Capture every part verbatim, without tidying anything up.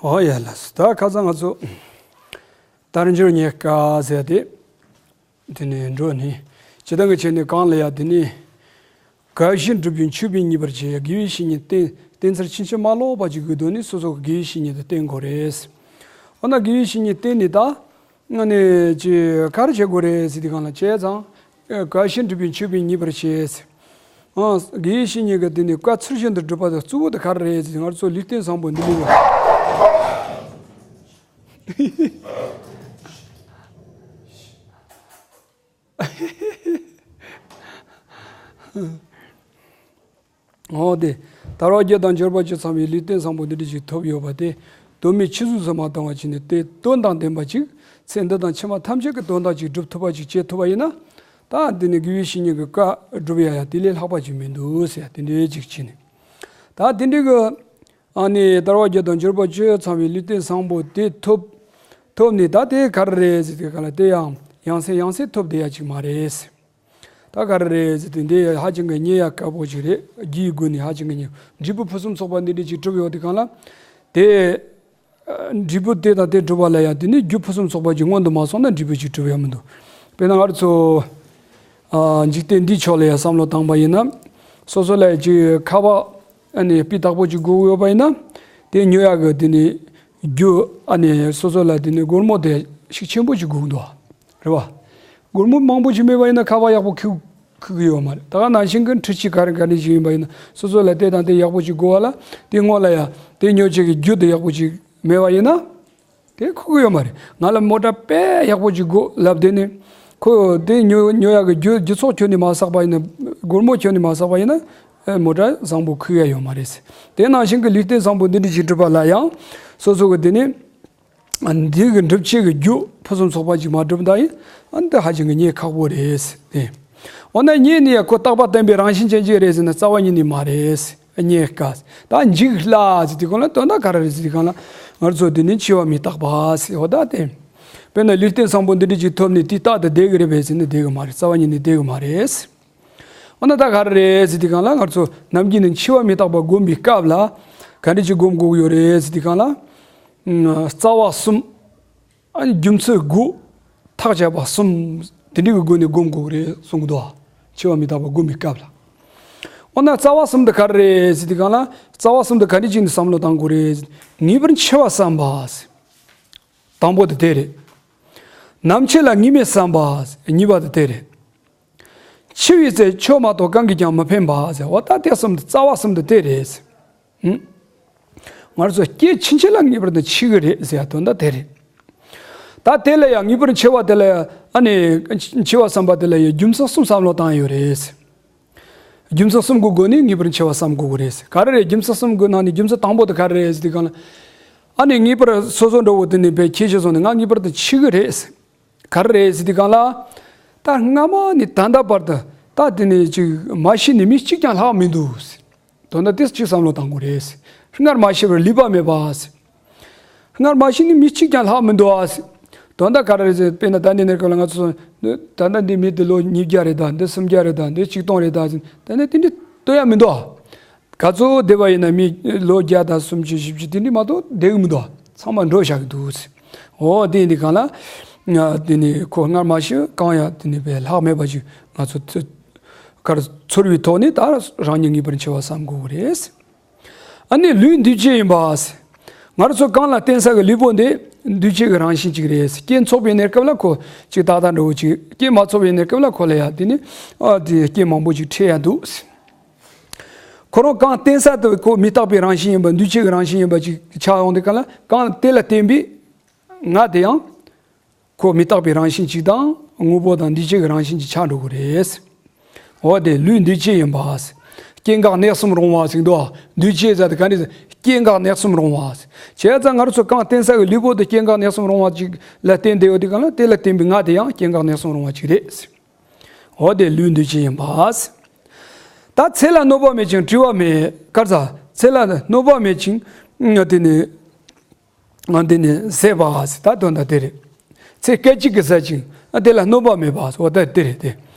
ཨོ་ཡ་ལགས་སོ། ད་ཁ་སང་ང་ཚོ་དལ་འབྱོར་རྙེད་དཀའ་ཟེར་ཏེ། དེ་ནས་འགྲོ་ནི། སྤྱིར་བཏང་གི་ཆེད་ནས་གང་ལ་ཡ་དེ་ནི། དགའ་བཞིན་སྒྲུབ་པའི་མཆོད་པས་མཉེས་པར་བྱེད། དགེ་བའི་བཤེས་གཉེན་བསྟེན། བསྟེན་ཚར་ཕྱིན་ཆད་མ་ལོག་པ་ཅིག་དགོས་དོན་ནི་སོ་སོ་གི་དགེ་བའི་བཤེས་གཉེན་དེ་བསྟེན་དགོས་རེད། འོ་ན་དགེ་བའི་བཤེས་གཉེན་བསྟེན་ནི་ད། ང་ནི་ཅི་ག་རེ་བྱེད་དགོས་རེད་ཟེར་དུས་སྒང་ལ་བྱས་ཙང་། དགའ་བཞིན་སྒྲུབ་པའི་མཆོད་པས་མཉེས་པར་བྱེད། ཨང་། དགེ་བའི་བཤེས་གཉེན་གྱི་དེ་ནི་བཀའ་ཚུལ་བཞིན་དུ་སྒྲུབ་པ་དང་གཙོ་བོ་དེ་ག་རེ་རེད་ཟེར་ང་ཚོ་ལུས་རྟེན་བཟང་པོ་འདི་མི་དགོས། འོ་དེ། དལ་བ་བརྒྱད་དང་འབྱོར་པ་བཅུ་ཚང་བའི་ལུས་རྟེན་བཟང་པོ་འདི་འདྲ་ཞིག་ཐོབ་ཡོད་པ་དེ། དོན་མེད་ཕྱི་གཟུགས་སུ་མ་བཏང་བ་བྱས་ནས་དེ་དོན་དང་ལྡན་པ་ཅིག་ཚེ་འདི་དང་ཕྱི་མ་ཐམས་ཅད་ཀྱི་དོན་དག་ཅིག་སྒྲུབ་ཐུབ་པ་ཅིག་བྱེད་ཐུབ་པ་ཡིན་ན། ད་འདི་ནི་དགེ་བའི་བཤེས་གཉེན་གྱི་བཀའ་སྒྲུབ་ཡ་ཡང་དེ་ལས་ལྷག་པ་ཅིག་མི་འདུག་ཟེར་ཡ་དེ་འདྲའི་ཅིག་བྱས་ནས། ད་དེ་འདྲའི་གི། ཨ་ནི་དལ་བ་བརྒྱད་དང་འབྱོར་པ་བཅུ་ཚང་བའི་ལུས་རྟེན་བཟང་པོ་དེ་ཐོབ། ཐོབ་ནས་ད་དེ་ག་རེ་རེད་ཟེར་དུས་སྒང་ལ་དེ་ཡང་ཡང་སེ་ཡང་སེ་ཐོབ་བསྡད་ཡ་ཅིག་མ་རེད། ད་ག་རེ་རེད་ཟེར་དུས་འདི་ཧ་ཅང་གི་རྙེད་ཡ་དཀའ་པོ་ཅིག་རེད། རྒྱུའི་སྒོ་ནས་ཧ་ཅང་གི་རྙེད། འབྲས་བུ་ཕུན་སུམ་ཚོགས་པ་འདི་འདྲ་ཅིག་གྲུབ་ཡོད་དུས་སྒང་ལ། དེ། འབྲས་བུ་དེ་དང་དེ་སྒྲུབ་པ་ལ་ཡང་དེ་ནི་རྒྱུ་ཕུན་སུམ་ཚོགས་པ་ཅིག་སྔོན་དུ་མ་སོང་ན་འབྲས་བུ་ཅིག་གྲུབ་ཡ་མི་འདུག་དཔེར་ན་ང་རང་ཚོ། ཨ། འཇིག་རྟེན་འདིའི་ཕྱོགས་ལ་ཡང་བསམ་བློ་བཏང་པ་ཡིན་ན། སོ་སོ་ལ་ཅིག་ཁ་པར་ཨ་ནི་སྤུས་དག་པོ་ཅིག་དགོས་ཡོད་པ་ཡིན་ན། དེ་ཉོ་ཡག་གི་དེ་ནི་རྒྱུ་ཨ་ནི་སོ་སོ་ལ་དེ་ནི་སྒོར་མོ་དེ་ཤུགས་ཆེན་པོ་ཅིག་དགོས་འདུག་རེད་བ། སྒོར་མོ་མང་པོ་ཅིག་མེད་པ་ཡིན་ན་ཁ་པར་ཡག་པོ་འཁྱེར་འཁྱེར་གི་ཡོད་མ་རེད། ད་ག་ནང་བཞིན་གྱི་འཕྲུལ་ཆས་ག་རེ་ག་རེ་ཞིག་ཡིན་པ་ཡིན་ན་སོ་སོ་ལ་དེ་དང་དེ་ཡག་པོ་ཅིག་དགོས་པ་ལ། དེ་སྔོན་ལ་ཡང་དེ་ཉོ་བྱེད་ཀྱི་རྒྱུ་དེ་ཡག་པོ་ཅིག་མེད་པ་ཡིན་ན། དེ་ཁུག་གི་ཡོད་མ་རེད། ང་ལ་མོ་ཊ་དཔེ་ཡག་པོ་ཅིག་དགོས་ལབ་དེ་ནི། ཁོ་དེ་ཉོ་ཉོ་ཡག་གི་རྒྱུ་རྒྱུ་ཚོགས་ཁྱོན་ནས་མ་བསགས་པ་ཡིན་ན། སྒོར་མོ་ཁྱོན་ནས་མ་བསགས་པ་ཡིན་ན། ཨེ། མོ་ཊ་བཟང་པོ་ཁུག་ཡ་ཡོད་མ་རེད། དེ་ནང་བཞིན་གྱི་ལུས་རྟེན་བཟང་པོ་འདི་འདྲ་ཅིག་སྒྲུབ་པ་ལ་ཡང་སོ་སོ་གི་དེ་ནི། ཨ། འདི་གི་སྒྲུབ་བྱེད་ཀྱི་རྒྱུ་ཕུན་སུམ་ཚོགས་པ་ཅིག་མ་བསྒྲུབས་ན་ཡིན། ཨ། འདི་ཧ་ཅང་གི་རྙེད་ཁག་པོ་རེད་དེ། འོ་ན་རྙེད་ནི་ཡང་ཁོ་རྟག་པ་བརྟན་པའི་རང་བཞིན་ཅན་ཅིག་རེད་ཟེར་ན་རྩ་བ་ཉིད་ནས་མ་རེད། རྙེད་དཀའ། ད་འཇིག་སླ་ཟེར་དུས་སྒང་ལ་དོན་དག་ག་རེ་རེད་ཟེར་དུས་སྒང་ལ། ང་ཚོ་འདི་ནི་འཆི་བ་མི་རྟག་པ་ཟེར་འོ་ད་དེ། དཔེར་ན་ལུས་རྟེན་བཟང་པོ་འདི་འདྲ་ཅིག་ཐོབ་ནས་དེ་རྟག་ཏུ་བསྡད་ཀྱི་རེད་པས་ཟེར་ན་བསྡད་ཀྱི་མ་རེད། རྩ་བ་ཉིད་ནས་བསྡད་ཀྱི་མ་རེད། འོ་ན་ད་ག་རེ་རེད་ཟེར་དུས་སྒང་ལ་ང་ཚོ་ནམ་རྒྱུན་ནས་འཆི་བ་མི་རྟག་པ་སྒོམ་པའི་སྐབས་ལ་ག་འདྲ་ཅིག་སྒོམ་དགོས་ཀྱི་ཡོད་རེད་ཟེར་དུས་སྒང་ལ། ཨ། རྩ་བ་གསུམ། ཨ་ནི་རྒྱུ་མཚན་དགུ། ཐག་བཅད་པ་གསུམ། དེ་འདྲའི་གི་སྒོ་ནས་སྒོམ་དགོས་ཀྱི་རེད་གསུང་གི་འདུག་འཆི་བ་མི་རྟག་པ་སྒོམ་པའི་སྐབས་ལ། འོ་ན་རྩ་བ་གསུམ་དེ་ག་རེ་རེད་ཟེར་དུས་སྒང་ལ། རྩ་བ་གསུམ་དེ་ག་འདྲ་ཅིག་ནས་བསམ་བློ་གཏང་དགོས་རེད། ངེས་པར་འཆི་བ་བསམ་པ། དང་པོ་དེ་དེ་རེད། ནམ་འཆི་ལ་ངེས་མེད་བསམ་པ། གཉིས་པ་དེ་དེ་རེད། འཆི་བའི་ཚེ་ཆོས་མ་གཏོགས་གང་གིས་ཀྱང་མི་ཕན་པ་ཟེར། འོ་ད་དེ་གསུམ་དེ་རྩ་བ་གསུམ་དེ་དེ་རེད། ཧུམ། ང་ཚོ་སྐྱེ་ཕྱིན་ཆད་ལ་ངེས་པར་དུ་འཆི་གི་རེད་ཟེར་ཡ་དོན་དག་དེ་རེད། ད་དེ་ལ་ཡང་ངེས་པར་འཆི་བ་དེ་ལ་ཡང་ཨ་ནི་འཆི་བ་བསམ་པ་དེ་ལ་ཡང་རྒྱུ་མཚན་གསུམ་བསམ་བློ་བཏང་ཡོད་རེད། རྒྱུ་མཚན་གསུམ་གྱི་སྒོ་ནས་ངེས་པར་འཆི་བ་བསམ་དགོས་ཀྱི་རེད། ག་རེ་རེད། རྒྱུ་མཚན་གསུམ་གྱི་ནང་ནས་རྒྱུ་མཚན་དང་པོ་དེ་ག་རེ་རེད་ཟེར་དུས་སྒང་ལ། ཨ་ནི་ངེས་པར་སོ་སོ་འདྲ་བོ་དེ་ནི་བས་ཁྱེད་ཤེས་སོང་ནས་ང་ངེས་པར་དུ་འཆི་གི་རེད། ག་རེ་རེད་ཟེར་དུས་སྒང་ལ། ད་སྔ་མ་ནས་ད་ལྟ་བར་དུ་ད་དེ་ནས་ཅིག་མ་ཤི་ནས་མི་གཅིག་ཀྱང་ལྷག་མི་འདུག་དོན་དག་དེ་ཅིག་བསམ་བློ་བཏང་དགོས་རེད། སྔར་མ་ཤི་བར་ལུས་པ་མེད་པ། སྔར་མ་ཤི་ནས་མི་གཅིག་ཀྱང་ལྷག་མི་འདུག་ཨ། དོན་དག་ག་རེ་རེད་ཟེར། དཔེར་ན་ད་འདི་ནས་སྐབས་ལ་ང་ཚོ་ད་ལྟ་འདི་མི་འདི་ལོ་ཉིས་བརྒྱ་རེད་ད། འདི་སུམ་བརྒྱ་རེད་ད། འདི་ཆིག་སྟོང་རེད་ད་ཟེར། ད་ནི་དེ་འདྲ་ལྟོས་ཡ་མི་འདུག་ཨ། ག་ཚོད་བསྡད་པ་ཡིན་ན་མི་ལོ་བརྒྱ་དང་སུམ་ཅུ་བཞི་བཅུ་དེ་འདྲ་མ་གཏོགས་བསྡད་གི་མི་འདུག་ཨ། ཚང་མ་འགྲོ་བཞག་གི་འདུག་ཟེར། འོ་དེ་འདི་གང་ལ། ང་དེ་ནི་ཁོ་སྔར་མ་ཤི་གང་ཡང་དེ་ནི་བས་ལྷག་མེད་པ་ཞིག་ང་ཚོ་ཚོ་གར་ཚོར་བའི་ཐོག་ནས་ད་རང་ཉིད་ངེས་པར་འཆི་བ་བསམ་དགོས་རེད། ཨ་ནི་ལུས་འདུས་བྱས་ཡིན་པ། ང་རང་ཚོ་གང་ལ་བརྟེན་ས་གི་ལུས་པོ་འདི་འདུས་བྱས་ཀྱི་རང་བཞིན་ཅིག་རེད། རྐྱེན་ཚོགས་པའི་གནས་སྐབས་ལ་ཁོ་ཅིག་ཏག་ཏག་འདྲ་བོ་ཅིག་རྐྱེན་མ་ཚོགས་པའི་གནས་སྐབས་ལ་ཁོ་ལ་ཡང་དེ་ནི་ཨ་དེ་རྐྱེན་མང་པོ་ཅིག་འཕྲད་ཡ་འདུག་ཁོ་རང་གང་བརྟེན་ས་དེ་ཁོ་མི་རྟག་པའི་རང་བཞིན་ཡིན་པ། འདུས་བྱས་ཀྱི་རང་བཞིན་ཡིན་པ་ཅིག་ཆགས་ཡོང་དུས་གང་ལ་གང་དེ་ལ་བརྟེན་པའི་ང་དེ་ཡང་། ཁོ་མི་རྟག་པའི་རང་བཞིན་གཅིག་དང་དངོས་པོ་དང་འདུས་བྱས་ཀྱི་རང་བཞིན་གཅིག་ཆགས་འགྲོ་གི་རེད། འོ་དེ་ལུས་འདུས་བྱས་ཡིན་པ། སྐྱེ་འགག་གནས་གསུམ་རུང་བ་ཟེར་འདུག་འདུས་བྱས་ཟེར་དེ་ག་འདྲ་ཟེར། སྐྱེ་འགག་གནས་གསུམ་རུང་བ། བྱས་ཙང་ང་རང་ཚོ་གང་བརྟེན་ས་གི་ལུས་པོ་དེ་སྐྱེ་འགག་གནས་གསུམ་རུང་བ་ཅིག་ལ་བརྟེན་བསྡད་ཡོད་དུས་གང་ལ་དེ་ལ་བརྟེན་པའི་ང་དེ་ཡང་སྐྱེ་འགག་གནས་གསུམ་རུང་བ་ཅིག་རེད། འོ་དེ་ལུས་འདུས་བྱས་ཡིན་པ། ད་ཚེ་ལ་གནོད་པ་མེད་ཅིང་བྲི་བ་མེད། ག་རེ་ཟེར། ཚེ་ལ་གནོད་པ་མེད་ཅིང་དེ་ནི། ང་འདི་ནི་ཟད་པ་ཟེར། ད་དོན་དག་དེ་རེད། ཚེ་སྐད་ཅིག་གིས་ཟད་ཅིང་དེ་ལ་གནོད་པ་མེད་པ་ཟེར། འོ་ད་དེ་རེད་དེ།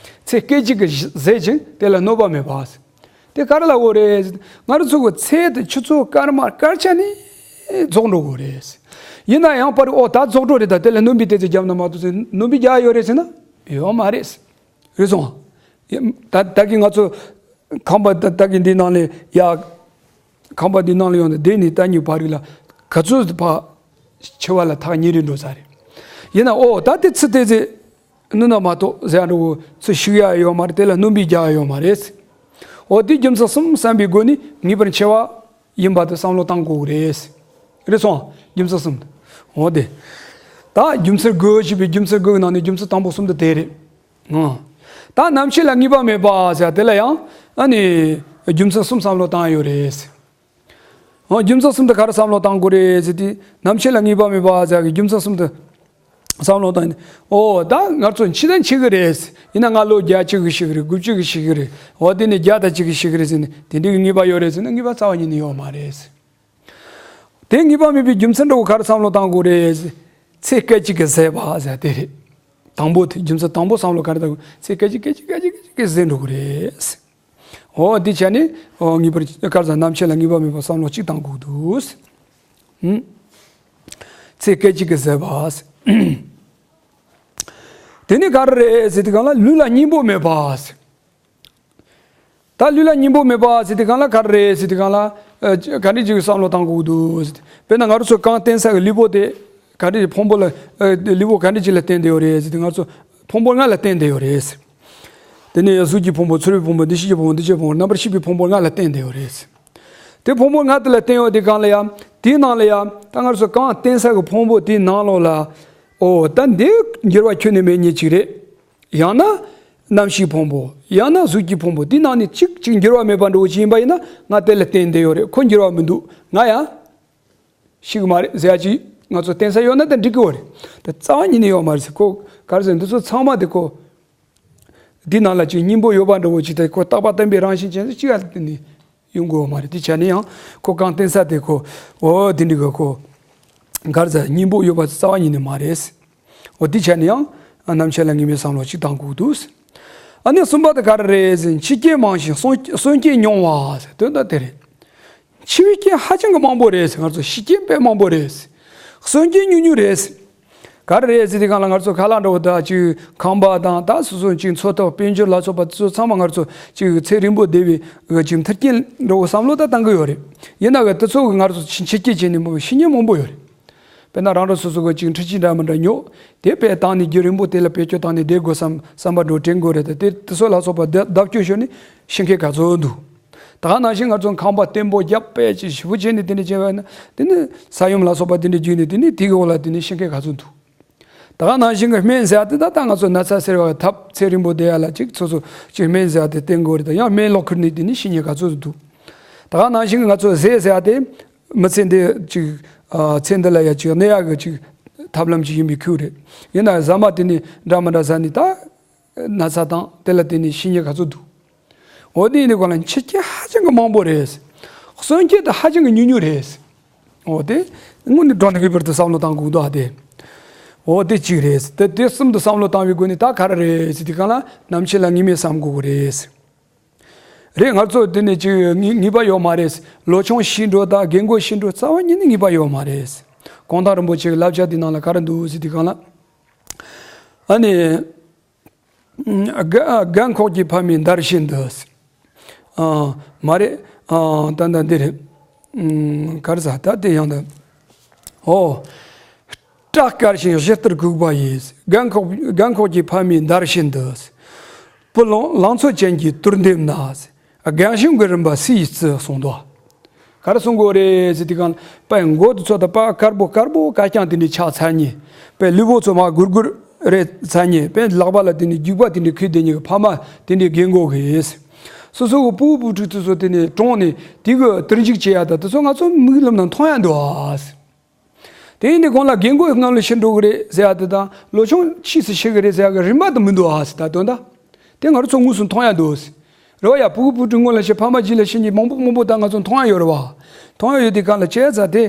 ཚེ་སྐད་ཅིག་གིས་ཟད་ཅིང་དེ་ལ་གནོད་པ་མེད་པ་ཟེར། དེ་ག་རེ་ལབ་དགོས་རེད་ཟེར། ང་རང་ཚོ་གི་ཚེ་དེ་ཆུ་ཚོད་སྐར་མ་སྐར་ཆ་ནས་ རྫོགས་འགྲོ་གི་རེད། ཡིན་ན་ཡང་པར་ཨོ་ད་རྫོགས་འགྲོ་རེད། ད་དེ་ལ་སྣོན་པའི་ཏོག་ཙམ་བརྒྱབ་ན་མ་གཏོགས་ཟེར་སྣོན་པའི་རྒྱག་ཡོད་རེད་ཟེར་ན་ཡོད་མ་རེད། རེད་སོང་། ད་ད་གི་ང་ཚོ་ཁང་པ་ད་ད་གི་འདི་ནང་ལས་ཡ། ཁང་པ་འདི་ནང་ལ་ཡོང་ནས་དེ་ནས་ད་ཉིད་བར་རིགས་ལ་ག་ཚོད་ཕ་འཆི་བ་ལ་ཐག་ཉེ་རིང་འགྲོ་ས་རེད། ཡིན་ན་ཨོ་ད་དེ་ཚི་དེ་ཚེ་ནུ་ན་མ་གཏོགས་ཟེར་འགྲོ་གི་ཚུལ་ཞིག་ཡ་ཡོད་མ་རེད། དེ་ལ་སྣོན་པའི་རྒྱ་ཡོད་མ་རེད། ཨོ་དེ་རྒྱུ་མཚན་གསུམ་བསམ་པའི་སྒོ་ནས་ངེས་པར་འཆི་བ་ཡིན་པ་དེ་བསམ་བློ་བཏང་དགོས་རེད། རེད་སོང་རྒྱུ་མཚན་གསུམ། ཨོ་དེ་ད་རྒྱུ་མཚན་དགུ་ཞེས་པའི་རྒྱུ་མཚན་དགུ་ནང་ནས་རྒྱུ་མཚན་དང་པོ་གསུམ་དེ་དེ་རེད། ཨང་། ད་རྣམ་ཤེས་ལ་ངེས་པ་མེད་པ་ཟེར་དེ་ལ་ཡང་ཨ་ནི་རྒྱུ་མཚན་གསུམ་བསམ་བློ་བཏང་ཡོད་རེད། ཨང་། རྒྱུ་མཚན་གསུམ་དེ་ག་རེ་བསམ་བློ་བཏང་དགོས་རེད་ཟེར་དུས་རྣམ་ཤེས་ལ་ངེས་པ་མེད་པ་ཟེར་གི་རྒྱུ་མཚན་གསུམ་དེ་བསམ་བློ་བཏང་ནས་ཨོ་ད་ང་ཚོ་འཆི་ད་འཆི་གི་རེད། ཡིན་ན་ང་ལོ་བརྒྱད་ཅུ་གི་ཤི་གི་རེད། དགུ་བཅུ་གི་ཤི་གི་རེད། འོ་དེ་ནས་བརྒྱ་དང་གཅིག་གི་ཤི་གི་རེད་ཟེར་ནས་དེ་འདྲའི་གི་ངེས་པ་ཡོད་རེད་ཟེར་ན་ངེས་པ་རྩ་བ་ཉིད་ནས་ཡོད་མ་རེད། དེ་ངེས་པ་མེད་པའི་རྒྱུ་མཚན་འདྲ་བོ་ག་རེ་བསམ་བློ་བཏང་དགོས་རེད། ཚེ་སྐད་ཅིག་གིས་ཟད་པ་ཟེར་དེ་རེད། དང་པོ་དེ་རྒྱུ་མཚན་དང་པོ་བསམ་བློ་ག་རེ་བཏང་དགོས། ཚེ་སྐད་ཅིག་སྐད་ཅིག་སྐད་ཅིག་སྐད་ཅིག་གིས་ཟད་འགྲོ་གི་རེད། འོ་འདི་བྱས་ནས་འོ་ངེས་པར་ག་རེ་ཟེར། རྣམ་ཤེས་ལ་ངེས་པ་མེད་པ་བསམ་བློ་གཅིག་བཏང་དགོས་འདུག་ཧུམ། ཚེ་སྐད་ཅིག་གིས་ཟད་པ། དེ་ནི་ག་རེ་རེད་ཟེར་དུས་སྒང་ལ་ལུས་ལ་གཉེན་པོ་མེད་པ། ད་ལུས་ལ་གཉེན་པོ་མེད་པ་ཟེར་དུས་སྒང་ལ་ག་རེ་རེད་ཟེར་དུས་སྒང་ལ་ཨ་ག་འདྲ་ཅིག་བསམ་བློ་བཏང་དགོས་འདུག་ཟེར། དཔེར་ན་ང་རང་ཚོ་གང་བརྟེན་ས་གི་ལུས་པོ་དེ་ག་འདྲ་ཕུང་པོ་ལ་ཨ་ལུས་པོ་ག་འདྲ་ཅིག་ལ་བརྟེན་བསྡད་ཡོད་རེད་ཟེར་དུས་ང་ཚོ་ཕུང་པོ་ལྔ་ལ་བརྟེན་བསྡད་ཡོད་རེད། དེ་ནས་གཟུགས་ཀྱི་ཕུང་པོ། ཚོར་བའི་ཕུང་པོ། འདུ་ཤེས་ཀྱི་ཕུང་པོ། འདུ་བྱེད་ཕུང་པོ། རྣམ་པར་ཤེས་པའི་ཕུང་པོ་ལྔ་ལ་བརྟེན་བསྡད་ཡོད་རེད། དེ་ཕུང་པོ་ལྔ་དེ་ལ་བརྟེན་ཡོད་དུས་སྒང་ལ་ཡང་དེའི་ནང་ལ་ཡང་ད་ང་རང་ཚོ་གང་བརྟེན་ས་གི་ཕུང་པོ་དེའི་ནང་ལོགས་ལ་ཨོ་ད་འདི་འགྱུར་བ་ཁྱོན་ནས་མེད་མཁན་ཅིག་རེད། ཡང་ན་རྣམ་ཤེས་ཕུང་པོ། ཡང་ན་གཟུགས་ཀྱི་ཕུང་པོ། དེའི་ནང་ནས་གཅིག་གཅིག་འགྱུར་བ་མེད་པ་འདྲ་བོ་ཅིག་ཡིན་པ་ཡིན་ན་ང་དེ་ལ་བརྟེན་བསྡད་ཡོད་རེད། ཁོ་འགྱུར་བ་མི་འདུག་ང་ཡང་ཤི་གི་མ་རེད་ཟེར་ཡ་ཅིག་ང་ཚོ་བརྟེན་ས་ཡོད་ན་ད་འགྲིག་གི་ཡོད་རེད། ད་རྩ་བ་ཉིད་ནས་ཡོད་མ་རེད་ཟེར། ཁོ་ག་རེ་ཟེར། འདི་ཚོ་ཚང་མ་དེ་ཁོ་འདི་ནང་ལ་ཅིག་གཉེན་པོ་ཡོད་པ་འདྲ་བོ་ཅིག་དེ་ཁོ་རྟག་པ་བརྟན་པའི་རང་བཞིན་ཅན་ཅིག་ལ་བརྟེན་ནས་ཡོང་དགོས་པ་མ་རེད། དེ་བྱས་ན་ཡང་ཁོ་གང་བརྟེན་ས་དེ་ཁོ་འོ་དེ་འདྲ་གི་ཁོ་ག་རེ་ཟེར། གཉེན་པོ་ཡོད་པ་རྩ་བ་ཉིད་ནས་མ་རེད། འོ་དེ་བྱས་ན་ཡང་རྣམ་ཤེས་ལ་ངེས་པའི་བསམ་བློ་ཅིག་བཏང་དགོས་འདུག་ཨ་ནི་གསུམ་པ་དེ་ག་རེ་རེད་ཟེར། འཆི་རྐྱེན་མང་ཞིང་གསོན་གསོན་རྐྱེན་ཉུང་བ་ཟེར་དོན་དག་དེ་རེད། འཆི་བའི་རྐྱེན་ཧ་ཅང་གི་མང་པོ་རེད་ཟེར། ང་ཚོ་ཤི་རྐྱེན་དཔེ་མང་པོ་རེད་ཟེར། གསོན་རྐྱེན་ཉུང་ཉུང་རེད་ཟེར། ག་རེ་རེད་ཟེར་དུས་སྒང་ལ་ང་ཚོ་ཁ་ལག་འདྲ་བོ་དང་ཅིག་ཁང་པ་དང་ད་སོ་སོ་ཅིག་འཚོ་ཐབས་དཔལ་འབྱོར་ལ་སོགས་པ་དེ་ཚོ་ཚང་མ་ང་ཚོ་ཅིག་ཚེ་རིང་པོ་བསྡད་པའི་ཅིག་མཐུན་རྐྱེན་འདྲ་བོ་བསམ་བློ་ད་བཏང་གི་ཡོད་རེད། ཡིན་ན་གི་དེ་ཚོ་གི་ང་ཚོ་འཆི་རྐྱེན་བྱས་ནས་མང་པོ་ཤི་མཁན་མང་པོ་ཡོད་རེད། དཔེར་ན་རང་རང་སོ་སོ་གི་ཅིག་འཕྲུལ་ཆས་འདྲ་མི་འདྲ་ཉོ། དེ་དཔེ་བཏང་ནས་རྒྱུན་རིང་པོ་དེ་ལ་བེད་སྤྱོད་བཏང་ནས་བསྡད་དགོས་བསམ་བསམ་པ་འདྲ་བོ་དྲན་དགོས་རེད། ད་དེ་དེ་ཚོ་ལ་སོགས་པ་བརྡབ་བརྡབ་སྐྱོན་ཤོར་ནས་ཤི་མཁན་ག་ཚོད་འདུག་ད་ག་ནང་བཞིན་ང་ཚོ་ཁང་པ་བརྟན་པོ་རྒྱབ་དཔེ་ཅིག་ཞེ་པོ་བྱས་ནས་དེ་འདྲ་བྱས་པ་ཡིན་ན་དེ་ནི་ས་ཡོམ་ལ་སོགས་པ་དེ་འདྲ་བརྒྱུད་ནས་དེ་ནི་དེ་གི་འོག་ལ་དེ་ནི་ཤི་མཁན་ག་ཚོད་འདུག་ད་ག་ནང་བཞིན་གི་སྨན་ཟེར་ཡ་དེ་ད་ལྟ་ང་ཚོ་ན་ཚ་སེལ་བའི་ཐབས་ཚེ་རིང་པོ་བསྡད་ཡ་ལ་ཅིག་སོ་སོ་ཅིག་སྨན་ཟེར་ཡ་དེ་བསྟེན་དགོས་རེད། ད་ཡང་སྨན་ལོག་ཁུར་ནས་དེ་ནི་ཤི་མཁན་ག་ཚོད་འདུག་ད་ག་ནང་བཞིན་གི་ང་ཚོ་ཟས་ཟེར་ཡ་དེ་མི་ཚེ་འདི་ཅིག་ཨ་ཚེ་འདི་ལ་ཡ་ཅིག་གནས་ཡག་གི་ཅིག་ཐབས་ལམ་ཅིག་ཡིན་པའི་ཁུལ་རེད། ཡིན་ན་ཟ་མ་དེ་ནི་འདྲ་མི་འདྲ་ཟ་ནི་ད་ན་ཚ་དང་དེ་ལ་བརྟེན་ནས་ཤི་མཁན་ག་ཚོད་འདུག་འོ་དེ་ཡིན་དུས་གང་ལ་འཆི་རྐྱེན་ཧ་ཅང་གི་མང་པོ་རེད། གསོན་རྐྱེན་དེ་ཧ་ཅང་གི་ཉུང་ཉུང་རེད། འོ་དེ་དངོས་གནས་དྲང་གནས་ཀྱི་བར་དུ་བསམ་བློ་བཏང་དགོས་འདུག་ཨ་དེ། འོ་དེ་གཅིག་རེད། དེ་དེ་གསུམ་དུ་བསམ་བློ་བཏང་བའི་སྒོ་ནས་ད་ག་རེ་རེད་ཟེར་དུས་གང་ལ་རྣམ་ཤེས་ལ་ངེས་མེད་བསམ་དགོས་ཀྱི་རེད། རེད། ང་ཚོ་དེ་ནས་ཅིག་ངེས་ངེས་པ་ཡོད་མ་རེད། ལོ་ཆུང་ཤི་འགྲོ་དང་རྒན་རྒོན་ཤི་འགྲོ་རྩ་བ་ཉིད་ནས་ངེས་པ་ཡོད་མ་རེད། གུང་ཐང་རིན་པོ་ཆེའི་བསླབ་བྱ་དེ་ནང་ལ་ག་རེ་འདུག་ཟེར་དུས་གང་ལ། ཨ་ནི། རྒན་རྒན་འཁོགས་ཀྱི་ཕ་མའི་འདར་བཞིན་དུ། ཨ་མ་རེད། ཨ་ད་ད་འདི་རེད། ཨ་ག་རེ་ཟ་ད་དེ་ཡང་ད། ཨོ། སྐྲ་དཀར་ཞིང་ཞི་སྟེར་གུག་པ་ཡིས། རྒན་འཁོགས་རྒན་འཁོགས་ཀྱི་ཕ་མའི་འདར་བཞིན་དུ། བུ་ལོང་ལང་ཚོ་ཅན་གྱི་དུར་འདེབས་ན། རྒན་གཞོན་གྱི་རིམ་པ་སུ་ཡིས་བརྩི་གསུངས་དོ། ག་རེ་གསུང་གི་ཡོད་རེད་ཟེར་དུས་གང་དཔེ་མགོ་དེ་ཚོ་དང་དཔེ་དཀར་པོ་དཀར་པོ་དཀར་རྐྱང་དེ་འདྲའི་ཆགས་ཚར་ནས། དཔེ་ལུས་པོ་ཚོ་མར་སྒུར་སྒུར་རེད་ཚར་ནས། དཔེ་ལག་པ་ལ་དེ་ནས་རྒྱུག་པ་དེ་འདྲའི་ཁུར་དེ་གཉིས་ཀྱི་ཕ་མ་དེ་འདྲའི་རྒན་གོག་གིས། སོ་སོ་གི་སྤུ་གུ་བུ་ཕྲུག་དེ་ཚོ་དེ་ནས་གྲོངས་ནས་དེ་གི་དུར་འཇུག་བྱེད་ཡ་ད་དེ་ཚོ་ང་ཚོ་མིག་ལམ་ན་མཐོང་ཡ་འདུག་ཨ། དེ་ཡིན་དུས་གང་ལ་རྒན་རྒོན་སྔོན་ལ་ཤི་འགྲོ་གི་རེད་ཟེར་ཡ་དེ་དང་ལོ་ཆུང་ཕྱིས་སུ་ཤི་གི་རེད་ཟེར་ཡ་གི་རིམ་པ་དེ་མི་འདུག་ཨ་ཟེར། ད་དོན་དག་དེ་ང་རང་ཚོ་དངོས་སུ་མཐོང་ཡ་འདུག་ཟེར། རེད་བ་ཡ། སྤུ་གུ་བུ་ཕྲུག་སྔོན་ལ་ཤི། ཕ་མ་རྗེས་ལ་ཤི་མཁན་མང་པོ་མང་པོ་ད་ང་ཚོ་མཐོང་ཡ་ཡོད་རེད་བ། མཐོང་ཡ་ཡོད་དུས་གང་ལ་བྱས་ཙང་དེ་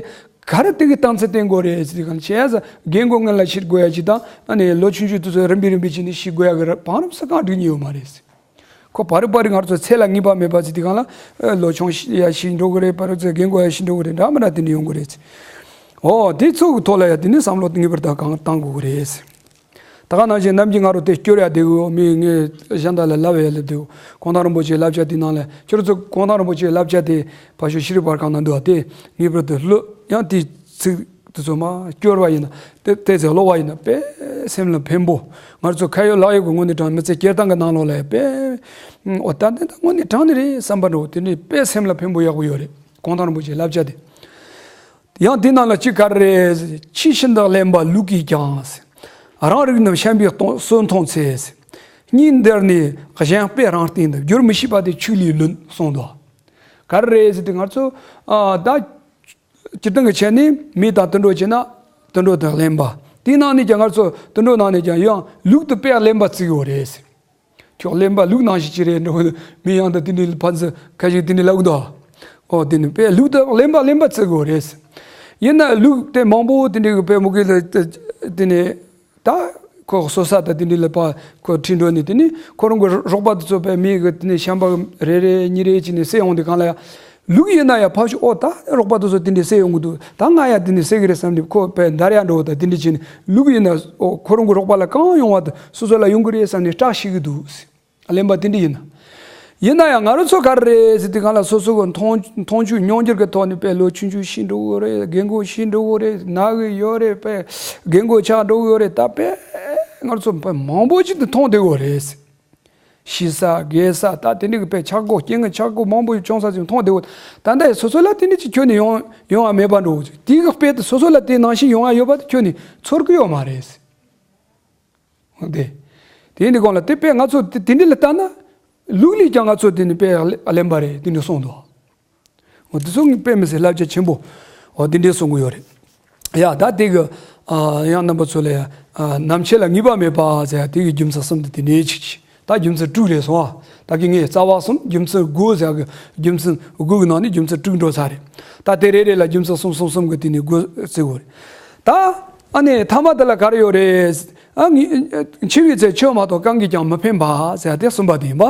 ག་རེ་དེ་གི་གཏམ་ཚིག་བསྟན་དགོས་རེད་ཟེར་དུས་གང་ལ་བྱས་ཙང་རྒན་རྒོན་སྔོན་ལ་ཤི་དགོས་ཡ་ཅིག་དང་ཨ་ནི་ལོ་ཆུང་ཆུང་དེ་ཚོ་རིམ་པས་རིམ་པས་བྱས་ནས་ཤི་དགོས་ཡ་གི་བང་རིམ་སུ་གང་སྒྲིག་མཁན་ཡོད་མ་རེད་ཟེར། ཁོ་བར་བར་ང་ཚོ་ཚེ་ལ་ངེས་པ་མེད་པ་ཟེར་དུས་སྒང་ལ་ཨ་ལོ་ཆུང་ཤི་ཡ་ཤི་འགྲོ་གི་རེད། བར་ཚེ་རྒན་གོག་ཡ་ཤི་འགྲོ་གི་རེད། འདྲ་མི་འདྲ་དེ་འདྲ་ཡོང་གི་རེད། ཨོ་དེ་ཚོ་གི་ཐོག་ལ་ཡ་དེ་ནི་བསམ་བློ་ངེས་པར་དུ་གང་བཏང་དགོས་ཀྱི་རེད། ད་ག་ནང་བཞིན་ནམ་རྒྱུན་ང་རང་དེ་སྐྱོར་ཡ་བསྡད་ཡོད། མི་ངས་གཞན་དག་ལ་ལབ་ཡ་ལབ་བསྡད་ཡོད། གུང་ཐང་རིན་པོ་ཆེའི་བསླབ་བྱ་དེ་ནང་ལ་ཁྱོད་ཚོ་གུང་ཐང་རིན་པོ་ཆེའི་བསླབ་བྱ་དེ་ཕར་ཕྱོགས་ཤེས་རིག་པར་ཁང་ནང་འདུག་བ། དེ་ངེས་པར་དུ་ཀློག་ཡང་དེ་ཚིག་དེ་ཚོ་མར་སྐྱོར་བ་ཡིན་ན། དེ་དེ་ཚོ་ཀློག་པ་ཡིན་ན་དཔེ་སེམས་ལ་ཕན་པོ། ང་ཚོ་ཁ་ཡོད་ལག་ཡོད་ཀྱི་ངོས་ནས་དྲངས། མི་ཚེ་སྐྱེལ་སྟངས་ཀྱི་ནང་ལོགས་ལ་ཡང་དཔེ། ཨོ་ད་འདི་ད་དངོས་གནས་དྲང་གནས་རེད་བསམ་པ་འདྲ་བོ་དེ་འདྲའི་དཔེ་སེམས་ལ་ཕན་པོ་ཡག་པོ་ཡོད་རེད། གུང་ཐང་རིན་པོ་ཆེའི་བསླབ་བྱ་དེ། ཡང་དེ་ནང་ལ་གཅིག་ག་རེ་རེད། ཕྱི་ཤིང་དང་ལེན་པ་ལུག་གིས་ཀྱང་། རང་རིགས་རྣམས་བཤན་པའི་གསོན་མཐོང་ཚེ། སྙིང་འདིར་ནི་གཞན་དཔེ་རང་སྟེང་དུ། བསྒྱུར་མི་ཤེས་པ་དེ་ཆོས་ལས་བླུན་གསུངས་འདུག་ག་རེ་རེད་ཟེར་དུས་ང་ཚོ་ཨ་ད་སྤྱིར་བཏང་གི་ཆ་ནས་མི་དང་དུད་འགྲོ་བྱས་ན་དུད་འགྲོ་དང་ལེན་པ། དེའི་ནང་ནས་ཀྱང་ང་ཚོ་དུད་འགྲོ་ནང་ནས་ཀྱང་ཡང་ལུག་དེ་དཔེ་ལེན་པ་བརྩི་གི་ཡོད་རེད། ཁྱོད་གླེན་པ་ལུག་ནང་བཞིན་ཅི་རེད་འགྲོ། མི་ཡང་དུ་དེ་འདྲའི་ཕན་ཚུན་ཁ་ཞིག་དེ་འདྲའི་ལབ་འདུག་ཨོ་དེ་ནི་དཔེ་ལུག་དང་གླེན་པ་གླེན་པ་བརྩི་དགོས་རེད། ཡིན་ན་ལུག་དེ་མང་པོ་དེ་འདྲའི་གི་དཔེ་མུ་གེ་ལ་དེ་ནི་ད་ཁོ་གསོ་ས་དང་དེ་འདྲའི་ལ་ཕར་ཁོ་ཁྲིད་འགྲོ་ནས། དེ་ནི་ཁོ་རང་གི་རོགས་པ་དེ་ཚོ་དཔེ་མི་གི་དེ་ནི་བཤན་པ་རེ་རེ་གཉིས་རེ་བྱས་ནས་བསད་ཡོང་དུས་སྒང་ལ་ཡང་། ལུག་ཡིན་ན་ཡང་ཕར་ཕྱོགས་ཨོ་ད་རོགས་པ་དེ་ཚོ་དེ་འདྲའི་བསད་ཡོང་གི་འདུག་ད་ང་ཡང་དེ་འདྲའི་བསད་གི་རེད་བསམ་ནས་ཁོ་དཔེ་འདར་ཡག་འགྲོ་བ་དང་དེ་འདྲའི་བྱས་ནས། ལུག་ཡིན་ན་ཨོ་ཁོ་རང་གི་རོགས་པ་ལ་གང་ཡོང་བ་དང་སོ་སོ་ལ་ཡོང་གི་རེད་བསམ་ནས་སྐྲག་ཤེས་ཀྱི་འདུག་གླེན་པ་དེ་འདྲ་ཡིན་ན། ཡིན་ན་ཡང་ང་རང་ཚོ་ག་རེ་རེད་ཟེར་དུས་སྒང་ལ་སོ་སོ་གི་མཐོང་མཐོང་ཆོས་མྱོང་འགྱུར་གྱི་ཐོག་ནས་དཔེ་ལོ་ཆུང་ཆུང་ཤི་འགྲོ་གི་རེད། རྒན་གོག་ཤི་འགྲོ་གི་རེད། ན་གི་ཡོད་རེད། དཔེ་རྒན་གོག་ཆགས་འགྲོ་གི་ཡོད་རེད། ད་དཔེ་ང་རང་ཚོ་དཔེ་མང་པོ་ཅིག་ཏུ་མཐོང་བསྡད་ཡོད་རེད། ཤི་ས་རྒས་ས་ད་དེ་འདྲ་གི་དཔེ་ཆག་སྒོ་རྐྱེན་གྱི་ཆག་སྒོ་མང་པོ་བྱུང་ས་ཅིག་མཐོང་བསྡད་ཡོད། ད་ལྟ་སོ་སོ་ལ་དེ་འདྲ་ཅིག་ཁྱོན་ནས་ཡོང་ཡོང་བ་མེད་པ་འགྲོ་གི། དེ་གི་དཔེ་དེ་སོ་སོ་ལ་དེ་ནང་བཞིན་ཡོང་བ་ཡོད་པ་དེ་ཁྱོན་ནས་ཚོར་གི་ཡོད་མ་རེད། དེ། དེ་ཡིན་དུས་སྒང་ལ་དེ་དཔེ་ང་ཚོ་དེ་དེ་འདྲ་ལ་ལྟ་ན། ལུག་ལས་ཀྱང་ང་ཚོ་དེ་ནི་དཔེ་གླེན་པ་རེད་དེ་འདྲ་གསུངས་འདུག་འོ་དེ་ཚོ་ངས་དཔེ་མི་སྲིད་བསླབ་བྱ་ཆེན་པོ་འོ་དེ་འདྲ་གསུང་གི་ཡོད་རེད། ཡ་ད་དེ་གི་ཨ་ཡང་རྣམ་པ་ཚོ་ལ་ཡ་ཨ་ནམ་འཆི་ལ་ངེས་པ་མེད་པ་ཟེར་ཡ་དེ་གི་རྒྱུ་མཚན་གསུམ་དེ་དེ་འདྲ་ཅིག་ད་རྒྱུ་མཚན་དྲུག་རེད་སོང་ཨ། ད་གི་ངས་རྩ་བ་གསུམ་རྒྱུ་མཚན་དགུ་ཟེར་ཡ་གི་རྒྱུ་མཚན་དགུ་གི་ནང་ནས་རྒྱུ་མཚན་དྲུག་འགྲོ་ཚར་རེད། ད་དེ་རེ་རེ་ལ་རྒྱུ་མཚན་གསུམ་གསུམ་གསུམ་གི་དེ་ནས་དགུ་བརྩི་དགོས་རེད། ད། ཨ་ནི་ཐ་མ་དེ་ལ་ག་རེ་ཡོད་རེད། ཨ་ངི་འཆི་བའི་ཚེ་ཆོས་མ་གཏོགས་གང་གིས་ཀྱང་མི་ཕན་པ་ཟེར་ཡ་དེ་གསུམ་པ་དེ་ཡིན་པ།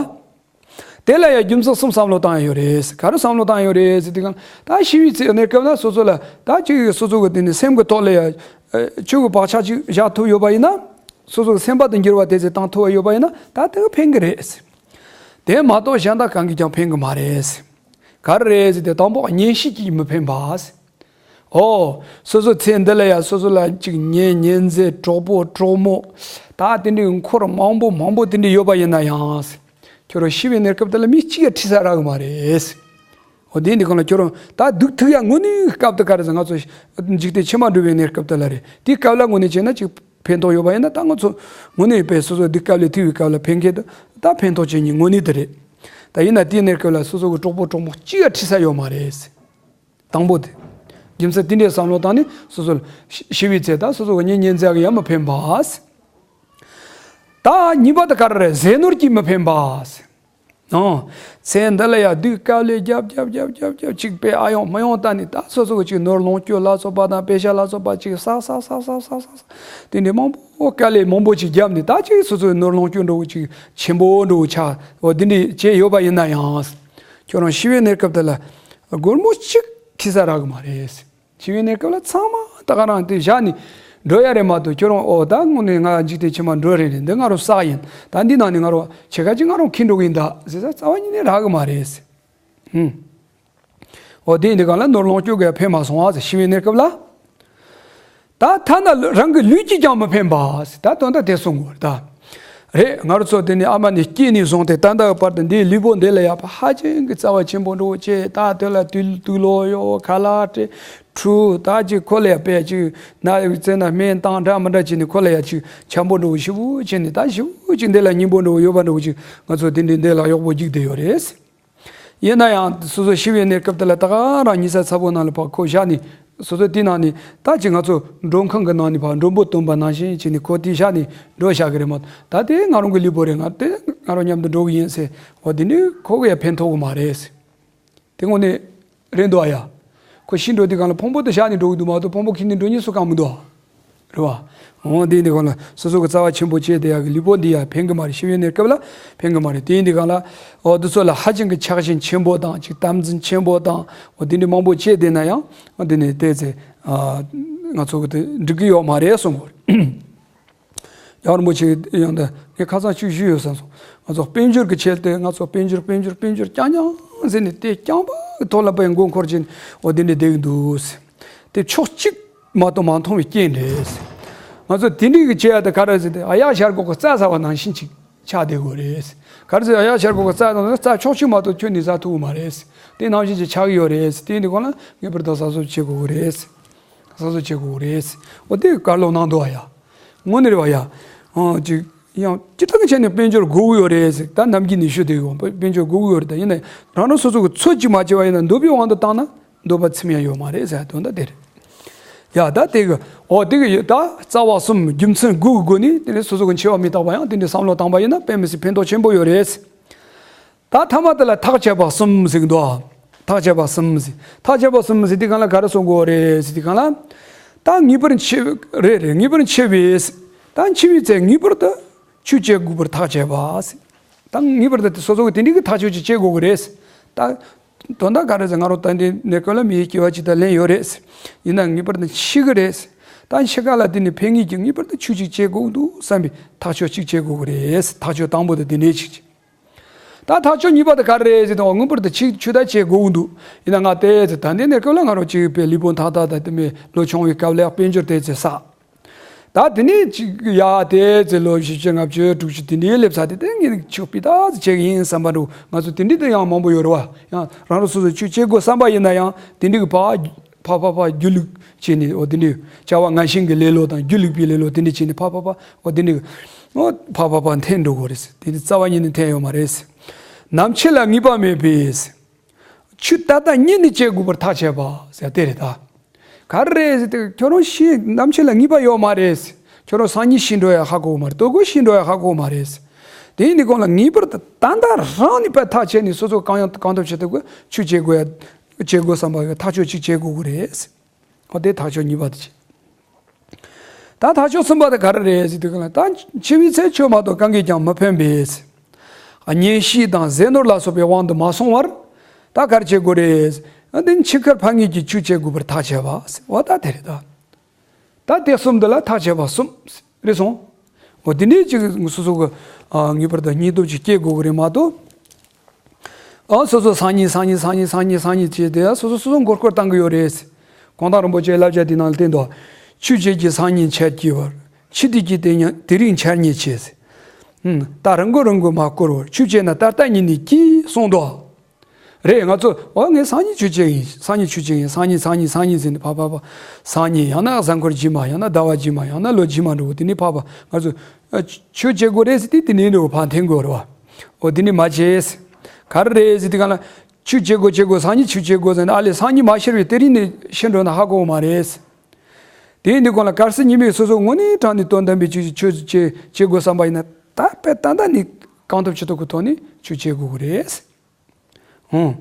དེ་ལ་ཡང་རྒྱུ་མཚན་གསུམ་བསམ་བློ་བཏང་ཡ་ཡོད་རེད། ག་རེ་བསམ་བློ་བཏང་ཡ་ཡོད་རེད་ཟེར་དུས་སྒང་ད་ཤི་བའི་ཚེ་གནས་སྐབས་ན་སོ་སོ་ལ་ད་ཅིག་སོ་སོ་གི་དེ་ནི་སེམས་ཀྱི་ཐོག་ལ་ཡ་ཆོས་ཀྱི་བག་ཆགས་ཅིག་བཞག་ཐུབ་ཡོད་པ་ཡིན་ན། སོ་སོ་གི་སེམས་པ་དེ་འགྱུར་བ་དེ་ཚོ་བཏང་ཐུབ་པ་ཡོད་པ་ཡིན་ན་ད་དེ་ག་ཕན་གི་རེད། དེ་མ་གཏོགས་གཞན་དག་གང་གིས་ཀྱང་ཕན་གི་མ་རེད། ག་རེ་རེད་ཟེར་དུས་དང་པོ་གཉེན་བཤེས་ཀྱིས་མི་ཕན་པ། ཨོ། སོ་སོ་ཚེ་འདི་ལ་ཡ་སོ་སོ་ལ་ཅིག་གཉེན་ཉེ་ཚན་གྲོགས་པོ་གྲོགས་མོ། ད་དེ་འདྲའི་འཁོར་མང་པོ་མང་པོ་དེ་འདྲ་ཡོད་པ་ཡིན་ན་ཡང་། ཁྱོད་རང་ཤི་བའི་གནས་སྐབས་དེ་ལ་མི་གཅིག་ཡ་ཁྲིད་ས་རག་གི་མ་རེད། ཨོ་དེ་འདི་གང་ལ་ཁྱོད་རང་ད་སྡུག་ཐུག་ཡ་དངོས་གནས་སྐབས་དེ་ག་རེ་ཟེར་ང་ཚོ་འཇིག་རྟེན་ཕྱི་མ་འགྲོ་བའི་གནས་སྐབས་དེ་ལ་རེད། དེའི་སྐབས་ལ་དངོས་གནས་བྱས་ན་ཅིག་ཕན་ཐོགས་ཡོད་པ་ཡིན་ན། ད་ང་ཚོ་དངོས་གནས་དཔེ་སོ་སོ་སྡུག་སྐབས་ལས་ཐུག་པའི་སྐབས་ལ་ཕན་མཁན་དེ་ད་ཕན་ཐོགས་བྱེད་མཁན་དངོས་གནས་དེ་རེད། ད་ཡིན་ན་དེའི་གནས་སྐབས་ལ་སོ་སོ་གི་གྲོགས་པོ་གྲོགས་མོ་གཅིག་ཡ་ཁྲིད་ས་ཡོད་མ་རེད། དང་པོ་དེ། རྒྱུ་མཚན་དེ་འདྲའི་བསམ་བློ་བཏང་ནས་སོ་སོ་ལ་ཤི་ཤི་བའི་ཚེ་ད་སོ་སོ་གི་གཉེན་ཉེ་ཚན་གྱིས་ཡང་མི་ཕན་པ། ད་གཉིས་པ་དེ་ག་རེ་རེད། ཟས་ནོར་གྱིས་མི་ཕན་པ། ཨང་། ཚེ་འདི་ལ་ཡ་སྡུག་དཀའ་ལས་རྒྱབ་རྒྱབ་རྒྱབ་རྒྱབ་རྒྱབ་ཅིག་དཔེ་ཨ་ཡོང་མི་ཡོང་ལྟ་ནས་ད་སོ་སོ་གི་ཅིག་ནོར་ལོངས་སྤྱོད་ལ་སོགས་པ་དང་པེ་ཤ་ལ་སོགས་པ་ཅིག་བསགས་བསགས་བསགས་བསགས་བསགས་བསགས་དེ་འདྲའི་མང་པོ་དཀའ་ལས་མང་པོ་ཅིག་བརྒྱབ་ནས་ད་ཅིག་སོ་སོའི་ནོར་ལོངས་སྤྱོད་འདྲ་བོ་ཅིག་ཆེན་པོ་འདྲ་བོ་ཆགས། འོ་འདི་འདྲའི་བྱས་ཡོད་པ་ཡིན་ན་ཡང་། ཁྱོད་རང་ཤི་བའི་གནས་སྐབས་དེ་ལ་སྒོར་མོ་གཅིག་ཁྱིས་ས་རག་གི་མ་རེད། ཤི་བའི་གནས་སྐབས་ལ་ཚང་མ་ད་ག་རང་དེ་བཞག་ནས་འགྲོ་ཡ་རེད་མ་གཏོགས། ཁྱོད་རང་ཨོ་ད་དངོས་གནས་ང་འཇིག་རྟེན་ཕྱི་མ་འགྲོ་རེད་རེད། འདི་ང་རང་བསགས་ཡིན། ད་འདི་ནང་ནས་ང་རང་ཕྱེད་ཀ་ཅིག་ང་རང་འཁྱེར་འགྲོ་གི་ཡིན་ད་ཟེར་ས་རྩ་བ་ཉིད་ནས་རག་གི་མ་རེད། ཧུམ། ཨོ་དེ་འདི་གང་ལ་ནོར་ལོངས་སྤྱོད་ཀྱིས་ཕན་མ་སོང་བ་ཟེར། ཤི་བའི་གནས་སྐབས་ལ། ད་ཐ་ན་རང་གི་ལུས་ཀྱིས་ཀྱང་མི་ཕན་པ་ཟེར། ད་དོན་དག་དེ་གསུང་དགོས་རེད་ད། རེད། ང་རང་ཚོ་དེ་ནས་ཨ་མ་ནས་སྐྱེས་ནས་བཟུང་སྟེ་ད་ལྟ་བར་དུ་འདིའི་ལུས་པོ་འདི་ལ་ཡ་ཕ་ཧ་ཅང་གི་རྩ་བ་ཆེན་པོ་འདྲ་བོ་བྱས། ད་དེ་ལ་དུག་དུག་ལོག་གཡོགས། ཁ་ལག་སྤྲད། ཁྲུས། ད་ཅིག་ཁོ་ལ་ཡ་དཔེ་ཅིག་ན་ཡོད་ཚེ་ན་སྨན་བཏང་འདྲ་མི་འདྲ་བྱས་ནས་ཁོ་ལ་ཡ་ཅིག་འཆམ་པོ་འདྲ་བོ་ཞེ་པོ་བྱས་ནས། ད་ཞེ་པོ་ཅིག་འདི་ལ་སྙིང་པོ་འདྲ་བོ་ཡོད་པ་འདྲ་བོ་ཅིག་ང་ཚོ་དེ་འདྲའི་འདི་ལ་གཡོག་པོ་རྒྱུགས་བསྡད་ཡོད་རེད། ཡིན་ན་ཡང་སོ་སོ་ཤི་བའི་གནས་སྐབས་དེ་ལ་ད་ག་རང་ཉལ་ས་ཚ་པོ་ནང་ལ་ཕར་ཁོ་བཞག་ནས། སོ་སོ་དེ་ནང་ནས་ད་ཅིག་ང་ཚོ་མགྲོན་ཁང་གི་ནང་ནས་ཕར་མགྲོན་པོ་སྟོན་པ་ནང་བཞིན་བྱས་ནས་ཁོ་དེ་བཞག་ནས་འགྲོ་བཞག་གི་རེད་མ་གཏོགས། ད་དེ་ང་རང་གི་ལུས་པོ་རེད། ང་དེ་ང་རང་མཉམ་དུ་འགྲོ་གི་ཡིན་ཟེར། འོ་དེ་ནི་ཁོ་གི་ཡ་ཕན་ཐོགས་གི་མ་རེད། དེ་དངོས་གནས་རེད་འདུག་ཨ་ཡ། ཁོ་ཤི་འགྲོ་དུས་སྒང་ལ་ཕུང་པོ་དེ་བཞག་ནས་འགྲོ་གི་འདུག་མ་གཏོགས་ཕུང་པོ་ཁྱེར་ནས་འགྲོ་མཁན་སུ་གང་མི་འདུག་ཨ། རེད་བ། འོ་དེ་འདི་གང་ལ་སོ་སོ་གི་རྩ་བ་ཆེན་པོ་བྱས་དེ་ཡག་གི་ལུས་པོ་འདི་ཡག་ཕན་གི་མ་རེད། ཤི་བའི་གནས་སྐབས་ལ་ཕན་གི་མ་རེད། དེ་འདི་གང་ལ་འོ་འདི་ཚོ་ལ་ཧ་ཅང་གི་ཆགས་ཞེན་ཆེན་པོ་དང་ཅིག་དམ་འཛིན་ཆེན་པོ་དང་འོ་དེ་འདྲ་མང་པོ་བྱས་བསྡད་ན་ཡང་འོ་དེ་ནི་བལྟས་ཚེ་ཨ་ང་ཚོ་གི་དེ་འགྲིག་གི་ཡོད་མ་རེད་གསུང་གི་རེད། རྒྱལ་བ་རིན་པོ་ཆེ་ཡང་ད་ངས་ཁ་སང་ཅིག་ཞུས་ཡོད་བསམ་སོང་། ང་ཚོ་དཔལ་འབྱོར་གྱི་ཆེད་དུ་ང་ཚོ་དཔལ་འབྱོར་དཔལ་འབྱོར་དཔལ་འབྱོར་རྐྱང་རྐྱང་ཟེར་ནས་དེ་རྐྱང་པ་གི་ཐོག་ལ་པའི་མགོ་འཁོར་གྱིན་འོ་དེ་འདྲ་བསྡད་ཀྱི་འདུག་ཟེར། དེ་ཕྱོགས་གཅིག་མ་གཏོགས་མ་མཐོང་བའི་རྐྱེན་རེད་ཟེར། ང་ཚོ་དེ་འདྲའི་གི་བྱེད་ཡ་དེ་ག་རེ་ཟེར་ཏེ་ཨ་ཡག་ཤར་སྒོ་གི་རྩྭ་ཟ་བ་ནང་བཞིན་ཅིག་ཆགས་བསྡད་དགོས་རེད་ཟེར། ག་རེ་ཟེར་ཨ་ཡག་ཤར་སྒོ་གི་རྩྭ་དང་རྩྭ་ཕྱོགས་གཅིག་མ་གཏོགས་ཁྱོན་ནས་ཟ་ཐུབ་ཀྱི་མ་རེད་ཟེར། དེ་ནང་བཞིན་ཅིག་ཆགས་ཀྱི་ཡོད་རེད་ཟེར། དེ་འདི་གོང་ལ་ངེས་པར་དུ་གཟབ་གཟབ་བྱེད་དགོས་ཀྱི་རེད་ཟེར། གཟབ་གཟབ་བྱེད་དགོས་རེད། འོ་དེ་བཀའ་སློབ་གནང་འདུག་ཨ་ཡ། དངོས་གནས་རེད་བ་ཡ། ཨང་ཅིག་ཡང་ཅི་ལྟར་གྱི་ཆ་ནས་དཔལ་འབྱོར་དགོས་ཀྱི་ཡོད་རེད་ཟེར། ད་ནམ་རྒྱུན་ནས་ཞུ་བསྡད་ཡོད། དཔལ་འབྱོར་དགོས་ཀྱི་ཡོད་རེད། ད་ཡིན་ན་རང་རང་སོ་སོ་གི་ཚོད་ཅིག་མ་བྱས་པ་ཡིན་ན་འདོད་པའི་དབང་དུ་བཏང་ན་འདོད་པ་ཚིམ་ཡ་ཡོད་མ་རེད་ཟེར་དོན་དག་དེ་རེད། ཡ་ད་དེ་གི་འོ་དེ་གི་ཡོད་ད་རྩ་བ་གསུམ་རྒྱུ་མཚན་དགུ་གི་སྒོ་ནས་དེ་ནས་སོ་སོ་གི་འཆི་བ་མི་རྟག་པ་ཡང་དེ་འདྲའི་བསམ་བློ་བཏང་པ་ཡིན་ན་དཔེ་མི་སྲིད་ཕན་ཐོགས་ཆེན་པོ་ཡོད་རེད། ད་ཐ་མ་དེ་ལ་ཐག་བཅད་པ་གསུམ་ཟེར་གི་འདུག་ཐག་བཅད་པ་གསུམ་ཟེར། ཐག་བཅད་པ་གསུམ་ཟེར་དུས་གང་ལ་ག་རེ་གསུང་གི་ཡོད་རེད་ཟེར་དུས་གང་ལ། ད་ངེས་པར་འཆི་རེད་རེད། ངེས་པར་འཆི་བས། ད་འཆི་བའི་ཚེ་ངེས་པར་དུ་ཆོས་བྱེད་དགོས་པར་ཐག་བཅད་པ་ཟེར། ད་ངེས་པར་དུ་སོ་སོ་གི་དེ་འདྲའི་གི་ཐག་གཅོད་ཅིག་བྱེད་དགོས་ཀྱི་རེད། ད་དོན་དག་ག་རེ་ཟེར། ང་རང་ད་འདི་ནས་ཀོ་ལ་མིའི་སྐྱེ་བ་ཅིག་ད་ལེན་ཡོད་རེད། ཡིན་ན་ངེས་པར་དུ་འཆི་གི་རེད། ད་འཆི་ཁ་ལ་དེ་ནས་ཕན་ངེས་ཀྱི་ངེས་པར་དུ་ཆོས་ཅིག་བྱེད་དགོས་འདུག་བསམ་པའི་ཐག་གཅོད་ཅིག་བྱེད་དགོས་ཀྱི་རེད། ཐག་གཅོད་དང་པོ་དེ་དེ་འདྲའི་ཅིག་ཅིག་ད་ཐག་གཅོད་གཉིས་པ་དེ་ག་རེ་རེད་ཟེར་དུས་ངེས་པར་དུ་ཆོས་ཆོས་དག་བྱེད་དགོས་འདུག་ཡིན་ན་ང་དེ་ཚེ་ད་འདི་ནས་སྐབས་ལ་ང་རང་ཅིག་པའི་ལུས་པོ་མཐའ་དག་ད་དེ་མོ་ལོ་ཆུང་བའི་སྐབས་ལ་དཔལ་འབྱོར་དེ་ཚེ་བསགས། ད་དེ་ནས་ཅིག་ཡ་དེ་ཚེ་ལོ་བཞི་བཅུ་ལྔ་བཅུ་དྲུག་ཅུ་དེ་འདྲའི་སླེབས་ཚར་དུས་དེ་ངས་ཆོས་སྤུས་དག་ཅིག་བྱེད་ཀྱི་ཡིན་བསམ་པ་འདྲ་བོ་ང་ཚོ་དེ་འདྲའི་དེ་ཡང་མང་པོ་ཡོད་རེད་བ། ཡང་རང་རང་སོ་སོས་ཆོས་བྱེད་དགོས་བསམ་པ་ཡིན་ན་ཡང་དེ་འདྲའི་གི་ཕ་ཕ་ཕ་ཕ་སྒྱིད་ལུག་བྱས་ནས་འོ་དེ་འདྲའི་བྱ་བ་ངན་ཞེན་གྱི་ལེ་ལོ་དང་སྒྱིད་ལུག་པའི་ལེ་ལོ་དེ་འདྲ་བྱས་ནས་ཕ་ཕ་ཕ་འོ་དེ་འདྲའི་འོ་ཕ་ཕ་ཕ་འཐེན་འགྲོ་དགོས་རེད། དེ་འདྲའི་རྩ་བ་ཉིད་ནས་འཐེན་ཡོད་མ་རེད། ནམ་འཆི་ལ་ངེས་པ་མེད་པས། ཆོས་ད་ལྟ་ཉིད་ནས་བྱེད་དགོས་པར་ཐག་བཅད་པ་ཟེར་དེ་རེད་ད། ག་རེ་རེད་ཟེར་དུས་ཁྱོད་རང་ཤི་ནམ་འཆི་ལ་ངེས་པ་ཡོད་མ་རེད། ཁྱོད་རང་སང་ཉིན་ཤི་འགྲོ་ཡ་ཧ་གོ་མ་རེད། ལྟོ་གོས་ཤི་འགྲོ་ཡ་ཧ་གོ་མ་རེད། དེ་ཡིན་དུས་གང་ལ་ངེས་པར་དུ་ད་ལྟ་རང་ནས་པའི་ཐག་བཅད་ནས་སོ་སོ་གང་ཡང་གང་ཐུབ་བྱེད་ཐུབ་དགོས། ཆོས་བྱེད་དགོས་ཡ་བྱེད་དགོས་བསམ་པ་ཐག་གཅོད་ཅིག་བྱེད་དགོས་ཀྱི་རེད། འོ་དེ་ཐག་གཅོད་གཉིས་པ་དེ་བྱེད། ད་ཐག་གཅོད་གསུམ་པ་དེ་ག་རེ་རེད་ཟེར་དུས་གང་ལ་ད་འཆི་བའི་ཚེ་ཆོས་མ་གཏོགས་གང་གིས་ཀྱང་མི་ཕན་པས། གཉེན་བཤེས་དང་ཟས་ནོར་ལ་སོགས་པའི་དབང་དུ་མ་སོང་བར་ད་ག་རེ་བྱེད་དགོས་རེད། འདི་འཆི་ཁར་ཕན་ངེས་ཀྱི་ཆོས་བྱེད་དགོས་པར་ཐག་བཅད་པ། འོ་ད་དེ་རེད་ད། ད་དེ་གསུམ་འདི་ལ་ཐག་བཅད་པ་གསུམ་རེད་སོང་། འོ་དེ་འདྲའི་ཅིག་སོ་སོ་གི་ངེས་པར་དུ་སྙིང་སྟོབས་ཅིག་སྐྱེ་དགོས་ཀྱི་རེད་མ་གཏོགས། ཨ་སོ་སོ་སང་ཉིན་སང་ཉིན་སང་ཉིན་སང་ཉིན་སང་ཉིན་བྱས་ཏེ་སོ་སོ་སོ་སོ་མགོ་སྐོར་བཏང་གི་ཡོད་རེད། གུང་ཐང་རིན་པོ་ཆེའི་བསླབ་བྱ་དེ་ནང་ལ་བསྟན་འདུག་ཆོས་བྱེད་ཀྱི་སང་ཉིན་འཆར་གྱི་བར། འཆི་དུས་ཀྱི་དེ་ཉིན་དེ་རིང་འཆར་ཉེས་བྱེད། ད་རང་མགོ་རང་མགོ་མ་སྐོར་བར་ཆོས་བྱེད་ན་ད་ལྟ་ཉིད་ནས་ཀྱིས་གསུངས་འདུག་རེད། ང་ཚོ་འོ་ངས་སང་ཉིན་ཆོས་བྱེད་ཡིན། སང་ཉིན་ཆོས་བྱེད་ཡིན། སང་ཉིན་སང་ཉིན་སང་ཉིན་ཟེར་ནས་ཕ་ཕ་ཕ། སང་ཉིན་ཡང་ན་གཟའ་འཁོར་རྗེས་མ་ཡང་ན་ཟླ་བ་རྗེས་མ་ཡང་ན་ལོ་རྗེས་མ་འགྲོ་དེ་ནས་ཕ་ཕ་ང་ཚོ་ཆོས་བྱེད་དགོས་རེད་ཟེར་དུས་དེ་ནས་འགྲོ་ཕ་འཐེན་དགོས་རེད་བ། འོ་དེ་ནས་མ་བྱེད། ག་རེ་རེད་ཟེར་དུས་གང་ལ། ཆོས་བྱེད་དགོས་བྱེད་དགོས་སང་ཉིན་ཆོས་བྱེད་དགོས་ཟེར་ན་ཨ་ལས་སང་ཉིན་མ་ཤར་བའི་དེ་རིང་ནས་ཤི་འགྲོ་ན་ཧ་གོ་མ་རེད། དེ་ཡིན་དུས་གང་ལ་གལ་སྲིད་ཉི་མའི་སོ་སོ་དངོས་གནས་དྲང་ནས་དོན་དམ་པའི་ཆོས་ཆོས་ཆོས་བྱེད་དགོས་བསམ་པ་ཡིན་ན་ད་དཔེ་ད་ལྟ་ནས་གང་ཐུབ་ཅི་ཐུབ་ཀྱི་ཐོག་ནས་ཆོས་བྱེད་དགོས་ཀྱི་རེད། ཧུང་།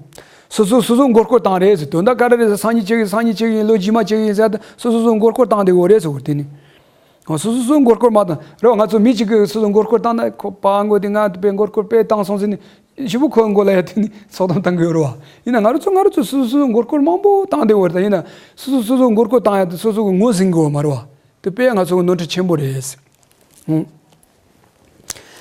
སོ་སོ་སོ་སོ་མགོ་སྐོར་བཏང་རེད་ཟེར། དོན་དག་ག་རེ་རེད་ཟེར། སང་ཉིན་ཅིག་ཡིན། སང་ཉིན་ཅིག་ཡིན། ལོ་རྗེས་མ་ཅིག་ཡིན་ཟེར་ད་སོ་སོ་སོ་མགོ་སྐོར་བཏང་བསྡད་ཡོད་རེད་ཟེར་བ་དེ་ནི། ཨ་སོ་སོ་སོ་མགོ་སྐོར་མ་བཏང་རེད་བ། ང་ཚོ་མི་གཅིག་གིས་སོ་སོ་མགོ་སྐོར་བཏང་ན་ཁོ་པ་མགོ་དེ་ང་དེ་པའི་མགོ་སྐོར་དཔེ་བཏང་སོང་ཟེར་ནི་ཞེ་པོ་ཁོའི་མགོ་ལ་ཡ་དེ་ནི་ཚོགས་གཏམ་བཏང་གི་ཡོད་རེད་བ། ཡིན་ན་ང་རང་ཚོ་ང་རང་ཚོ་སོ་སོ་སོ་སོ་མགོ་སྐོར་མང་པོ་བཏང་བསྡད་ཡོད་རེད། ད་ཡིན་ན་སོ་སོ་སོ་སོ་མགོ་སྐོར་བཏང་ཡ་དེ་སོ་སོ་གི་ངོ་ཟིན་གི་ཡོད་མ་རེད་བ། དེ་དཔེ་ང་ཚོ་གི་ནོར་འཁྲུལ་ཆེན་པོ་རེད། ཧུང་།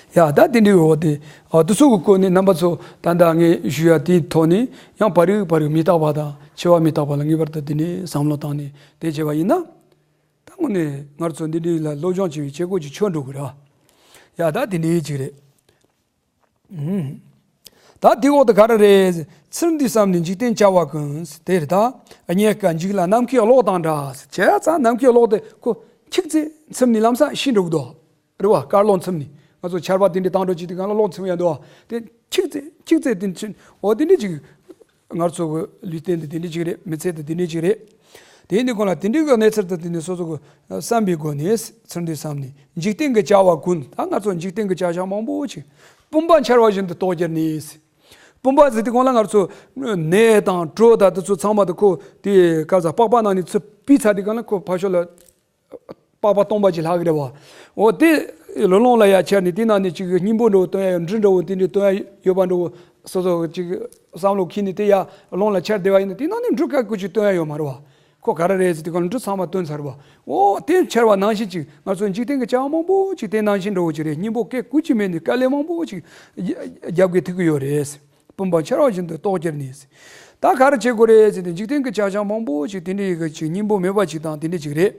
ཡ་ད་དེ་འདྲའི་འོ་དེ། ཨ་དེ་ཚོ་གི་སྐོར་ནས་རྣམ་པ་ཚོ་ད་ལྟ་ངས་ཞུ་ཡ་དེའི་ཐོག་ནས་ཡང་བར་རིག་བར་རིག་མི་རྟག་པ་དང་འཆི་བ་མི་རྟག་པ་ལ་ངེས་པར་དུ་དེ་ནས་བསམ་བློ་བཏང་ནས་དེ་བྱས་པ་ཡིན་ན། ད་དངོས་གནས་ང་ཚོ་འདི་འདྲའི་ལ་སློབ་སྦྱོང་བྱེད་པའི་བྱེད་སྒོ་ཅིག་ཆགས་འགྲོ་གི་རེད། ཡ་ད་དེ་འདྲའི་ཅིག་རེད། ཨུམ། ད་དེའི་འོག་ཏུ་ག་རེ་རེད། ཚུར་འདུས་བསམ་ནས་འཇིག་རྟེན་བྱ་བ་ཀུན། དེ་རེད་ད། རྙེད་དཀའ་འཇིག་ལ་ནམ་མཁའི་གློག་དང་འདྲ། བྱས་ཙང་ནམ་མཁའི་གློག་དེ་ཁོ་འཁྱུག་ཙེ་ཚུར་ནས་ལམ་སང་ཤི་འགྲོ་གི་འདུག་རེད་བ། དཀར་གློག་ཚིམ་ནས་ང་ཚོ་ཆར་པ་དེ་འདྲ་བཏང་འགྲོ་ཅིག་དེ་གང་ལ་གློག་ཚིམ་ཡ་འདུག་བ། དེ་འཁྱུག་ཙེ་འཁྱུག་ཙེ་དེ་ཚུན་འོ་དེ་འདྲ་ཅིག་ང་ཚོ་གི་ལུས་རྟེན་དེ་དེ་འདྲ་ཅིག་རེད། མི་ཚེ་དེ་དེ་འདྲ་ཅིག་རེད། དེ་ཡིན་དུས་གང་ལ་དེ་འདྲའི་གི་གནས་ཚུལ་དེ་དེ་ནས་སོ་སོ་གི་བསམ་པའི་སྒོ་ནས་ཚུར་འདུས་བསམ་ནས་འཇིག་རྟེན་གྱི་བྱ་བ་ཀུན། ད་ང་ཚོ་འཇིག་རྟེན་གྱི་བྱ་བཞག་མང་པོ་ཅིག་བུམ་པ་འཆར་བ་བཞིན་དུ་རྟོགས་གྱུར་ནས། བུམ་པ་ཟེར་དུས་གང་ལ་ང་ཚོ་ནས་དང་གྲོ་དང་དེ་ཚོ་ཚང་མ་དེ་ཁོ་དེ་ག་ས་པགས་པ་ནང་ནས་ཚུར་ཕུད་ཚར་དུས་གང་ལ་ཁོ་ཕར་ཕྱོགས་ལ། པགས་པ་སྟོང་པ་ཅིག་ལྷག་གི་རེད་བ། འོ་དེ་ལོ་ལོང་ལ་ཡ་ཁྱེར་ནས་དེ་ནང་ནས་ཅིག་སྙིང་པོ་འདྲ་བོ་བཏོན་ཡ་ཡོད། འབྲུ་འདྲ་བོ་དེ་འདྲ་བཏོན་ཡ་ཡོད་པ་འདྲ་བོ་སོ་སོ་ཅིག་བསམ་བློ་འཁྱེར་ནས་དེ་ཡ་ལོང་ལ་ཁྱེར་བསྡད་པ་ཡིན་ན་དེ་ནང་ནས་འབྲུ་སྐད་ཀུ་ཅིག་བཏོན་ཡ་ཡོད་མ་རེད་བ། ཁོ་ག་རེ་རེད་ཟེར་དུས་གང་ལ་འབྲུ་ཚང་མ་བཏོན་ཚར་བ། འོ་དེ་ཁྱེར་བ་ནང་བཞིན་ཅིག་ང་ཚོ་འཇིག་རྟེན་གྱི་བྱ་བ་མང་པོ་ཅིག་དེ་ནང་བཞིན་འདྲ་བོ་ཅིག་རེད། སྙིང་པོ་སྐད་ཀུ་ཅིག་མེད་ནས་དཀའ་ལས་མང་པོ་ཅིག་རྒྱབ་ཀྱི་ཐུག་གི་ཡོད་རེད། བུམ་པ་འཕྱར་བ་བཞིན་དུ་རྟོགས་གྱུར་ནས། ད་ག་རེ་བྱེད་དགོས་རེད་ཟེར་ཏེ་འཇིག་རྟེན་གྱི་བྱ་བྱེད་མང་པོ་ཅིག་དེ་འདྲའི་གི་ཅིག་སྙིང་པོ་མེད་པ་ཅིག་དང་དེ་འདྲ་ཅིག་རེད།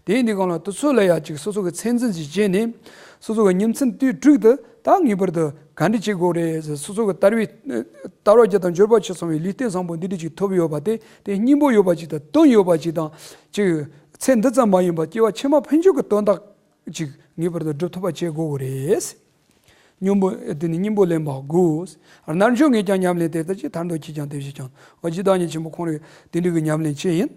དེ་ཡིན་དུས་གང་ལ་དེ་ཚོ་ལ་ཡ་ཅིག་སོ་སོ་གི་ཚད་འཛིན་ཅིག་བྱས་ནས་སོ་སོ་གི་ཉིན་མཚན་དུས་དྲུག་ཏུ་ད་ངེས་པར་དུ་ག་འདྲ་བྱེད་དགོས་རེད་ཟེར། སོ་སོ་གི་དར་བའི་དར་བ་བརྒྱད་དང་འབྱོར་པ་ཆེ་ཚང་བའི་ལུས་རྟེན་བཟང་པོ་འདི་འདྲ་ཅིག་ཐོབ་ཡོད་པ་དེ་དེ་སྙིང་པོ་ཡོད་པ་ཅིག་དང་དོན་ཡོད་པ་ཅིག་དང་ཅིག་ཚེ་འདི་ཙམ་མ་ཡིན་པར་སྐྱེ་བ་ཕྱི་མ་ཕན་ཆད་ཀྱི་དོན་དག་ཅིག་ངེས་པར་དུ་སྒྲུབ་ཐུབ་པ་བྱེད་དགོས་ཀྱི་རེད། སྙིང་པོ་དེ་ནི་སྙིང་པོ་ལེན་པ་དགོས། རྣལ་འབྱོར་ངས་ཀྱང་ཉམས་ལེན་དེ་ལྟར་བྱས། ཐར་འདོད་ཁྱེད་ཀྱང་དེ་བཞིན་ཀྱང་། འོ་ཇི་ལྟར་ཉིད་ཆེན་པོ་ཁོང་རེ་དེ་འདྲ་གི་ཉམས་ལེན་བྱས་ཡིན།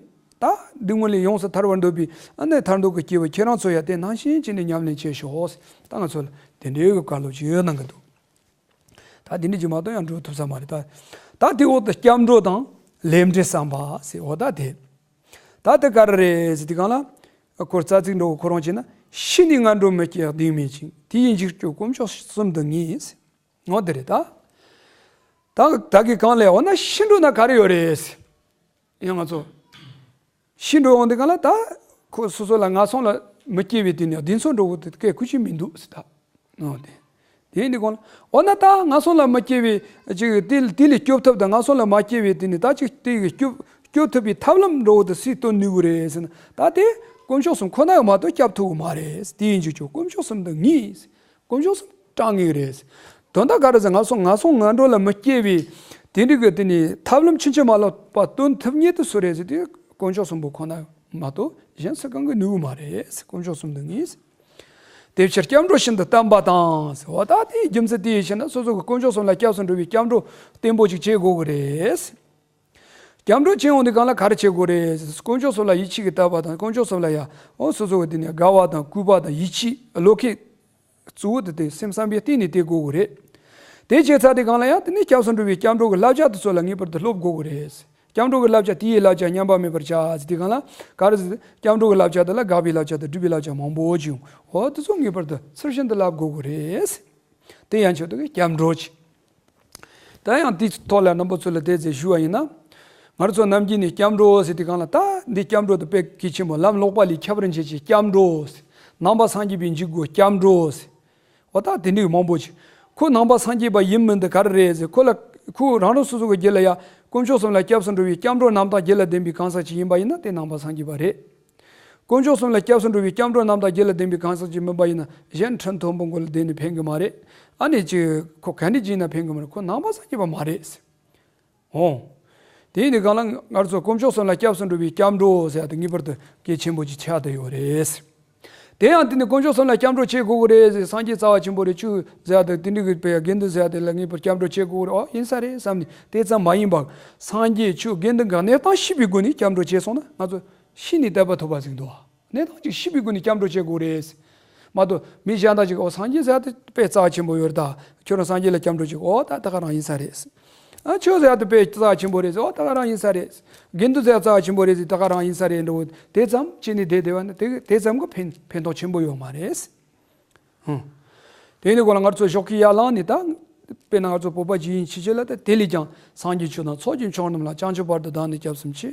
ད་འདི་སྔོན་ལས་ཡོངས་སུ་ཐར་བར་འདོད་པའི་ཨ་ནི་ཐར་འདོད་ཀྱི་སྐྱེ་བོ་ཁྱེད་རང་ཚོ་ཡང་དེ་ནང་བཞིན་བྱས་ནས་ཉམས་ལེན་བྱས་ཤོག། ད་ང་ཚོ་ལ་དེ་འདྲའི་གི་བཀའ་སློབ་ཅིག་ཡོད་གནང་གི་འདུག། ད་དེ་འདྲ་ཅིག་མ་གཏོགས་ཡང་འགྲོ་ཐུབ་ས་མ་རེད་ད། ད་དེ་འོག་ཏུ་སྐྱབས་འགྲོ་དང་ལས་འབྲས་བསམ་པ་ཟེར། འོ་ད་དེ། ད་དེ་ག་རེ་རེད་ཟེར་དུས་གང་ལ། ཁོ་རྩ་ཚིག་འདྲ་བོ་ཁོ་རང་བྱས་ན། ཤི་ནས་ངན་འགྲོར་མི་སྐྱེ་གདེང་མེད་ཅིང་། དེ་ཡི་འཇིགས་སྐྱོབ་དཀོན་མཆོག་གསུམ་དུ་ངེས། འོ་དེ་རེད་ད། ད་ད་གི་གང་ལས་འོ་ན་ཤི་འགྲོ་ན་ག་རེ་ཡོད་རེད། ཡང་ང་ཚོ་ཤི་འགྲོ་འོང་དེ་གང་ལ་ད་ཁོ་སོ་སོ་ལ་ངན་སོང་ལ་མི་སྐྱེ་བའི་དེ་ནི་གདེང་ཚོད་འགྲོ་བོ་དེ་སྐད་ཁུ་ཆུ་མི་འདུག་ཟེར་ད། འོ་དེ། དེ་ཡིན་དུས་གང་ལ། འོ་ན་ད་ངན་སོང་ལ་མ་སྐྱེ་བའི་ཅིག་དེ་དེ་ལས་སྐྱོབ་ཐབས་དང་ངན་སོང་ལ་མ་སྐྱེ་བའི་དེ་ནི་ད་ཅིག་དེ་གི་སྐྱོབ་སྐྱོབ་ཐུབ་པའི་ཐབས་ལམ་འགྲོ་བོ་དེ་སུས་སྟོན་ནུས་གི་རེད་ཟེར་ན། ད་དེ་དཀོན་མཆོག་གསུམ་ཁོ་ན་ཡང་མ་གཏོགས་སྐྱོབ་ཐུབ་གི་མ་རེད། དེ་ཡིན་དུས་ཀྱང་དཀོན་མཆོག་གསུམ་དུ་ངེས། དཀོན་མཆོག་གསུམ་སྐྲག་ངེས་རེད། དོན་དག་ག་རེ་ཟེར། ངན་སོང་ངན་སོང་ངན་འགྲོ་ལ་མི་སྐྱེ་བའི་དེ་འདྲ་གི་དེ་ནི་ཐབས་ལམ་ཕྱིན་ཅི་མ་ལོག་པ་སྟོན་ཐུབ་མཁན་དེ་སུ་རེད་ཟེར་དུས་དཀོན་མཆོག་གསུམ་པོ་ཁོ་ན་མ་གཏོགས་གཞན་སུ་གང་གིས་ནུས་གི་མ་རེད། དཀོན་མཆོག་གསུམ་དུ་ངེས། དེ་ཕྱིར་སྐྱབས་འགྲོ་ཤིན་ཏུ་བརྟན་པ་དང་ཟེར། འོ་ད་དེའི་རྒྱུ་མཚན་དེ་ཡིན་ཕྱིར་ན་སོ་སོ་གི་དཀོན་མཆོག་གསུམ་ལ་སྐྱབས་སུ་འགྲོ་བའི་སྐྱབས་འགྲོ་བརྟན་པོ་ཅིག་བྱེད་དགོས་ཀྱི་རེད། སྐྱབས་འགྲོ་བྱེད་འོང་དུས་གང་ལ་ག་རེ་བྱེད་དགོས་རེད། དཀོན་མཆོག་གསུམ་ལ་ཡིད་ཆེས་ཀྱིས་དད་པ་དང་། དཀོན་མཆོག་གསུམ་ལ་ཡ་འོ་སོ་སོ་གི་དེ་ནས་དགའ་བ་དང་གུས་པ་དང་ཡིད་ཆེས་བློ་ཁེལ་གཙོ་བོ་དེ་དེ་སེམས་བསམ་པའི་སྟེང་ནས་དེ་དགོས་ཀྱི་རེད། དེ་བྱས་ཚར་དུས་གང་ལ་ཡང་དེ་ནས་སྐྱབས་སུ་འགྲོ་བའི་སྐྱབས་འགྲོ་གི་བསླབ་བྱ་དེ་ཚོ་ལ་ངེས་པར་དུ་སློབ་དགོས་ཀྱི་རེད། སྐྱབས་འགྲོ་གི་བསླབ་བྱ་དེ་ཡི་བསླབ་བྱ་ཉམས་པ་མེད་པར་བྱ་ཟེར་དུས་གང་ལ་ག་རེ་ཟེར། སྐྱབས་འགྲོ་གི་བསླབ་བྱ་དེ་ལ་དགག་པའི་བསླབ་བྱ་དང་སྒྲུབ་པའི་བསླབ་བྱ་མང་པོ་ཅིག་ཡོང་། འོ་དེ་ཚོ་ངེས་པར་དུ་ཚུལ་བཞིན་དུ་བསླབ་དགོས་ཀྱི་རེད། དེ་ཡན་ཆོད་དུ་སྐྱབས་འགྲོ་ཅིག། ད་ཡང་དེའི་ཐོག་ལ་རྣམ་པ་ཚོ་ལ་དེ་ཟེར་ཞུ་བ་ཡིན་ན། ང་རང་ཚོ་ནམ་རྒྱུན་ནས་སྐྱབས་འགྲོ་ཟེར་དུས་གང་ལ་ད་འདི་སྐྱབས་འགྲོ་དེ་དཔེ་གལ་ཆེན་པོ། ལམ་ལོག་པ་ལས་ཁྱབ་པར་བྱེད་ཅིང་སྐྱབས་འགྲོ་ཟེར། ནང་པ་སངས་རྒྱས་པའི་འཇུག་སྒོ་སྐྱབས་འགྲོ་ཟེར། འོ་ད་དེ་འདྲའི་མང་པོ་ཅིག། ཁོ་ནང་པ་སངས་རྒྱས་པ་ཡིན་མིན་དེ་ག་རེ་རེད་ཟེར། ཁོ་ལ་ཁོ་རང་རང་སོ་སོ་གི་རྒྱུད་ལ་ཡ་དཀོན་མཆོག་གསུམ་ལ་སྐྱབས་སུ་འགྲོ་བའི་སྐྱབས་འགྲོ་རྣམ་དག་རྒྱུད་ལ་ལྡན་པའི་གང་ཟག་ཅིག་ཡིན་པ་ཡིན་ན་དེ་ནང་པ་སངས་རྒྱས་པ་རེད། དཀོན་མཆོག་གསུམ་ལ་སྐྱབས་སུ་འགྲོ་བའི་སྐྱབས་འགྲོ་རྣམ་དག་རྒྱུད་ལ་ལྡན་པའི་གང་ཟག་ཅིག་མིན་པ་ཡིན་ན་གཞན་ཁྲིམས་མཐུན་པོ་མགོ་ལ་བསྡད་ནས་ཕན་གི་མ་རེད། ཨ་ནི་ཅིག་ཁོ་ག་འདྲ་ཅིག་ཡིན་ན་ཕན་གི་མ་རེད། ཁོ་ནང་པ་སངས་རྒྱས་པ་མ་རེད་ཟེར། འོང་། དེ་ཡིན་དུས་གང་ལ་ང་རང་ཚོ་དཀོན་མཆོག་གསུམ་ལ་སྐྱབས་སུ་འགྲོ་བའི་སྐྱབས་འགྲོ་ཟེར་ཡ་དེ་ངེས་པར་དུ་གལ་ཆེན་པོ་ཅིག་ཆགས་བསྡད་ཡོད་རེད། དེ་ཡང་དེ་ནི་དཀོན་མཆོག་གསུམ་ལ་སྐྱབས་འགྲོ་བྱེད་དགོས་ཀྱི་རེད་ཟེར། སངས་རྒྱས་རྩ་བ་ཆེན་པོ་རེད་ཆོས་ཟེར་ཡ་དེ་དེ་འདྲ་གི་དཔེ་དགེ་འདུན་ཟེར་ཡ་དེ་ལ་ངེས་པར་སྐྱབས་འགྲོ་བྱེད་དགོས་ཀྱི་རེད། ཨོ་ཡིན་ས་རེད་བསམ་ནས། དེ་ཙམ་མ་ཡིན་པར་སངས་རྒྱས་ཆོས་དགེ་འདུན་གྱི་གནས་སྟངས་ཤེས་པའི་སྒོ་ནས་སྐྱབས་འགྲོ་བྱས་སོང་ན་ང་ཚོ་ཤི་ནས་དད་པ་ཐོབ་པ་ཟིག་འདུག། གནས་སྟངས་ཅིག་ཤེས་པའི་སྒོ་ནས་སྐྱབས་འགྲོ་བྱེད་དགོས་རེད། མ་གཏོགས་མི་གཞན་དག་ཅིག་ཨོ་སངས་རྒྱས་ཟེར་ཡ་དེ་དཔེ་རྩ་ཆེན་པོ་ཡོད་རེད་ད། ཁྱོད་རང་སངས་རྒྱས་ལ་སྐྱབས་འགྲོ་བྱེད་དགོས། ཨོ་ད་ད་ག་རང་ཡིན་ས་རེད། ཨ་ཆོས་ཟེར་ཡ་དེ་དཔེ་རྩ་ཆེན་པོ་རེད་ཟེར། ཨོ་ད་ག་རང་ཡིན་ས་རེད། དགེ་འདུན་ཟེར་ཡ་རྩ་ཆེན་པོ་རེད་ཟེར། ད་ག་རང་ཡིན་ས་རེད་འགྲོ། དེ་ཙམ་བྱས་ནས་བསྡད་བསྡད་པ་ན་དེ་དེ་ཙམ་གྱི་ཕན་ཕན་ཐོགས་ཆེན་པོ་ཡོད་མ་རེད། ཧུམ། དེ་ནི་གོ་ལ་ང་ཚོ་ཞོགས་ཀྱི་ཡར་ལངས་ནས་ད། དཔེར་ན་ང་ཚོ་བོད་པ་ཇི་ཡིན་ཕྱི་ཕྱི་ལ་ད་དེ་ལས་ཀྱང་སངས་རྒྱས་ཆོས་དང་ཚོགས་ཀྱི་མཆོག་རྣམས་ལ། བྱང་ཆུབ་བར་དུ་བདག་ནི་སྐྱབས་སུ་མཆི།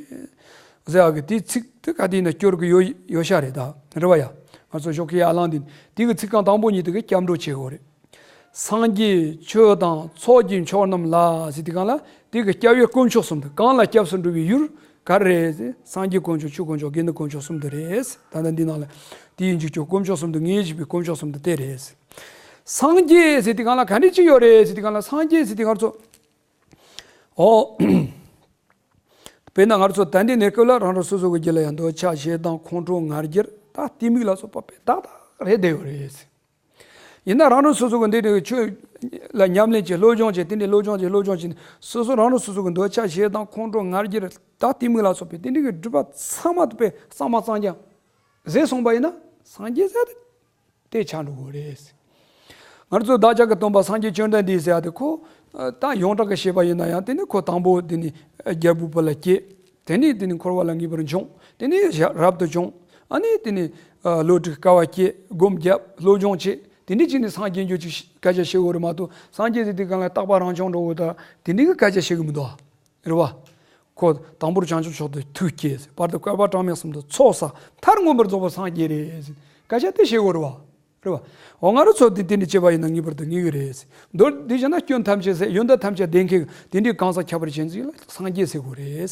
ཟེར་ཡག་གི་དེའི་ཚིག་དེ་ག་དེ་ཡིན་ན་སྐྱོར་གི་ཡོད་ཡོད་ཤ་རེད་ད། རེད་བ་ཡ། ང་ཚོ་ཞོགས་ཀྱི་ཡར་ལངས་དུས་དེ་གི་ཚིག་རྐང་དང་པོ་གཉིས་དེ་གི་སྐྱབས་འགྲོ་བྱེད་དགོས་རེད། སངས་རྒྱས་ཆོས་དང་ཚོགས་ཀྱི་མཆོག་རྣམས་ལ་ཟེར་དུས་གང་ལ་དེ་གི་སྐྱབས་ཡུལ་དཀོན་མཆོག་གསུམ་དུ། གང་ལ་སྐྱབས་སུ་འགྲོ་བའི་ཡུལ་ག་རེ་རེད་ཟེར། སངས་རྒྱས་དཀོན་མཆོག་ཆོས་དཀོན་མཆོག་དགེ་འདུན་དཀོན་མཆོག་གསུམ་དུ་རེད། ད་ལྟ་འདི་ནང་ལ་དེ་ཡི་འཇིགས་སྐྱོབ་དཀོན་མཆོག་གསུམ་དུ་ངེས་ཞེས་པའི་དཀོན་མཆོག་གསུམ་དུ་དེ་རེད། སངས་རྒྱས་ཟེར་དུས་གང་ལ་ག་འདྲ་ཅིག་ཡོད་རེད་ཟེར་དུས་གང་ལ་སངས་རྒྱས་ཟེར་དུས་ང་ཚོ། ཨོ། དཔེར་ན་ང་ཚོ་ད་ལྟའི་གནས་སྐབས་ལ་རང་རང་སོ་སོ་གི་རྒྱུད་ལ་ཡང་འདོད་ཆགས་ཞེ་སྡང་ཁོང་ཁྲོ་ང་རྒྱལ་ད་གཏི་མུག་ལ་སོགས་པ་དཔེ་ཏག་ཏག་རེད་བསྡད་ཡོད་རེད། ཡིན་ན་རང་རང་སོ་སོ་གི་འདི་འདྲའི་ཆོས་ལ་ཉམས་ལེན་བྱེད། སློབ་སྦྱོང་བྱེད། དེ་འདྲའི་སློབ་སྦྱོང་བྱེད། སློབ་སྦྱོང་བྱེད་ནས་སོ་སོ་རང་རང་སོ་སོ་གི་འདོད་ཆགས་ཞེ་སྡང་ཁོང་ཁྲོ་ང་རྒྱལ་ད་གཏི་མུག་ལ་སོགས་པའི་དེ་འདྲའི་གི་སྒྲིབ་པ་ཚང་མ་དཔེ་གཙང་མ་གཙང་རྐྱང་བཟོས་སོང་པ་ཡིན་ན་སངས་རྒྱས་ཟེར་དེ་དེ་ཆགས་འགྲོ་གི་རེད། ང་ཚོ་བདག་ཅག་གི་སྟོན་པ་སངས་རྒྱས་བཅོམ་ལྡན་འདས་ཟེར་ཡ་དེ་ཁོ་ད་ཡོངས་གྲགས་ཀྱི་བཤད་པ་ཡིན་ན་ཡང་དེ་ནི་ཁོ་དང་པོ་དེ་ནི་རྒྱལ་པོའི་བུ་ལ་སྐྱེས། དེ་ནས་དེ་ནི་འཁོར་བ་ལ་ངེས་པར་འབྱུང་། དེ་ནས་རབ་ཏུ་བྱུང་ ཨ་ནི་དེ་ནི་ཨ་བློ་གྲོས་དཀའ་བ་སྤྱད། སྒོམ་རྒྱབ། སློབ་སྦྱོང་བྱེད། དེ་འདྲའི་ཅིག་ནི་སངས་རྒྱས་འགྱུར་ཅིག་སྐད་ཆ་བཤད་དགོས་རེད་མ་གཏོགས། སངས་རྒྱས་ཟེར་དུས་སྒང་ལ་རྟག་པ་རང་བྱུང་འདྲ་བོ་དང་དེ་འདྲའི་གི་སྐད་ཆ་བཤད་གི་མི་འདུག་ཨ། རེད་བ། ཁོ་དང་པོར་བྱང་ཆུབ་མཆོག་ཏུ་ཐུགས་བསྐྱེད་ཟེར། བར་དུ་བསྐལ་པ་གྲངས་མེད་གསུམ་དུ་ཚོགས་བསགས། མཐར་མངོན་པར་རྫོགས་པར་སངས་རྒྱས་རེད་ཟེར། སྐད་ཆ་དེ་བཤད་དགོས་རེད་བ། རེད་བ། འོ་ང་རང་ཚོ་དེ་དེ་འདྲ་བྱས་པ་ཡིན་ན་ངེས་པར་དུ་ངེས་ཀྱི་རེད། མདོར་བསྡུས་བྱས་ན་སྐྱོན་ཐམས་ཅད་སེལ། ཡོན་ཏན་ཐམས་ཅད་ལྡན་མཁན་གྱི་དེ་འདྲའི་གང་ཟག་ཁྱད་པར་ཅན་ཅིག་ལ་སངས་རྒྱས་ཟེར་དགོས་རེད།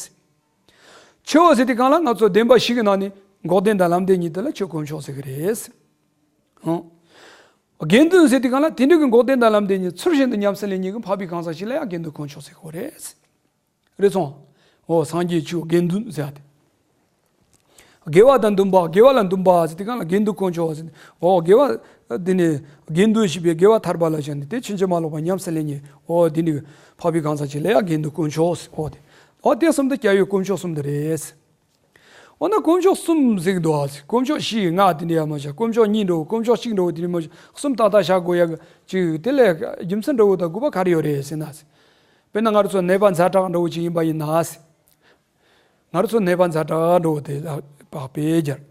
ཆོས་ཟེར་དུས་སྒང་ལ་ང་ཚོ་བདེན་པ་བཞི་གི་ནང་ནས་འགོག་བདེན་དང་ལམ་བདེན་གཉིས་དེ་ལ་ཆོས་དཀོན་མཆོག་ཟེར་གི་རེད། ཧང་། དགེ་འདུན་ཟེར་དུས་སྒང་ལ་དེ་འདྲའི་གི་འགོག་བདེན་དང་ལམ་བདེན་གཉིས་ཚུལ་བཞིན་དུ་ཉམས་སུ་ལེན་མཁན་གྱི་འཕགས་པའི་གང་ཟག་ཅིག་ལ་ཡང་དགེ་འདུན་དཀོན་མཆོག་ཟེར་དགོས་རེད། རེད་སོང་། འོ་སངས་རྒྱས་ཆོས་དགེ་འདུན་ཟེར་ཡ་དེ། དགེ་བ་དང་འདུན་པ། དགེ་བ་ལ་འདུན་པ་ཟེར་དུས་སྒང་ལ་དགེ་འདུན་དཀོན་མཆོག་ཟེར། འོ་དགེ་བ་དེ་ནི་དགེ་འདུན་ཞེས་པའི་དགེ་བ་ཐར་པ་ལ་བཞག་ནས་དེ་ཕྱིན་ཅི་མ་ལོག་པ་ཉམས་སུ་ལེན་མཁན། འོ་དེ་ནི་འཕགས་པའི་གང་ཟག་ཅིག་ལ་ཡང་དགེ་འདུན་དཀོན་མཆོག་ཟེར། འོ་དེ། འོ་དེ་གསུམ་དུ་སྐྱབས་ཡུལ་དཀོན་མཆོག་གསུམ་དེ་རེད། འོ་ན་དཀོན་མཆོག་གསུམ་ཟེར་གི་འདུག་ཨ། དཀོན་མཆོག་བཞི་ཡི་ལྔ་དེ་འདྲ་ཡང་མ་བཞག། དཀོན་མཆོག་གཉིས་འདྲ་བོ། དཀོན་མཆོག་གཅིག་འདྲ་བོ་དེ་འདྲ་མ་བཞག། གསུམ་ཏག་ཏག་བཞག་དགོས་ཡ་གི་ཅིག་དེ་ལས་རྒྱུ་མཚན་འདྲ་བོ་དང་དགོས་པ་ག་རེ་ཡོད་རེད་ཟེར་ན། དཔེར་ན་ང་རང་ཚོ་ནད་པ་ཛ་དྲག་འདྲ་བོ་ཅིག་ཡིན་པ་ཡིན་ན། ང་རང་ཚོ་ནད་པ་ཛ་དྲག་འདྲ་བོ་དེ་ལ་བག་ཕེབས་རྒྱབ།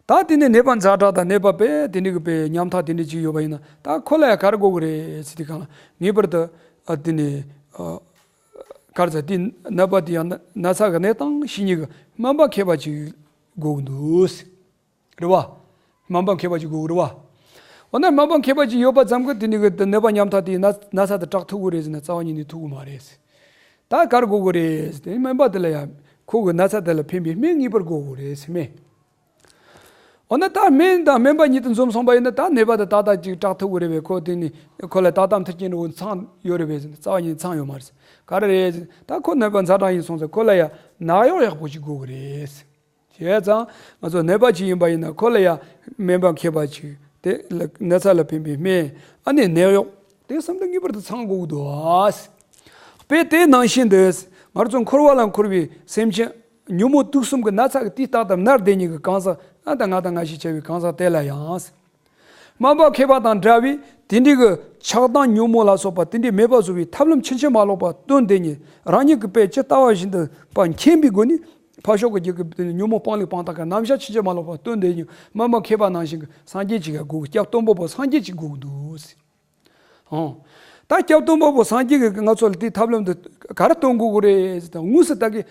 ད་དེ་ནས་ནད་པ་ཛ་དྲག་དང་ནད་པ་དཔེ་དེ་འདྲ་གི་དཔེ་ཉམ་ཐག་དེ་འདྲ་ཅིག་ཡོད་པ་ཡིན་ན། ད་ཁོ་ལ་ཡང་ག་རེ་དགོས་ཀྱི་རེད་ཟེར་དུས་སྒང་ལ། ངེས་པར་དུ་ཨ་དེ་ནས་ཨ་ག་རེ་ཟེར། དེ་ནད་པ་དེ་ཡང་ན་ན་ཚ་གི་གནས་སྟངས་ཤེས་མཁན་གྱི་སྨན་པ་མཁས་པ་ཅིག་དགོས་ཀྱི་འདུག་ཟེར། རེད་བ། སྨན་པ་མཁས་པ་ཅིག་དགོས་ཀྱི་རེད་བ། འོ་ན་སྨན་པ་མཁས་པ་ཅིག་ཡོད་པ་ཙམ་གྱིས་དེ་ནས་གི་ནད་པ་ཉམ་ཐག་དེ་ན་ན་ཚ་དེ་དྲག་ཐུབ་ཀྱི་རེད་ཟེར་ན། རྩ་བ་ཉིད་ནས་ཐུབ་ཀྱི་མ་རེད་ཟེར། ད་ག་རེ་དགོས་ཀྱི་རེད་ཟེར་ཏེ། སྨན་པ་དེ་ལ་ཡང་ཁོ་གི་ན་ཚ་དེ་ལ་ཕན་པའི་སྨན་ངེས་པར་དགོས་ཀྱི་རེད་ཟེར། སྨན། འོ་ན་ད་སྨན་དང་སྨན་པ་གཉིས་དེ་འཛོམས་སོང་པ་ཡིན་ན། ད་ནད་པ་དེ་ཏག་ཏག་ཅིག་དྲག་ཐུབ་ཀྱི་རེད་པས། ཁོ་དེ་ནི་ཁོ་ལ་ཏག་ཏག་མཐུན་རྐྱེན་འདྲ་བོ་ཚང་ཡོད་རེད་པས་ཟེར་ན། རྩ་བ་ཉིད་ཚང་ཡོད་མ་རེད་ཟེར། ག་རེ་རེད་ཟེར་ན། ད་ཁོ་ནད་པ་ཛ་དྲག་ཡིན་སོང་ཙང་ཁོ་ལ་ཡང་ནད་གཡོག་ཡག་པོ་ཅིག་དགོས་ཀྱི་རེད་ཟེར། བྱས་ཙང་ང་ཚོ་ནད་པ་ཅིག་ཡིན་པ་ཡིན་ན། ཁོ་ལ་ཡང་སྨན་པ་མཁས་པ་ཅིག་དེ་ལ་ན་ཚ་ལ་ཕན་པའི་སྨན། ཨ་ནི་ནད་གཡོག་དེ་གསུམ་དེ་ངེས་པར་དུ་ཚང་དགོས་ཀྱི་འདུག་ཨ། དཔེ་དེ་ནང་བཞིན་དུ། ང་ཚོ་འཁོར་བ་ལ་འཁོར་བའི་སེམས་ཅན་ཉོན་མོངས་དུག་གསུམ་གྱི་ན་ཚ་གིས་དུས་རྟག་ཏུ་མནར་བསྡད་མཁན་གྱི་གང་ཟག། ཨ་ད་ང་དང་ང་ཞེས་བྱ་བའི་གང་ཟག་དེ་ལ་ཡང་། སྨན་པ་མཁས་པ་དང་འདྲ་བའི་དེ་འདྲའི་གི་ཆགས་སྡང་ཉོན་མོངས་ལ་སོགས་པ་དེ་འདྲའི་མེད་པ་བཟོ་བའི་ཐབས་ལམ་ཕྱིན་ཅི་མ་ལོག་པ་སྟོན་བསྡད་མཁན། རང་ཉིད་ཀྱི་དཔེ་ཇི་ལྟ་བ་བཞིན་དུ་པ་མཁྱེན་པའི་སྒོ་ནས། འཕགས་མཆོག་གི་རྒྱུད་ཀྱི་ཉོན་མོངས་སྤང་ལེགས་སྤང་དག་གི་རྣམ་གཞག་ཕྱིན་ཅི་མ་ལོག་པ་སྟོན་བསྡད་མཁན་སྨན་པ་མཁས་པ་ནང་བཞིན་གྱི་སངས་རྒྱས་ཅིག་ཡང་དགོས། སྐྱབས་སྟོན་པ་པོ་སངས་རྒྱས་ཅིག་དགོས་ཀྱི་འདུག་ཟེར། ཨང་། ད་སྐྱབས་སྟོན་པ་པོ་སངས་རྒྱས་ཀྱིས་ང་ཚོ་ལ་དེའི་ཐབས་ལམ་དེ་ག་རེ་སྟོན་དགོས་ཀྱི་རེད་ཟེར་ན། དངོས་སུ་ད་གི་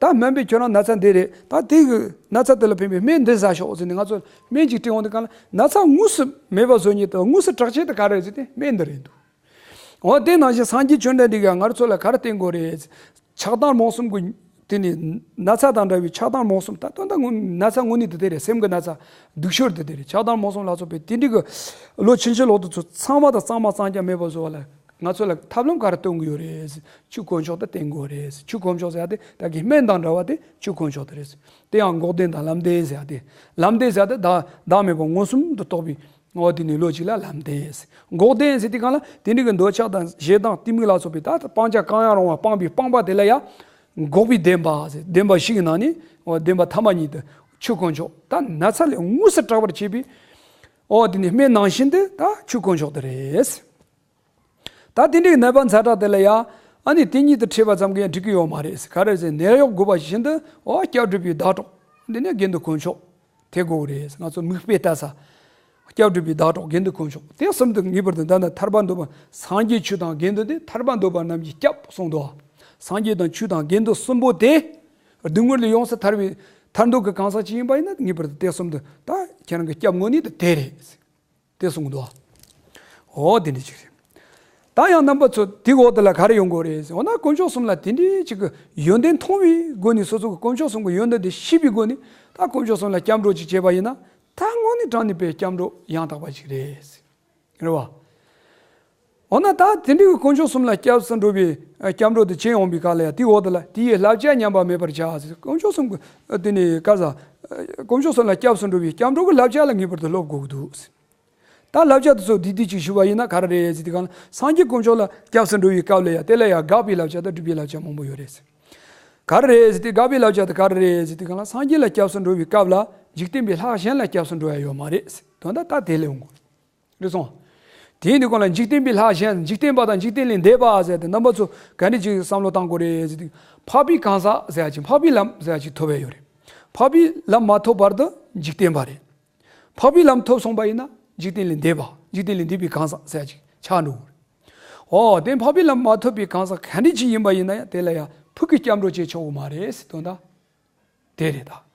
ད་སྨན་པས་ཁྱོད་རང་ན་ཚ་འདི་རེད། ད་དེ་གི་ན་ཚ་དེ་ལ་ཕན་པའི་སྨན་འདི་ཟ་ཤོག་ཟེར་ནས་ང་ཚོ་ལ་སྨན་ཅིག་སྤྲད་འོང་དུས་སྒང་ལ། ན་ཚ་དངོས་སུ་མེད་པ་བཟོ་མཁན་དང་དངོས་སུ་དྲག་ཆེ་དེ་ག་རེ་རེད་ཟེར་ཏེ། སྨན་འདི་རེད་འདུག། འོ་དེ་ནང་བཞིན་སངས་རྒྱས་བཅོམ་ལྡན་འདས་ཀྱིས་ང་ཚོ་ལ་ག་རེ་བསྟན་དགོས་རེད། ཆགས་སྡང་རྨོངས་གསུམ་གྱི་དེ་ནི་ན་ཚ་དང་འདྲ་བའི་ཆགས་སྡང་རྨོངས་གསུམ། ད་དོན་དག་དངོས་ན་ཚ་དངོས་གནས་དེ་དེ་རེད། སེམས་ཀྱི་ན་ཚ་སྡུག་ཤོས་དེ་དེ་རེད། ཆགས་སྡང་རྨོངས་གསུམ་ལ་སོགས་པའི་དེ་འདྲའི་གི་བློ་ཕྱིན་ཅི་ལོག་ཏུ་ཚོ་ཚང་མ་དང་གཙང་མ་གཙང་རྐྱང་མེད་པ་བཟོ་བ་ལ་ང་ཚོ་ལ་ཐབས་ལམ་ག་རེ་སྟོན་གྱི་ཡོད་རེད། ཆོས་དཀོན་མཆོག་དེ་བསྟན་དགོས་རེད། ཆོས་དཀོན་མཆོག་ཟེར་ཡ་དེ་ད་གི་སྨན་དང་འདྲ་བ་དེ་ཆོས་དཀོན་མཆོག་དེ་རེད། དེ་ཡང་འགོག་བདེན་དང་ལམ་བདེན་ཟེར་ཡ་དེ། ལམ་བདེན་ཟེར་ཡ་དེ་བདག་བདག་མེད་པ་མངོན་སུམ་དུ་རྟོགས་པའི། འོ་དེ་ནི་ལོ་གཅིག་ལ་ལམ་བདེན་ཟེར། འགོག་བདེན་ཟེར་དུས་སྒང་ལ་དེ་འདྲའི་གི་འདོད་ཆགས་དང་ཞེ་སྡང་གཏི་མུག་ལ་སོགས་པའི་ད་སྤང་བྱ་གང་ཡང་རུང་བ་སྤངས་པའི་སྤངས་པ་དེ་ལ་ཡང་འགོག་པའི་བདེན་པ་ཟེར། བདེན་པ་བཞི་གི་ནང་ནས་འོ་བདེན་པ་ཐ་མ་གཉིས་དེ་ཆོས་དཀོན་མཆོག། ད་ན་ཚ་ལས་དངོས་སུ་དྲག་པར་བྱེད་པའི་འོ་དེ་ནི་སྨན་ནང་བཞིན་དེ་ད་ཆོས་དཀོན་མཆོག་དེ་རེད། ད་དེ་འདྲའི་ནད་པ་ཛ་དྲག་དེ་ལ་ཡང་ཨ་ནི་དེ་ཉིད་དུ་འཕྲད་པ་ཙམ་གྱིས་ཡང་འགྲིག་གི་ཡོད་མ་རེད། ག་རེ་ཟེར། ནད་གཡོག་དགོས་པ་བཞིན་དུ་འོ་སྐྱབས་སྒྲུབ་པའི་བདག་གྲོགས། འདི་ནི་དགེ་འདུན་དཀོན་མཆོག་དེ་དགོས་རེད། ང་ཚོ་མིག་དཔེ་ལྟ་ས། སྐྱབས་སྒྲུབ་པའི་བདག་གྲོགས་དགེ་འདུན་དཀོན་མཆོག་དེ་གསུམ་དུ་ངེས་པར་དུ། ད་ནི་ཐར་པ་འདོད་པ། སངས་རྒྱས་ཆོས་དང་དགེ་འདུན་ཏེ། ཐར་པ་འདོད་པ་རྣམས་ཀྱི་སྐྱབས་གསུངས་འདུག། སངས་རྒྱས་དང་ཆོས་དང་དགེ་འདུན་གསུམ་པོ་དེ་སྡུག་བསྔལ་ལས་ཡོངས་སུ་ཐར་བའི་ཐར་འདོད་ཀྱི་གང་ཟག་ཅིག་ཡིན་པ་ཡིན་ན། ངེས་པར་དུ་དེ་གསུམ་དུ་ད་ཁྱེད་རང་གི་སྐྱབས་དངོས་གནས་དེ་དེ་རེད། དེ་གསུངས་འདུག། འོ་དེ་འདྲ་ཅིག་རེད། ད་ཡང་རྣམ་པ་ཚོ་དེའི་འོག་དེ་ལ་ག་རེ་ཡོང་དགོས་རེད་ཟེར་འོ་ན། དཀོན་མཆོག་གསུམ་ལ་དེ་འདྲའི་ཅིག་གི་ཡོན་ཏན་མཐོང་བའི་སྒོ་ནས། སོ་སོ་གི་དཀོན་མཆོག་གསུམ་གི་ཡོན་ཏན་དེ་ཤེས་པའི་སྒོ་ནས། ད་དཀོན་མཆོག་གསུམ་ལ་སྐྱབས་འགྲོ་ཅིག་བྱས་པ་ཡིན་ན། ད་དངོས་གནས་དྲང་གནས་པའི་སྐྱབས་འགྲོ་ཡང་དག་པ་ཅིག་རེད། རེད་བ། འོ་ན་ད་དེ་འདྲའི་གི་དཀོན་མཆོག་གསུམ་ལ་སྐྱབས་སུ་འགྲོ་བའི་ཨ་སྐྱབས་འགྲོ་དེ་བྱེད་འོང་བའི་སྐབས་ལ་ཡང་དེའི་འོག་དེ་ལ། དེ་ཡི་བསླབ་བྱ་ཉམས་པ་མེད་པར་བྱ་ཟེར། དཀོན་མཆོག་གསུམ་གི་དེ་ནི་ག་ཟ། དཀོན་མཆོག་གསུམ་ལ་སྐྱབས་སུ་འགྲོ་བའི་སྐྱབས་འགྲོ་གི་བསླབ་བྱ་ལ་ངེས་པར་དུ་སློབ་དགོས་ཀྱི་འདུག། ད་བསླབ་བྱ་དེ་ཚོ་བསྡུས་བསྡུས་ཅིག་ཞུ་བ་ཡིན་ན་ག་རེ་རེད་ཟེར་དུས་སྒང་ལ། སངས་རྒྱས་དཀོན་མཆོག་ལ་སྐྱབས་སུ་འགྲོ་བའི་སྐབས་ལ་ཡང་དེ་ལ་ཡང་དགག་པའི་བསླབ་བྱ་དང་སྒྲུབ་པའི་བསླབ་བྱ་མང་པོ་ཡོད་རེད། ག་རེ་རེད་ཟེར་དུས། དགག་པའི་བསླབ་བྱ་དེ་ག་རེ་རེད་ཟེར་དུས་སྒང་ལ། སངས་རྒྱས་ལ་སྐྱབས་སུ་འགྲོ་བའི་སྐབས་ལ་འཇིག་རྟེན་པའི་ལྷ་གཞན་ལ་སྐྱབས་སུ་འགྲོ་ཡ་ཡོད་མ་རེད། དོན་དག་ད་དེ་ལས་འོང་གི་རེད་སོང་། དེ་ཡིན་དུས་སྒང་ལ་འཇིག་རྟེན་པའི་ལྷ་གཞན། འཇིག་རྟེན་པ་དང་འཇིག་རྟེན་ལས་འདས་པ་ཟེར་ཏེ་རྣམ་པ་ཚོ་ག་འདྲ་ཅིག་བསམ་བློ་བཏང་དགོས་རེད་ཟེར་དུས། འཕགས་པའི་གང་ཟག་ཟེར་ཡ་ཅིག། འཕགས་པའི་ལམ་ཟེར་ཡ་ཅིག་ཐོབ་ཡ་ཡོད་རེད། འཕགས་པའི་ལམ་མ་ཐོབ་བར་དུ་འཇིག་རྟེན་པ་རེད། འཕགས་པའི་ལམ་ཐོབ་སོང་བ་ཡིན་ན་འཇིག་རྟེན་ལས་འདས་པ། འཇིག་རྟེན་ལས་འདས་པའི་གང་ཟག་ཟེར་ཡ་ཅིག་ཆགས་འགྲོ་གི་རེད། འོ་དེ་འཕགས་པའི་ལམ་མ་ཐོབ་པའི་གང་ཟག་ག་འདྲ་ཅིག་ཡིན་པ་ཡིན་ན་ཡང་དེ་ལ་ཡང་ཕུགས་ཀྱི་སྐྱབས་འགྲོ་བྱེད་ཆོག་གི་མ་རེད་ཟེར་དོན་དག་དེ་རེད་ད།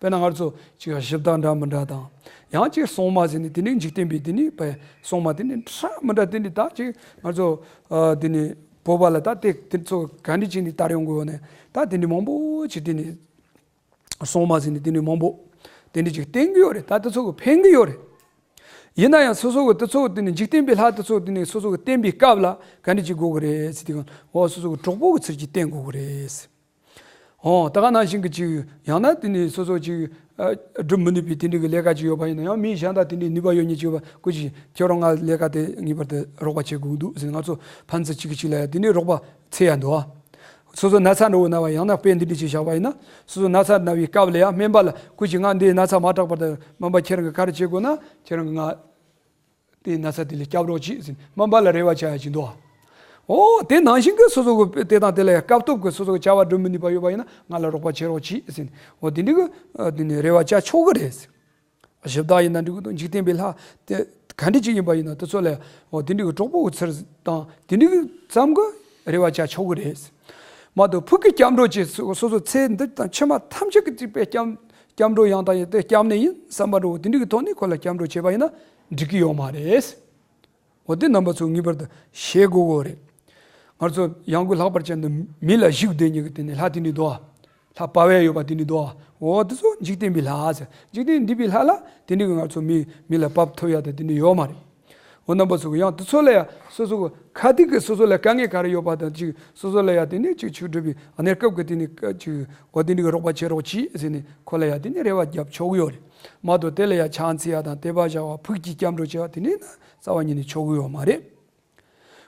དཔེར་ན་ང་ཚོ་ཅིག་གཞི་བདག་འདྲ་མི་འདྲ་དང་། ཡང་ཅིག་སྲུང་མ་ཟེར་ནས་དེ་ནི་འཇིག་རྟེན་པའི་དེ་ནི་བས་སྲུང་མ་དེ་ནི་འདྲ་མི་འདྲ་དེ་ནི་ད་ཅིག་ང་ཚོ་ཨ་དེ་ནི་བོད་པ་ལ་ད་དེ་དེ་ཚོ་ག་འདྲ་ཅིག་ནི་དར་ཡོང་གི་ཡོད་ནས་ད་དེ་ནི་མང་པོ་ཅིག་དེ་ནི་སྲུང་མ་ཟེར་ནས་དེ་ནི་མང་པོ་དེ་འདྲ་ཅིག་བསྟེན་གི་ཡོད་རེད། ད་དེ་ཚོ་གི་ཕན་གི་ཡོད་རེད། ཡིན་ན་ཡང་སོ་སོ་གི་དེ་ཚོ་དེ་ནི་འཇིག་རྟེན་པའི་ལྷ་དེ་ཚོ་དེ་ནི་སོ་སོ་གི་བསྟེན་པའི་སྐབས་ལ་ག་འདྲ་ཅིག་དགོས་གི་རེད་ཟེར་དུས་གང་འོ་སོ་སོ་གི་གྲོགས་པོ་གི་ཚུལ་གྱིས་བསྟེན་དགོས་གི་རེད། འོ་ད་ག་ནང་བཞིན་གྱི་ཅིག་ཡང་ན་དེ་ནི་སོ་སོ་ཅིག་ཨ་སྒྲུབ་མི་ནུས་པའི་དེ་འདྲ་གི་ལས་ཀ་ཅིག་ཡོད་པ་ཡིན་ན་ཡང་མི་གཞན་དག་དེ་འདྲའི་ནུས་པ་ཡོད་མཁན་ཅིག་ཡོད་པ་སྐུ་མཁྱེན་ཁྱེད་རང་ང་ལས་ཀ་དེ་ངེས་པར་དུ་རོགས་པ་བྱེད་དགོས་འདུག་ཟེར་ང་ཚོ་ཕན་ཚུན་གཅིག་གིས་གཅིག་ལ་ཡང་དེ་འདྲའི་རོགས་པ་འཚོལ་ཡ་འདུག་ཨ། སོ་སོ་ན་ཚ་འདྲ་བོ་ན་བ་ཡང་ན་དཔེ་འདི་འདྲ་ཅིག་བཞག་པ་ཡིན་ན་སོ་སོ་ན་ཚ་ན་བའི་སྐབས་ལ་ཡང་སྨན་པ་ལ་སྐུ་མཁྱེན་ང་འདི་ན་ཚ་མ་དྲག་པར་དུ་སྨན་པ་ཁྱེད་རང་གིས་ག་རེ་བྱེད་དགོས་ན་ཁྱེད་རང་གིས་ང་དེའི་ན་ཚ་དེ་ལས་སྐྱབས་རོགས་གྱིས་ཟེར་ནས་སྨན་པ་ལ་རེ་བ་བྱ་ཡ་ཅིག་འདུག་ཨ། འོ་དེ་ནང་བཞིན་གྱི་སོ་སོ་གི་དེ་དང་དེ་ལ་ཡང་སྐབས་ཐོབ་ཀྱི་སོ་སོ་གི་བྱ་བ་སྒྲུབ་མི་ནུས་པ་ཡོད་པ་ཡིན་ན་ང་ལ་རོགས་པ་བྱེད་རོགས་གྱིས་ཟེར་ནས་འོ་དེ་འདྲ་གི་ཨ་དེ་ནས་རེ་བ་བྱ་ཆོག་གི་རེད། གཞི་བདག་ཡིན་ན་འགྲིག་གི་འདུག་འཇིག་རྟེན་པའི་ལྷ་དེ་ག་འདྲ་ཅིག་ཡིན་པ་ཡིན་ན་དེ་ཚོ་ལ་འོ་དེ་འདྲ་གི་གྲོགས་པོ་གི་ཚུལ་དང་དེ་འདྲ་གི་ཙམ་གི་རེ་བ་བྱ་ཆོག་གི་རེད། མ་གཏོགས་ཕུགས་ཀྱི་སྐྱབས་འགྲོ་བྱེད་སོ་སོ་ཚེ་འདི་དང་ཕྱི་མ་ཐམས་ཅད་ཀྱི་གཅིག་པའི་སྐྱབས་སྐྱབས་འགྲོ་ཡང་དག་ཡིན་ཏེ་སྐྱབས་གནས་ཡིན་བསམ་པ་འདྲ་བོ་དེ་འདྲ་གི་ཐོག་ནས་ཁོ་ལ་སྐྱབས་འགྲོ་བྱས་པ་ཡིན་ན་འགྲིག་གི་ཡོད་མ་རེད། འོ་དེ་རྣམ་པ་ཚོ་ངེས་པར་དུ་ཤེས་དགོས་གོ་རེད། ང་ཚོ་ཡང་སྒོས་ལྷག་པར་ཅན་དུ་མི་ལ་བཞུགས་བསྡད་མཁན་གྱི་དེ་ནི་ལྷ་དེ་འདྲ་འདུག་ཨ། ལྷ་དཔའ་བོ་ཡོད་པ་དེ་འདྲ་འདུག་ཨ། འོ་དེ་ཚོ་འཇིག་རྟེན་པའི་ལྷ་ཟེར། འཇིག་རྟེན་འདས་པའི་ལྷ་ལ་དེ་འདྲ་གི་ང་ཚོ་མི་མི་ལ་བབས་ཐུབ་ཡ་དང་དེ་འདྲ་ཡོད་མ་རེད། འོ་རྣམ་པ་ཚོ་གི་ཡང་དེ་ཚོ་ལ་ཡ་སོ་སོ་གི་ཁ་ཐུག་གི་སོ་སོ་ལ་དཀའ་ངལ་ག་རེ་ཡོད་པ་དང་ཅིག་སོ་སོ་ལ་ཡ་དེ་ནི་ཅིག་ཆོས་སྒྲུབ་པའི་གནས་སྐབས་ཀྱི་དེ་ནི་ཅིག་འོ་དེ་འདྲ་གི་རོགས་པ་བྱེད་རོགས་གྱིས་ཟེར་ནས་ཁོ་ལ་ཡ་དེ་ནི་རེ་བ་རྒྱབ་ཆོག་གི་ཡོད་རེད། མ་གཏོགས་དེ་ལ་ཡ་ཕྱག་འཚལ་ཡ་དང་དད་པ་བཞག་པ་ཕུགས་ཀྱི་སྐྱབས་འགྲོ་བྱེད་པ་དེ་ནི་ན་རྩ་བ་ཉིད་ནས་ཆོག་གི་ཡོད་མ་རེད།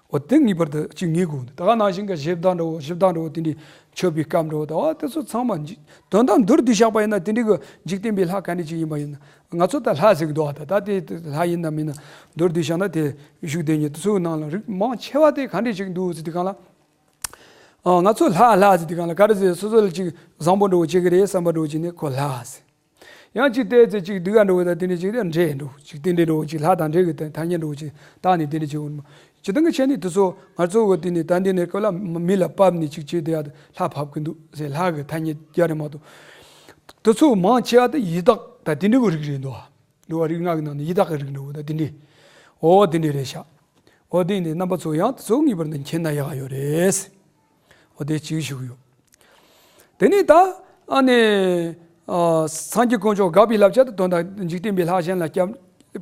འོ་དེ་ངེས་པར་དུ་ཅིག་ངེས་དགོས་འདུག་ད་ག་ནང་བཞིན་གྱི་གཞི་བདག་འདྲ་བོ་གཞི་བདག་འདྲ་བོ་དེ་འདྲའི་མཆོད་པའི་སྐབས་འདྲ་བོ་ད་བ་དེ་ཚོ་ཚང་མ་འཇིག་དོན་དག་མདོར་བསྡུས་བཞག་པ་ཡིན་ན་དེ་འདྲའི་གི་འཇིག་རྟེན་པའི་ལྷ་ག་འདྲ་ཅིག་ཡིན་པ་ཡིན་ན་ང་ཚོ་ད་ལྷ་ཟེར་གི་འདུག་བ། ད་ད་དེ་ལྷ་ཡིན་ན་མིན་ན་མདོར་བསྡུས་བཞག་ན་དེ་བཞུགས་བསྡད་མཁན་དེ་ཚོའི་ནང་ལ་རིགས་མང་ཆེ་བ་དེ་ག་འདྲ་ཅིག་འདུག་ཟེར་དུས་གང་ལ། ཨ་ང་ཚོ་ལྷ་ལྷ་ཟེར་དུས་གང་ལ་ག་རེ་ཟེར་སོ་སོ་ལ་ཅིག་བཟང་པོ་འདྲ་བོ་བྱེད་གི་རེད་བསམ་པ་འདྲ་བོ་བྱས་ནས་ཁོ་ལྷ་ཟེར། ཡང་ཅིག་བལྟས་ཚེ་ཅིག་སྡུག་ག་འགྲོ་བ་དང་དེ་འདྲ་ཅིག་དང་འདྲེ་འགྲོ་ཅིག་དེ་འདྲ་འགྲོ་ཅིག་ལྷ་དང་འདྲེ་གི་དང་ཐ་སྙད་འགྲོ་ཅིག་བཏགས་ནས་དེ་འདྲ་ཅིག་འོང་། སྤྱིར་བཏང་གི་ཆ་ནས་དེ་ཚོ་ང་ཚོ་གི་དེ་ནས་ད་འདི་ནས་སྐབས་ལ་མི་ལ་བབས་ནས་ཅིག་བྱས་དེ་ཡ་ལྷ་བབས་གི་འདུག་ཟེར་ལྷ་གི་ཐ་སྙད་རྒྱག་རེད་མ་གཏོགས། དེ་ཚོ་མང་ཆེ་བ་དེ་ཡི་དྭགས་དང་དེ་འདྲ་གི་རིགས་རེད་འདུག་བ། འདུག་བ་རིགས་ལྔ་གི་ནང་ནས་ཡི་དྭགས་གི་རིགས་འདྲ་བོ་དང་དེ་འདྲ། འོ་དེ་འདྲ་རེད་ཤག་འོ་དེ་ནས་རྣམ་པ་ཚོ་ཡང་དེ་ཚོ་ངེས་པར་དུ་མཁྱེན་ན་ཡག་ཡོད་རེད། འོ་དེ་གཅིག་ཞུ་གི་ཡོད། དེ་ནས་ད་ཨ་ནི་ཨ་སངས་རྒྱས་དཀོན་མཆོག་དགག་པའི་བསླབ་བྱ་དེ་དོན་དག་འཇིག་རྟེན་པའི་ལྷ་གཞན་ལ་སྐྱབས་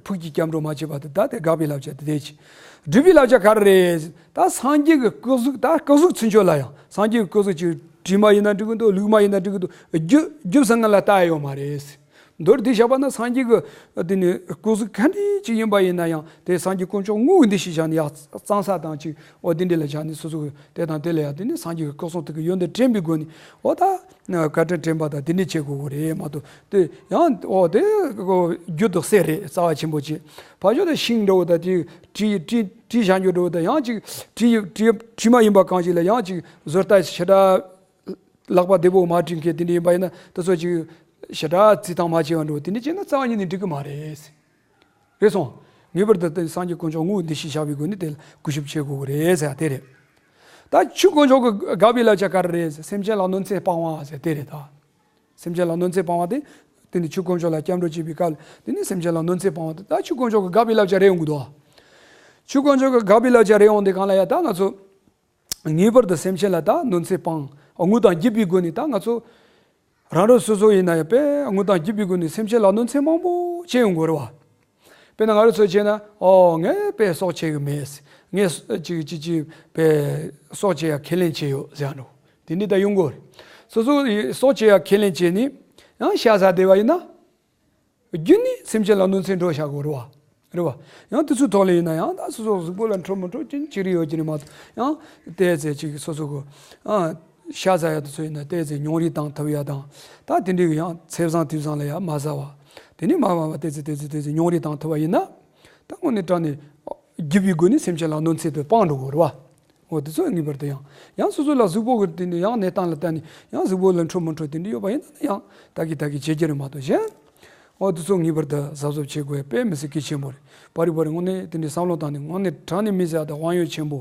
ཕུགས་ཀྱི་སྐྱབས་འགྲོ་མ་བྱེད་པ་དེ་ད་དེ་དགག་པའི་བསླབ་བྱ་དེ་དེ་ཅི། སྒྲུབ་པའི་བསླབ་བྱ་ག་རེ་རེད། ད་སངས་རྒྱས་ཀྱི་སྐུ་གཟུགས་ད་སྐུ་གཟུགས་ཚུན་ཆོད་ལ་ཡང་སངས་རྒྱས་ཀྱི་སྐུ་གཟུགས་ཀྱི་དྲི་མ་ཡིན་ན་འགྲིག་གི་འདུག་ལུགས་མ་ཡིན་ན་འགྲིག་གི་འདུག་རྒྱུ་རྒྱུ་བཟང་ངན་ལ་ལྟ་ཡ་ཡོད་མ་རེད། མདོར་བསྡུས་བཞག་པ་ན་སངས་རྒྱས་ཀྱི་དེ་ནི་སྐུ་གཟུགས་ག་འདྲ་ཅིག་ཡིན་པ་ཡིན་ན་ཡང་དེ་སངས་རྒྱས་དཀོན་མཆོག་དངོས་ཀྱི་འདུ་ཤེས་བཞག་ནས་ཡང་གཙང་ས་དང་ཅིག་འོ་དེ་འདྲ་ལ་བཞག་ནས་སོ་སོ་གི་དེ་དང་དེ་ལ་ཡང་དེ་ནི་སངས་རྒྱས་ཀྱི་སྐུ་གསུང་ཐུགས་ཀྱི་ཡོན་ཏན་དྲན་པའི་སྒོ་ནས་འོ་ད་བཀའ་དྲིན་དྲན་པ་དང་དེ་འདྲ་བྱེད་དགོས་གི་རེད་མ་གཏོགས་དེ་ཡང་འོ་དེ་རྒྱུ་དང་གསེར་རེད་རྩ་བ་ཆེན་པོ་བྱེད་ཕར་ཕྱོགས་དེ་ཤིང་འདྲ་བོ་དང་དེ་དྲི་དྲི་དྲི་བཞག་རྒྱུ་འདྲ་བོ་དང་ཡང་ཅིག་དྲི་དྲི་དྲི་མ་ཡིན་པ་གང་ཞིག་ལ་ཡང་ཅིག་བཟོ་ལྟ་ཞེ་དྲག་ལག་པ་བདེ་པོ་མ་བྲིས་མཁན་དེ་འདྲ་ཡིན་པ་ཡིན་ན་དེ་ཚོ་ཅིག་ཞེ་དྲག་རྩིས་ཐང་མ་བྱས་པ་འགྲོ་དེ་འདྲ་བྱས་ན་རྩ་བ་ཉིད་ནས་འགྲིག་གི་མ་རེད། རེད་སོང་། ངེས་པར་དུ་དེ་སངས་རྒྱས་དཀོན་མཆོག་དངོས་འདུ་ཤེས་བཞག་པའི་སྒོ་ནས་དེ་ལ་གུས་ཞབས་བྱེད་དགོས་ཀྱི་རེད་ཟེར་ཡ་དེ་རེད། ད་ཆོས་དཀོན་མཆོག་གི་དགག་པའི་བསླབ་བྱ་ག་རེ་རེད་ཟེར་སེམས་ཅན་ལ་གནོད་འཚེ་སྤང་བ་ཟེར་དེ་རེད་ད། སེམས་ཅན་ལ་གནོད་འཚེ་སྤང་བ་དེ་དེ་ནི་ཆོས་དཀོན་མཆོག་ལ་སྐྱབས་འགྲོ་བྱེད་པའི་སྐབས་དེ་ནི་སེམས་ཅན་ལ་གནོད་འཚེ་སྤང་བ་དེ་ད་ཆོས་དཀོན་མཆོག་གི་དགག་པའི་བསླབ་བྱ་རེད་ཡོང་གི་འདུག་ཆོས་དཀོན་མཆོག་གི་དགག་པའི་བསླབ་བྱ་རེད་ཡོང་དེ་གང་ལ་ཡ་ད་ང་ཚོ། ངེས་པར་དུ་སེམས་ཅན་ལ་ད་གནོད་འཚེ་སྤང་དངོས་དང་བརྒྱུད་པའི་སྒོ་ནས་ད་ང་ཚོ་རང་རང་སོ་སོ་ཡིན་ན་ཡང་དཔེ་དངོས་དང་བརྒྱུད་པའི་སྒོ་ནས་སེམས་ཅན་ལ་གནོད་འཚེ་མང་པོ་བྱེད་ཡོང་གི་རེད་བ། དཔེར་ན་ང་རང་ཚོ་བྱས་ན་ཨོ་ངས་དཔེ་སྲོག་བཅད་གི་མེད། ངས་ཅིག་ཅིག་ཅིག་དཔེ་སྲོག་བཅད་ཡ་ཁས་ལེན་བྱས་ཡོད་ཟེར་ཡ་འགྲོ་དེ་འདྲ་ད་ཡོང་གི་རེད། སོ་སོ་ཡིས་སྲོག་བཅད་ཡ་ཁས་ལེན་བྱས་ནས་ཡང་ཤ་ཟ་བསྡད་པ་ཡིན་ན། རྒྱུ་ནི་སེམས་ཅན་ལ་གནོད་འཚེ་འགྲོ་བཞག་གོ་རེད་བ། རེད་བ། ཡང་དེ་ཚོའི་ཐོག་ལ་ཡིན་ན་ཡང་ད་སོ་སོ་གཟུགས་པོ་ལ་འཕྲོད་མི་འཕྲོད་ཅི་ཅི་རིགས་ཡོད་ཀྱི་རེད་མ་གཏོགས་ཡང་དེ་ཚེ་ཅིག་སོ་སོ་གི་ཨ་ཤ་ཟ་ཡ་དེ་ཚོ་ཡིན་ན་དེ་ཚེ་མྱོང་རིས་བཏང་ཐུབ་ཡ་དང་ད་དེ་འདྲའི་ཡང་ཚེས་བཟང་དུས་བཟང་ལ་ཡང་མ་ཟ་བ་དེ་ནི་མ་མ་མ་དེ་ཚེ་དེ་ཚེ་དེ་ཚེ་མྱོང་རིས་བཏང་ཐུབ་པ་ཡིན་ན་ད་དངོས་གནས་དྲང་ནས་རྒྱུ་བའི་སྒོ་ནས་སེམས་ཅན་ལ་གནོད་འཚེ་དེ་སྤང་འགྲོ་གོ་རེད་བ། འོ་དེ་ཚོ་ངེས་པར་དུ་ཡང་ཡང་སོ་སོ་ལ་གཟུགས་པོ་གི་དེ་འདྲ་ཡང་གནས་སྟངས་ལ་བལྟས་ནས་ཡང་གཟུགས་པོ་ལ་འཕྲོད་མི་འཕྲོད་དེ་འདྲ་ཡོད་པ་ཡིན་ན་ཡང་ད་གི་ད་གི་བྱེད་རྒྱུ་རེད་མ་གཏོགས་གཞན། འོ་དེ་ཚོ་ངེས་པར་དུ་གཟབ་གཟབ་བྱེད་དགོས་དཔེ་མི་སྲིད་གལ་ཆེན་པོ་རེད། པར་རིས་པར་རིས་དངོས་གནས་དེ་འདྲའི་བསམ་བློ་བཏང་ནས་དངོས་གནས་དྲང་གནས་མི་ཟེར་བ་དང་དབང་ཡོད་ཆེན་པོ།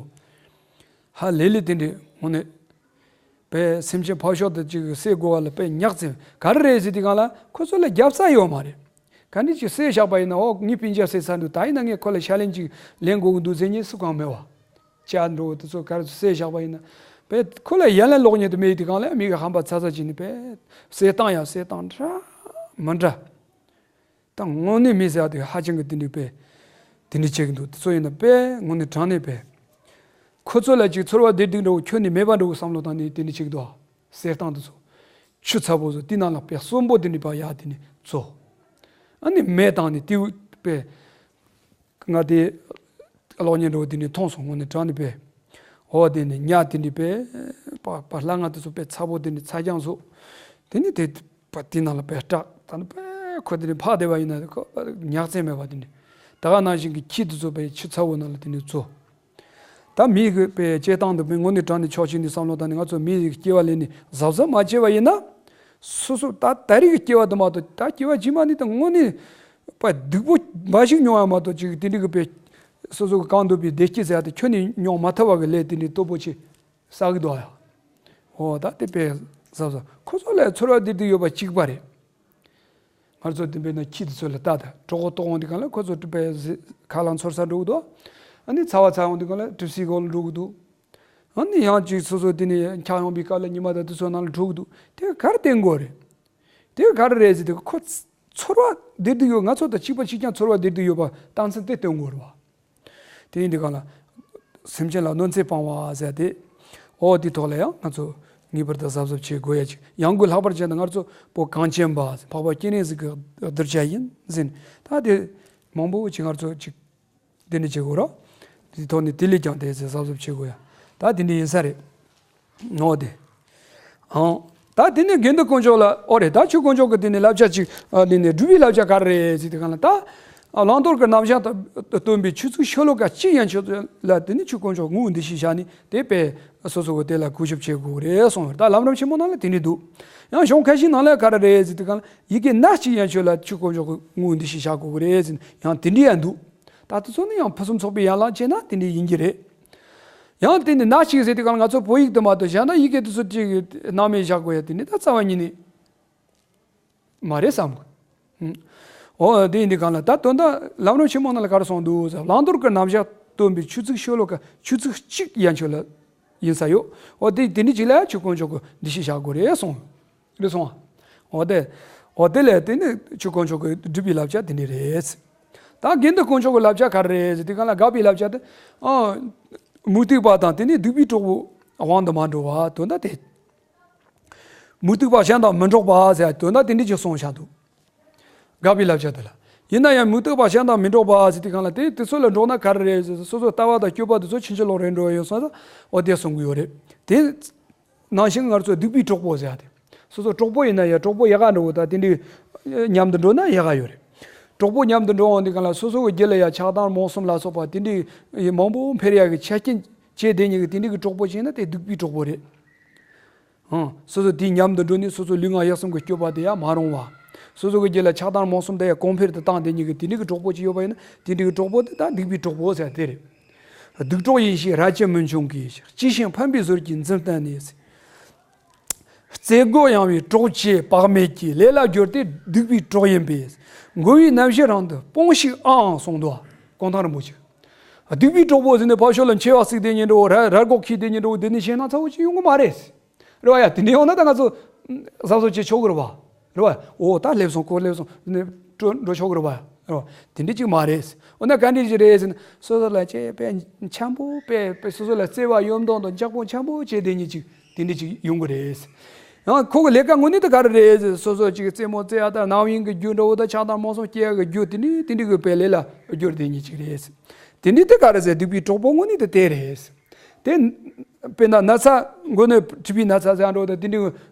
ཧ་ལས་ལས་དེ་འདྲའི་དངོས་གནས། པའི་སེམས་ཅན་ཕར་ཕྱོགས་དུ་ཅིག་བསད་དགོས་པ་ལ་དཔེ་ཉག་ཙམ་ག་རེ་རེད་ཟེར་དུས་སྒང་ལ་ཁོ་ཚོ་ལ་རྒྱབ་རྩ་ཡོད་མ་རེད། ག་འདྲ་ཅིག་བསད་བཞག་པ་ཡིན་ན་འོ་ངའི་སྤུན་ཀྱག་བསད་ཚར་འདུག་ད་ཡིན་ན་ངས་ཁོ་ལ་ཕྱག་ལན་ཅིག་ལེན་དགོས་ཀྱི་འདུག་ཟེར་མཁན་སུ་གང་མེད་པ། ཅག་འགྲོ་དེ་ཚོ་ག་རེ་ཚོ་བསད་བཞག་པ་ཡིན་ན། པས་ཁོ་ལ་ཡན་ལན་སློག་མཁན་དུ་མེད་དུས་སྒང་ལ་མི་གི་ཧམ་པ་ཚ་ཚ་བྱས་ནས་པས་བསད་སྟངས་ཡང་བསད་སྟངས་འདྲ་མི་འདྲ། ད་དངོས་གནས་མི་ཟེར་བ་དེ་ཧ་ཅང་གི་དེ་འདྲའི་པས་དེ་འདྲ་བྱེད་ཀྱི་འདུག་དེ་ཚོ་ཡིན་ན་པས་དངོས་གནས་དྲང་གནས་པས་ཁོ་ཚོ་ལ་ཅིག་ཚོར་བ་བདེ་སྡུག་འདྲ་བོ་ཁྱོན་ནས་མེད་པ་འདྲ་བོ་བསམ་བློ་བཏང་ནས་དེ་འདྲ་བྱེད་ཀྱི་འདུག་བསད་སྟངས་དེ་ཚོ་ཆུ་ཚ་པོ་བཟོ་དེ་ནང་ལ་པས་གསོན་པོ་དེ་འདྲའི་པ་ཡག་དེ་ནས་བཙོ། ཨ་ནི་མེ་བཏང་ནས་དེ་པས། ང་དེ་གློག་བརྙན་འདྲ་བོ་དེ་ནས་མཐོང་སོང་། དངོས་གནས་དྲང་གནས་པས། འོ་དེ་ནས་ཉ་དེ་འདྲའི་པས། པ་པ་ལྷ་ང་དེ་ཚོ་པས་ཚ་པོ་དེ་ནས་ཚ་རྐྱང་བཟོ། དེ་ནས་དེ་པ་དེ་ནང་ལ་པས་སྐྲག་ད་ནི་པས་ཁོ་དེ་ནས་ཕག་བསྡད་པ་ཡིན་ན་ཁོ་ཉག་ཚན་མེད་པ་དེ་ནས། ད་ག་ནང་བཞིན་གྱི་ཁྱི་དེ་ཚོ་པས་ཆུ་ཚ་བོ་ནང་ལ་དེ་ནས་བཙོ། ད་མི་གི་པའི་སྐྱེ་སྟངས་འདི་པའི་དངོས་གནས་དྲང་གནས་ཕྱོགས་གཅིག་ནས་བསམ་བློ་བཏང་ནས་ང་ཚོ་མི་ཡི་སྐྱེ་བ་ལེན་ནས་གཟབ་གཟབ་མ་བྱས་པ་ཡིན་ན། སོ་སོ་ད་ད་རེས་ཀྱི་སྐྱེ་བ་དུ་མ་གཏོགས་ད་སྐྱེ་བ་རྗེས་མ་ནི་ད་དངོས་གནས་པ་སྡུག་པོ་འབའ་ཞིག་མྱོང་ཡ་མ་གཏོགས་ཅིག་དེ་འདྲ་གི་པའི་སོ་སོ་གི་གང་འདོད་པའི་བདེ་སྐྱིད་ཟེར་ཡ་དེ་ཁྱོན་ནས་མྱོང་མ་ཐུབ་པ་གི་ལས་དེ་འདྲའི་སྟོབས་པོ་ཆེ་བསགས་གི་འདུག་ཨ་ཡ། འོ་ད་དེ་པའི་གཟབ་གཟབ་ཁོ་ཚོ་ལ་ཚོར་བ་བདེ་སྡུག་ཡོད་པ་གཅིག་པ་རེད། ང་ཚོ་དེ་འབད་ན་ཁྱི་དེ་ཚོ་ལ་ལྟ་ད་གྲོད་ཁོག་ལྟོགས་འོང་དུས་སྒང་ལ་ཁོ་ཚོ་གྲིབ་པའི་ཁ་ལག་འཚོལ་ས་འགྲོ་གི་འདུག་ཨ་ནི་ཚ་བ་ཚ་འོང་དུས་སྒང་ལ་གྲིབ་བསིལ་སྒང་ལ་འགྲོ་གི་འདུག་ཨ་ནི་ཡང་ཅིག་སོ་སོ་དེ་ནས་འཁྱག་ཡོང་པའི་སྐབས་ལ་ཉི་མ་དང་དེ་ཚོ་ནང་ལ་འགྲོ་གི་འདུག་དེ་ག་རེ་བསྟན་དགོས་རེད། དེ་ག་རེ་རེད་ཟེར་དུས་ཁོ་ཚོར་བ་བདེ་སྡུག་ཡོད། ང་ཚོ་དང་གཅིག་པ་གཅིག་རྐྱང་ཚོར་བ་བདེ་སྡུག་ཡོད་པ་རྟགས་མཚན་དེ་སྟོན་དགོས་རེད་བ། དེ་ཡིན་དུས་སྒང་ལ། སེམས་ཅན་ལ་གནོད་འཚེ་སྤང་བ་ཟེར་ཏེ། འོ་དེའི་ཐོག་ལ་ཡང་ང་ཚོ་ངེས་པར་དུ་གཟབ་གཟབ་བྱེད་དགོས་ཡ་ཅིག་ཡང་སྒོས་ལྷག་པར་བྱས་ན་ང་ཚོ་བོད་གངས་ཅན་པ་འཕགས་པ་སྤྱན་རས་གཟིགས་ཀྱི་གདུལ་བྱ་ཡིན་ཟེར་ནས་ད་དེ་མང་པོ་ཅིག་ང་ཚོ་ཅིག་དེ་འདྲ་བྱེད་དགོས་རོགས། དེའི་ཐོག་ནས་དེ་ལས་ཀྱང་དེ་ཚེ་གཟབ་གཟབ་བྱེད་དགོས་ཡ་ད་དེ་འདྲ་ཡིན་ས་རེད། འོ་དེ། ཨང་། ད་དེ་ནས་དགེ་འདུན་དཀོན་མཆོག་ལ་འོ་རེད། ད་ཆོས་དཀོན་མཆོག་གི་དེ་ནས་བསླབ་བྱ་ཅིག་ཨ་དེ་ནས་སྒྲུབ་པའི་བསླབ་བྱ་ག་རེ་རེད་ཟེར་དུས་སྒང་ལ་ད། བླང་དོར་གྱི་རྣམ་གཞག་སྟོན་པའི་ཆོས་ཚུལ་ཤོ་ལོ་ཀ་གཅིག་ཡན་ཆོད་ལ་དེ་ནས་ཆོས་དཀོན་མཆོག་དངོས་འདུ་ཤེས་བྱ་ནི་དེ་པས་སོ་སོ་གི་དེ་ལ་གུས་ཞབས་བྱེད་དགོས་རེད་གསུངས་ཡོད། ད་ལམ་རིམ་ཆེན་མོ་ནང་ལ་དེ་ནས་འདུག་ཡང་གཞུང་ཁ་ཤས་ནང་ལ་ག་རེ་རེད་ཟེར་དུས་སྒང་ལ་ཡི་གེ་སྣ་གཅིག་ཡན་ཆོད་ལ་ཆོས་དཀོན་མཆོག་གི་དངོས་འདུ་ཤེས་བྱ་དགོས་ཀྱི་རེད་ཟེར་ནས་ཡང་དེ་འདྲ་ཡང་འདུག་ད་དེ་ཚོ་ནི་ཡང་ཕུན་སུམ་ཚོགས་པའི་ཡན་ལག་བྱས་ན་དེ་འདྲ་ཡིན་གྱི་རེད། ཡང་དེ་ནི་སྣ་གཅིག་ཟེར་དུས་སྒང་ལ་ང་ཚོ་བོད་ཡིག་དུ་མ་གཏོགས་གཞན་དག་ཡི་གེ་དེ་ཚོ་གཅིག་སྣང་མེད་བཞག་དགོས་ཡ་དེ་ནི་ད་རྩ་བ་ཉིད་ནས་མ་རེད་བསམ་གི། ཨོ་དེ་ཡིན་དུས་སྒང་ལ་ད་དོན་དག་ལམ་རིམ་ཆེན་མོ་ནང་ལ་ག་རེ་གསུངས་འདུག་ཟེར་བླང་དོར་གྱི་རྣམ་གཞག་སྟོན་པའི་ཆོས་ཚུལ་ཤོ་ལོ་ཀ་ཆོས་ཚུལ་གཅིག་ཡན་ཆོད་ལ་ཡིན་ས་ཡོད། ཨོ་དེ་དེ་ནི་གཅིག་ལ་ཆོས་དཀོན་མཆོག་གི་འདུ་ཤེས་བཞག་དགོས་རེད་གསུངས། རེད་སོང་། འོ་དེ། འོ་དེ་ལས་དེ་ནི་ཆོས་དཀོན་མཆོག་གི་སྒྲུབ་པའི་བསླབ་བྱ་དེ་འདྲ་རེད། ད་དགེ་འདུན་དཀོན་མཆོག་གི་བསླབ་བྱ་ག་རེ་རེད་ཟེར་དུས་སྒང་ལ་དགག་པའི་བསླབ་བྱ་དེ། ཨ། མུ་སྟེགས་པ་དང་དེ་ནི་སྡིག་པའི་གྲོགས་པོ་དབང་དུ་མ་འགྲོ་བ་དོན་དག་དེ། མུ་སྟེགས་པ་གཞན་དང་མི་འགྲོགས་པ་ཟེར་དོན་དག་དེ་འདྲ་ཅིག་གསུངས་བཞག་འདུག་དགག་པའི་བསླབ་བྱ་དེ་ལ། ཡིན་ན་ཡང་མུ་སྟེགས་པ་གཞན་དང་མི་འགྲོགས་པ་ཟེར་དུས་སྒང་ལ་དེ་དེ་ཚོ་ལ་འགྲོགས་ན་ག་རེ་རེད་ཟེར། སོ་སོ་ལྟ་བ་དང་སྤྱོད་པ་དེ་ཚོ་ཕྱིན་ཅི་ལོག་རེད་འགྲོ་ཡོད་སོང་ཙང་འོ་དེ་གསུང་གི་ཡོད་རེད། དེ། ནང་བཞིན་ང་ཚོ་སྡིག་པའི་གྲོགས་པོ་ཟེར་ཡ་དེ། སོ་སོ་གྲོགས་པོ་ཡིན་ན་ཡང་གྲོགས་པོ་ཡག་ག་འགྲོ་གི་ད་དེ་འདྲའི་མཉམ་དུ་འགྲོ་ན་ཡག་ག་ཡོད་རེད། གྲོགས་པོ་མཉམ་དུ་འགྲོ་འོང་དུས་སྒང་ལ་སོ་སོ་གི་རྒྱུད་ལ་ཡང་ཆགས་སྡང་རྨོངས་གསུམ་ལ་སོགས་པ་དེ་འདྲའི་མང་པོ་འཕེལ་ཡག་གི་ཆ་རྐྱེན་བྱས་བསྡད་མཁན་གྱི་དེ་འདྲའི་གི་གྲོགས་པོ་ཅིག་ཡིན་ན་དེ་སྡིག་པའི་གྲོགས་པོ་རེད། ཧང་། སོ་སོ་དེའི་མཉམ་དུ་འགྲོ་ནས་སོ་སོ་ལུས་ངག་ཡིད་གསུམ་གྱི་སྤྱོད་པ་དེ་ཡང་མ་རུང་བ། སོ་སོ་གི་རྒྱུད་ལ་ཆགས་སྡང་རྨོངས་གསུམ་དེ་ཡང་གོང་འཕེལ་དུ་བཏང་བསྡད་མཁན་གྱི་དེ་འདྲའི་གི་གྲོགས་པོ་ཅིག་ཡོད་པ་ཡིན་ན་དེ་འདྲའི་གི་གྲོགས་པོ་དེ་ད་སྡིག་པའི་གྲོགས་པོ་ཟེར་དེ་རེད། སྡིག་གྲོགས་ཡིན་ཞེས་ར་སྤྱི་མི་འབྱུང་གིས། སྐྱེས་ཤིང་ཕན་པའི་ཟོལ་གྱིས་འཛིན་བསྟེན་ནས། རྩེ་དགུ་གཡེང་བའི་གྲོགས་བྱས་བག་མེད་ཀྱི། ལས་ལ་གྱུར་ཏེ་སྡིག་པའི་གྲོགས་ཡིན་པས། འགོ་བའི་རྣམ་ཤེས་རང་དུ་སྤོངས་ཤིག་ཨང་གསུངས་འདུག་གུང་ཐང་རིན་པོ་ཆེ། སྡིག་པའི་གྲོགས་པོ་ཟེར་ནས་ཕར་ཕྱོགས་ལ་མཆེ་བ་གཙིགས་བསྡད་མཁན་འདྲ་བོ་ར་ར་སྒོག་འཁྱེར་བསྡད་མཁན་འདྲ་བོ་དེ་ནི་ཞེད་སྣང་ཚ་བོ་ཅིག་ཡོང་གི་མ་རེད། རེད་བ་ཡ། དེ་འདྲ་ཡོང་ན་ད་ང་ཚོ་གཟབ་གཟབ་བྱེད་ཆོག་གི་རེད་བ། རེད་བ། འོ་ད་སླེབས་སོང་ཁོ་སླེབས་སོང་ནས་འགྲོ་འགྲོ་ཆོག་གི་རེད་བ། རེད་བ། དེ་འདྲ་ཅིག་མ་རེད། འོ་ན་ག་འདྲ་ཅིག་རེད་ཟེར་ན་སོ་སོ་ལ་ཅེ་པས་འཆམ་པོ་པས་པས་སོ་སོ་ལ་བརྩེ་བ་ཡོམ་འདོང་དང་ལྕགས་པོ་འཆམ་པོ་བྱས་བསྡད་མཁན་ཅིག་དེ་འདྲ་ཅིག་ཡོང་གི་རེད། ཡང་ཁོ་གི་ལས་ཀ་དངོས་གནས་དེ་ག་རེ་རེད་ཟེར་སོ་སོ་ཅིག་རྩེད་མོ་རྩེ་ཡ་དང་རྣམ་གཡེང་གི་རྒྱུ་འདྲ་བོ་དང་ཆགས་སྡང་རྨོངས་གསུམ་སྐྱེ་ཡ་གི་རྒྱུ་དེ་འདྲ་དེ་འདྲ་གི་པའི་ལས་ལ་སྦྱོར་བསྡད་མཁན་ཅིག་རེད། དེ་འདྲ་དེ་ག་རེ་ཟེར་སྡིག་པའི་གྲོགས་པོ་དངོས་གནས་དེ་དེ་རེད། དེ། དཔེར་ན་ན་ཚ་མགོ་ནད་མཁྲིས་པའི་ན་ཚ་ཟེར་འགྲོ་དང་དེ་འདྲའི་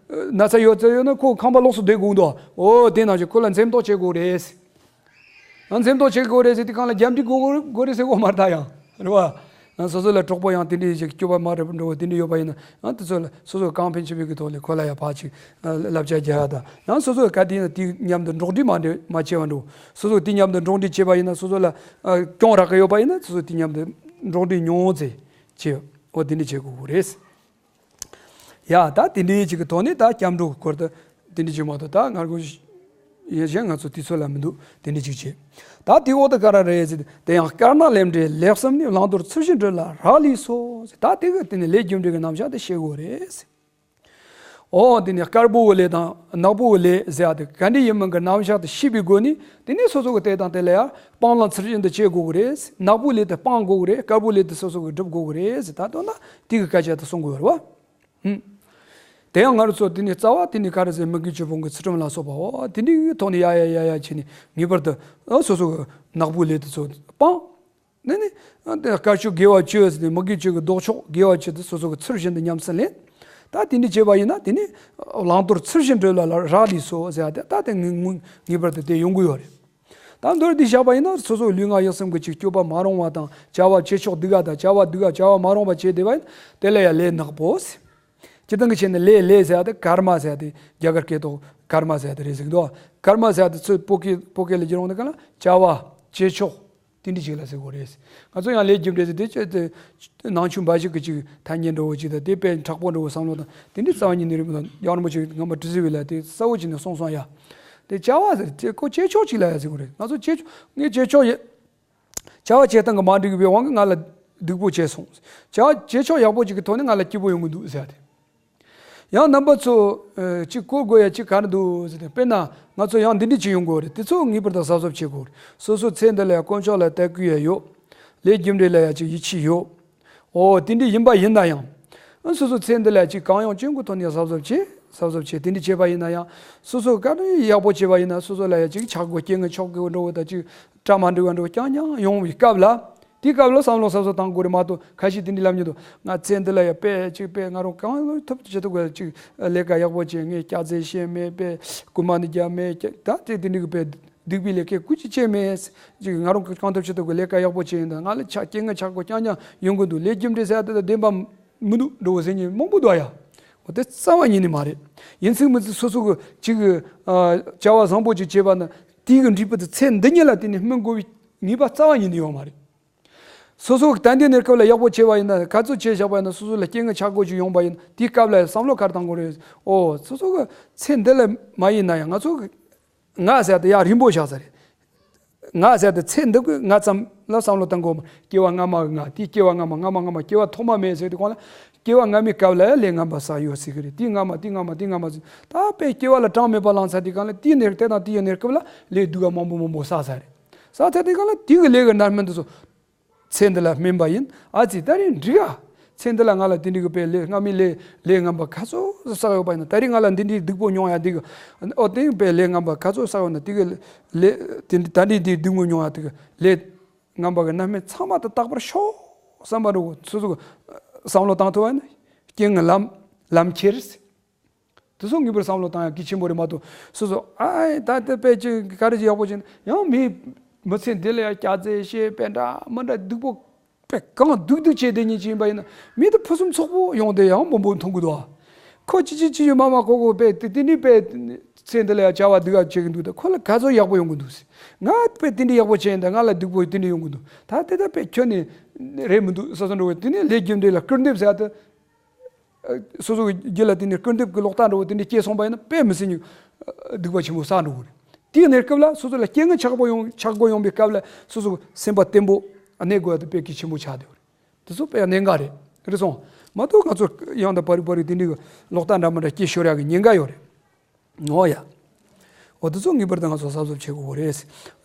ན་ཚ་ཡོད་ཚད་ཡོད་ན་ཁོ་ཁང་པ་ལོགས་སུ་བསྡད་དགོས་འདུག་འོ་དེ་ནང་བཞིན་ཁོ་ལ་འཛེམ་དོགས་བྱེད་དགོས་རེད། ཨ་འཛེམ་དོགས་བྱེད་དགོས་རེད་ཟེར་དུས་སྒང་ལ་རྒྱབ་འདྲི་དགོས་དགོས་རེད་ཟེར་གོ་མ་རེད་ད་ཡང་རེད་བ། ཡང་སོ་སོ་ལ་གྲོགས་པོ་ཡང་དེ་འདྲའི་ཞིག་སྐྱོ་པ་མ་རེད་འགྲོ་བ་དེ་འདྲ་ཡོད་པ་ཡིན་ན། ཡང་དེ་ཚོ་ལ་སོ་སོ་གང་ཕན་ཆེ་བའི་གི་ཐོག་ལ་ཁོ་ལ་ཡང་ཕར་ཅིག་བསླབ་བྱ་རྒྱག་ཡ་དང་། ཡང་སོ་སོ་ག་དེ་ཡིན་ན་དེ་མཉམ་དུ་འགྲོགས་འདྲིས་མ་འདྲེ་མ་བྱས་པ་འགྲོ། སོ་སོ་དེ་མཉམ་དུ་འགྲོགས་འདྲིས་བྱས་པ་ཡིན་ན། སོ་སོ་ལ་ཨ་གྱོང་རག་གི་ཡོད་པ་ཡིན་ན། སོ་སོ་དེ་མཉམ་དུ་འགྲོགས་འདྲིས་ཉུང་ཙེ་བྱེད། འོ་དེ་འདྲ་བྱེད་དགོས་རེད། ཡ་ད་དེ་འདྲའི་ཅིག་གི་ཐོག་ནས་ད་སྐྱབས་འགྲོ་སྐོར་དུ་དེ་འདྲ་ཅིག་མ་གཏོགས། ད་ང་རྒོ་ཡིན་གཞན་ང་ཚོ་དུས་ཚོད་ལ་མི་འདུག་དེ་འདྲ་ཅིག་བྱེད། ད་དེའི་འོག་ཏུ་ག་རེ་རེད་ཟེར། དེ་ཡང་དཀར་ནག་ལས་འབྲས་ལེགས་བསམ་ནི། བླང་དོར་ཚུལ་བཞིན་སྒྲུབ་ལ་རག་ལས་སོ་ཟེར། ད་དེ་གི་དེ་ནི་ལས་རྒྱུ་འབྲས་ཀྱི་རྣམ་གཞག་དེ་ཤེས་དགོས་རེད་ཟེར། འོ་དེ་ནི་དཀར་པོའི་ལས་དང་ནག་པོའི་ལས་ཟེར་ཡ་དེ་ག་འདྲ་ཡིན་མིན་གྱི་རྣམ་གཞག་དེ་ཤེས་པའི་སྒོ་ནས། དེ་ནས་སོ་སོ་གི་དེ་དང་དེ་ལ་ཡང་སྤང་བླང་ཚུལ་བཞིན་དུ་བྱེད་དགོས་ཀྱི་རེད། ནག་པོའི་ལས་དེ་སྤང་དགོས་ཀྱི་རེད། དཀར་པོའི་ལས་དེ་སོ་སོ་གིས་སྒྲུབ་དགོས་ཀྱི་རེད་ཟེར། ད་དོན་དག་དེ་གི་སྐད་ཆ་དེ་གསུང་དགོས་རེད་བ། ཧུམ། དེ་ཡང་ང་རང་ཚོ་དེ་ནས་རྩ་བ་དེ་ནས་ག་རེ་ཟེར། མི་དགེ་བཅུ་སྤོང་གི་ཚུལ་ཁྲིམས་ལ་སོགས་པའོ། དེ་འདྲའི་ཐོག་ནས་ཡ་ཡ་ཡ་ཡ་བྱས་ནས་ངེས་པར་དུ་ཨ་སོ་སོ་གི་ནག་པོའི་ལས་དེ་ཚོ་སྤང་། ནས་ནི་ཨ་དེ་དཀར་ཕྱོགས་དགེ་བ་བཅུ་ཟེར་ནས། མི་དགེ་བཅུ་གི་ལྡོག་ཕྱོགས་དགེ་བ་བཅུ་དེ་སོ་སོ་གི་ཚུལ་བཞིན་དུ་ཉམས་སུ་ལེན། ད་དེ་འདྲ་བྱས་པ་ཡིན་ན་དེ་ནི་བླང་དོར་ཚུལ་བཞིན་སྒྲུབ་ལ་རག་ལས་སོ་ཟེར་ཡ་དེ། ད་དེ་ངེས་ངེས་ངེས་པར་དུ་དེ་ཡོང་གི་ཡོད་རེད། ད་མདོར་བསྡུས་བཞག་པ་ཡིན་ན། སོ་སོའི་ལུས་ངག་ཡིད་གསུམ་གྱི་ཅིག་སྤྱོད་པ་མ་རུང་བ་དང་། བྱ་བ་བྱེད་ཕྱོགས་སྡུག་ག་དང་། བྱ་བ་སྡུག་ག་བྱ་བ་མ་རུང་བ་བྱས་བསྡད་པ་ཡིན་ན། དེ་ལ་ཡང་ལས་ནག་པོ་ཟེར། སྤྱིར་བཏང་གི་ཆ་ནས་ལས་ལས་ཟེར་ཡ་དེ་ཀརྨ་ཟེར་ཡ་དེ། རྒྱ་གར་སྐད་ཐོག་ཀརྨ་ཟེར་ཡ་དེ་རེད་ཟེར་གི་འདུག་ཀརྨ་ཟེར་ཡ་དེ་ཚོ་བོད་སྐད་བོད་སྐད་ལ་བསྒྱུར་ཡོང་དུས་ག་ལ་བྱ་བ་བྱེད་ཕྱོགས་དེ་འདྲ་ཅིག་ལ་ཟེར་དགོས་རེད། ང་ཚོ་ཡང་ལས་རྒྱུ་འབྲས་ཟེར་དུས་ཅི་དེ་ནང་ཆོས་འབའ་ཞིག་གི་ཅིག་ཐ་སྙད་འདྲ་བོ་ཅིག་དང་། དེ་དཔེ་མཁྲེགས་པོ་འདྲ་བོ་བསམ་བློ་དང་། དེ་འདྲའི་རྩ་བ་ཉིད་ནས་རེད་མི་འདུག་རྒྱལ་བ་རིན་པོ་ཆེ་སྔོན་མ་དྲི་ཟའི་བུ་ལ་དེ་གསལ་བོ་བྱས་ནས་གསུངས་སོང་ཡ། དེ་བྱ་བ་ཟེར་དེ་ཁོ་བྱེད་ཕྱོགས་ཅིག་ལ་ཡ་ཟེར་དགོས་རེད། ང་ཚོ་བྱེད་ཕྱོགས་ངའི་བྱེད་ཕྱོགས་ཡ། བྱ་བ་བྱེད་སྟངས་ཀྱི་མ་འགྲིག་པའི་དབང་གིས་ང་ལ་སྡུག་པོ་བྱས་སོང་། བྱ་བ་བྱེད་ཕྱོགས་ཡག་པོ་ཅིག་གི་ཐོག་ནས་ང་ལ་སྐྱིད་པོ་ཡོང་གི་འདུག་ཟེར་ཡ་དེ། ཡང་རྣམ་པ་ཚོ་ཨ་ཅིག་གོ་དགོས་ཡ་ཅིག་ག་རེ་འདུག་ཟེར་ཏེ། དཔེར་ན་ང་ཚོ་ཡང་འདི་འདྲ་ཅིག་ཡོང་དགོས་རེད། དེ་ཚོ་ངེས་པར་དུ་གཟབ་གཟབ་བྱེད་དགོས་རེད། སོ་སོའི་ཚེ་འདི་ལ་ཡ་དཀོན་མཆོག་ལ་དད་གུས་ཡ་ཡོད། ལས་རྒྱུ་འབྲས་ལ་ཡ་ཅིག་ཡིད་ཆེས་ཡོད། འོ་དེ་འདྲ་ཡིན་པ་ཡིན་ན་ཡང་། ཨ་སོ་སོའི་ཚེ་འདི་ལ་ཡ་ཅིག་གང་ཡོང་ཅུང་གི་ཐོག་ནས་གཟབ་གཟབ་བྱེད། གཟབ་གཟབ་བྱེད། དེ་འདྲ་བྱས་པ་ཡིན་ན་ཡང་། སོ་སོ་ག་རེ་ཡག་པོ་བྱས་པ་ཡིན་ན། སོ་སོ་ལ་ཡ་ཅིག་ཆག་སྒོ་རྐྱེན་ངན་ཆག་སྒོ་འགྲོ་བ་དང་། ཅིག་གྲ་མ་འགྲིག་པ་འགྲོ་རྐྱང་རྐྱང་ཡོང་བའི་སྐབས་ལ། དེའི་སྐབས་ལ་བསམ་བློ་གཟབ་གཟབ་བཏང་དགོས་རེད་མ་གཏོགས། ཁ་ཤས་དེ་འདྲ་ལབ་མྱོང་འདུག་ང་ཚེ་འདི་ལ་ཡ་དཔེ་ཅིག་དཔེ་ང་རང་གང་ཐུབ་ཐུབ་བྱེད་ཐུབ་དགོས། ཅིག་ལས་ཀ་ཡག་པོ་བྱས། ངས་སྐྱ་རྫས་བཤད་མེད། དཔེ་རྐུན་མ་ནི་རྒྱབ་མེད། ད་དེ་དེ་འདྲ་གི་དཔེ་སྡིག་པའི་ལས་ཀ་ཀུ་ཅི་བྱས་མེད། ཅིག་ང་རང་གང་ཐུབ་བྱེད་ཐུབ་དགོས། ལས་ཀ་ཡག་པོ་བྱས་ཡིན་ད། ང་ལ་ཆག་རྐྱེན་ངན་ཆག་སྒོ་རྐྱང་རྐྱང་ཡོང་གི་འདུག་ལས་རྒྱུ་འབྲས་ཟེར་ཡ་དེ་དང་ལྡན་པ་མི་འདུག་འགྲོ་བ་ཟེར་མཁན་མང་པོ་འདུག་ཡ། འོ་དེ་རྩ་བ་ཉིད་ནས་མ་རེད། ཡིན་ཚིག་མིན་ཚིག་སོ་སོ་གི་ཅིག་གི་ཨ་བྱ་བ་བཟང་པོ་ཅིག་བྱས་པ་ན། དེའི་གི་འབྲས་བུ་དེ་ཚེ་འདི་ཉིད་ལ་དེ་ནས་སྨིན་དགོས་པའི་ངེས་པ་རྩ་བ་ཉིད་ནས་ཡོད་མ་རེད། སོ་སོ་གི་ད་ལྟའི་གནས་སྐབས་ལ་ཡག་པོ་བྱས་པ་ཡིན་ན། ག་ཚོད་བྱས་བཞག་པ་ཡིན་ན། སོ་སོ་ལ་རྐྱེན་ངན་ཆག་སྒོ་ཅིག་ཡོང་པ་ཡིན་ན། དེའི་སྐབས་ལ་བསམ་བློ་ག་རེ་བཏང་དགོས་རེད། ཨོ་སོ་སོ་གི་ཚེ་འདི་ལ་མ་ཡིན་ན་ཡང་། ང་ཚོ་གི་ང་ཟེར་དེ་ཡ་རིང་པོ་བཞག་ས་རེད། ང་ཟེར་དེ་ཚེ་འདི་གི་ང་ཙམ་ལ་བསམ་བློ་གཏང་དགོས་མ། སྐྱེ་བ་སྔ་མ་གི་ང་། དེའི་སྐྱེ་བ་སྔ་མ། སྔ་མ་སྔ་མ། སྐྱེ་བ་ཐོག་མ་མེད་ཟེར་དུས་སྒང་ལ། སྐྱེ་བ་སྔ་མའི་སྐབས་ལ་ལས་ངན་པ་བསགས་ཡོད་ཟེར་གི་རེད། དེའི་སྔ་མ། དེའི་སྔ་མ། དེའི་སྔ་མ་ཟེར། ད་དཔེ་སྐྱེ་བ་ལ་གྲངས་མེད་པ་བླངས་ཚར་དུས་སྒང་ལ། དེའི་གནས་དེ་དང་དེའི་གནས་སྐབས་ལ་ལས་སྡུག་པ་མང་པོ་མང་པོ་བསགས་ཚར་རེད། བསགས་ཚར་དུས་སྒང་ལ་དེའི་གི་ལས་ཀྱི་རྣམ་སྨིན་དེ་ཚོ་ཚེ་འདི་ལ་སྨིན་པ་ཡིན། ཨ་ཙི་ད་རིང་འགྲིག་ག་ཚེ་འདི་ལ་ང་ལ་དེ་འདྲའི་གི་དཔེ་ལས་སྔ་མའི་ལས་ལས་ངན་པ་ག་ཚོད་བསགས་ཡོད་པ་ཡིན་ན། ད་རིང་ང་ལ་འདི་འདྲའི་སྡུག་པོ་མྱོང་ཡ་འདི་གི། ཨོ་དེ་དཔེ་ལས་ངན་པ་ག་ཚོད་བསགས་ཡོད་ན། དེ་གི་ལས་དེ་ད་འདྲའི་འདི་སྡུག་བསྔལ་མྱོང་ཡ་དེ་གི་ལས་ངན་པ་གི་རྣམ་སྨིན་ཚང་མ་དེ་དག་པར་ཤོག་བསམ་པ་འགྲོ་གི། སོ་སོ་གི་བསམ་བློ་བཏང་ཐུབ་པ་ཡིན་ན། རྐྱེན་ངན་ལམ་ལམ་ཁྱེར། དེ་ཚོ་ངེས་པར་བསམ་བློ་བཏང་ཡག་གལ་ཆེན་པོ་རེད་མ་གཏོགས། སོ་སོ་ཨ་ད་ལྟ་དཔེ་ཅིག་ག་རེ་ཅིག་ཡག་པོ་བྱས་ན་ཡང་མི་མི་ཚེ་འདི་ལ་ཡང་སྐྱ་རྫས་བཤད། དཔེ་འདྲ་མི་འདྲ་སྡུག་པོ་དཔེ་གང་སྡུག་སྡུག་བྱས་བསྡད་མཁན་ཅིག་ཡིན་པ་ཡིན་ན། མི་དེ་ཕུན་སུམ་ཚོགས་པོ་ཡོང་དེ་ཡང་མང་པོ་མཐོང་གི་འདུག་ཨ། ཁོ་ཅི་ཅི་ཅི་ཡོད་མ་མ་ཁོ་ཁོ་དཔེ་དེ་དེ་ནི་དཔེ་ཚེ་འདི་ལ་ཡང་བྱ་བ་སྡུག་ག་བྱེད་ཀྱི་འདུག་ད་ཁོ་ལ་ག་ཚོད་ཡག་པོ་ཡོང་གི་འདུག་ཟེར། ང་དཔེ་དེ་འདྲ་ཡག་པོ་བྱས་ཡིན་ད། ང་ལ་སྡུག་པོ་དེ་འདྲ་ཡོང་གི་འདུག་ད་དེ་ད་དཔེ་ཁྱོན་ནས་རེད་མི་འདུག་བསམ་བསམ་འགྲོ་བས། དེ་ནི་ལས་རྒྱུ་འབྲས་ལ་སྐུར་འདེབས་ཟེར་ཡ་དེ། སོ་སོ་གི་རྒྱུད་ལ་དེ་ནས་སྐུར་འདེབས་ཀྱི་ལོག་ལྟ་འདྲ་བོ་དེ་འདྲ་སྐྱེས་སོང་པ་ཡིན་ན། དཔེ་མི་སྲིད་ནས་སྡུག་པ་ཆེན་པོ་བསགས་འགྲོ་གི་རེད། དེའི་གནས་སྐབས་ལ་སོ་སོ་ལ་རྐྱེན་ངན་ཆག་པོ་ཡོང་ཆག་སྒོ་ཡོང་པའི་སྐབས་ལ་སོ་སོ་སེམས་པ་བརྟན་པོ་གནས་དགོས་ཡ་དེ་དཔེ་གལ་ཆེན་པོ་ཆགས་བསྡད་ཡོད་རེད། དེ་ཚོ་དཔེ་གནད་འགག་རེད། རེད་སོང་། མ་གཏོགས་ང་ཚོ་ཡང་དང་བར་དུ་བར་དུ་དེ་འདྲའི་གི་ལོག་ལྟ་འདྲ་མི་འདྲ་སྐྱེ་ཤོར་ཡ་གི་ཉེན་ཁ་ཡོད་རེད། འོ་ཡ། འོ་དེ་ཚོ་ངེས་པར་དུ་ང་ཚོ་གཟབ་གཟབ་བྱེད་དགོས་རེད།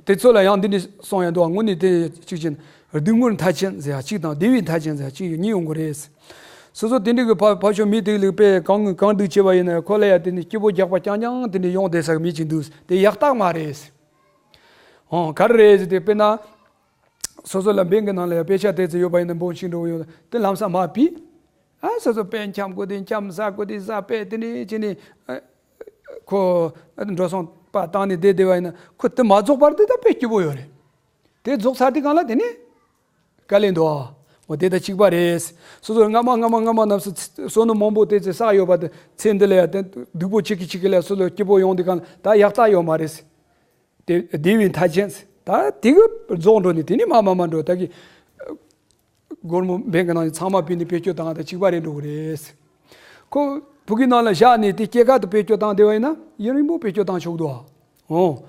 དེ་ཚོ་ལ་ཡང་འདི་འདྲ་གསུངས་ཡ་འདུག་དངོས་གནས་དེ་གཅིག་བྱས་ན་སྡུག་བསྔལ་མཐའ་ཅན་ཟེར་ཡ་གཅིག་དང་། བདེ་བའི་མཐའ་ཅན་ཟེར་ཡ་གཅིག་གཉིས་ཡོང་གི་རེད། སོ་སོ་དེ་འདྲའི་གི་ཕ་ཕ་ཤོ་མི་དེ་ལ་དཔེ་གང་གང་སྡུག་བྱས་པ་ཡིན་ན། ཁོ་ལ་ཡ་དེ་ནི་སྐྱིད་པོ་རྒྱག་པ་རྐྱང་རྐྱང་དེ་འདྲ་ཡོང་བསྡད་ས་གི་མི་གཅིག་འདུག་དེ་ཡག་རྟགས་མ་རེད། འོ་ག་རེ་རེད་ཟེར་དེ། དཔེར་ན་སོ་སོ་ལ་འབེན་གི་ནང་ལ་ཡ་དཔེ་ཆ་དེ་ཚོ་ཡོད་པ་ཡིན་ན། འབོར་ཆེན་འདྲ་བོ་ཡོད་ན་དེ་ལམ་སང་མར་ཕུད། ཨ་སོ་སོ་དཔེ་འཁྱམ་དགོས་དེ་འཁྱམ། ཟ་དགོས་དེ་ཟ། དཔེ་དེ་འདྲ་བྱས་ནས་ཨ་ཁོ་འགྲོ་སོང་པ་བཏང་ནས་བསྡད་བསྡད་པ་ཡིན་ན། ཁོ་དེ་མ་རྫོགས་བར་དུ་ད་དཔེ་སྐྱིད་པོ་ཡོད་རེད། དེ་རྫོགས་ཚར་དུས་སྒང་ལ་དེ་ནི་དཀའ་ལས་འདུག་ཨ། འོ་དེ་དང་གཅིག་པ་རེད། སོ་སོ་སྔ་མ་སྔ་མ་སྔ་མ་རྣམས་སུ་བསོད་ནམས་མང་པོ་དེ་ཚེ་བསགས་ཡོད་པ་དེ་ཚེ་འདི་ལ་ཡང་དེ་སྡུག་པོ་ཆེ་གི་ཆེ་གི་ལ་སོ་སོ་སྐྱིད་པོ་ཡོང་དུས་གང་ལ་ད་ཡག་རྟགས་ཡོད་མ་རེད། དེ་བདེ་བའི་མཐའ་ཅན། ད་དེ་གི་རྫོགས་འགྲོ་ནས་དེ་ནས་མ་མ་མ་འགྲོ་ད་གི་སྒོར་མོ་འབེན་གི་ནང་ནས་ཚང་མ་ཕུད་ནས་བེད་སྤྱོད་བཏང་ད་གཅིག་པ་རེད་འགྲོ་གི་རེད། ཁོ་བུ་གའི་ནང་ལ་བཞག་ནས་དེ་སྐྱེད་ཀ་དུ་བེད་སྤྱོད་བཏང་བསྡད་པ་ཡིན་ན་ཡུན་རིང་པོ་བེད་སྤྱོད་བཏང་ཆོག་འདུག་ཨ། འོ།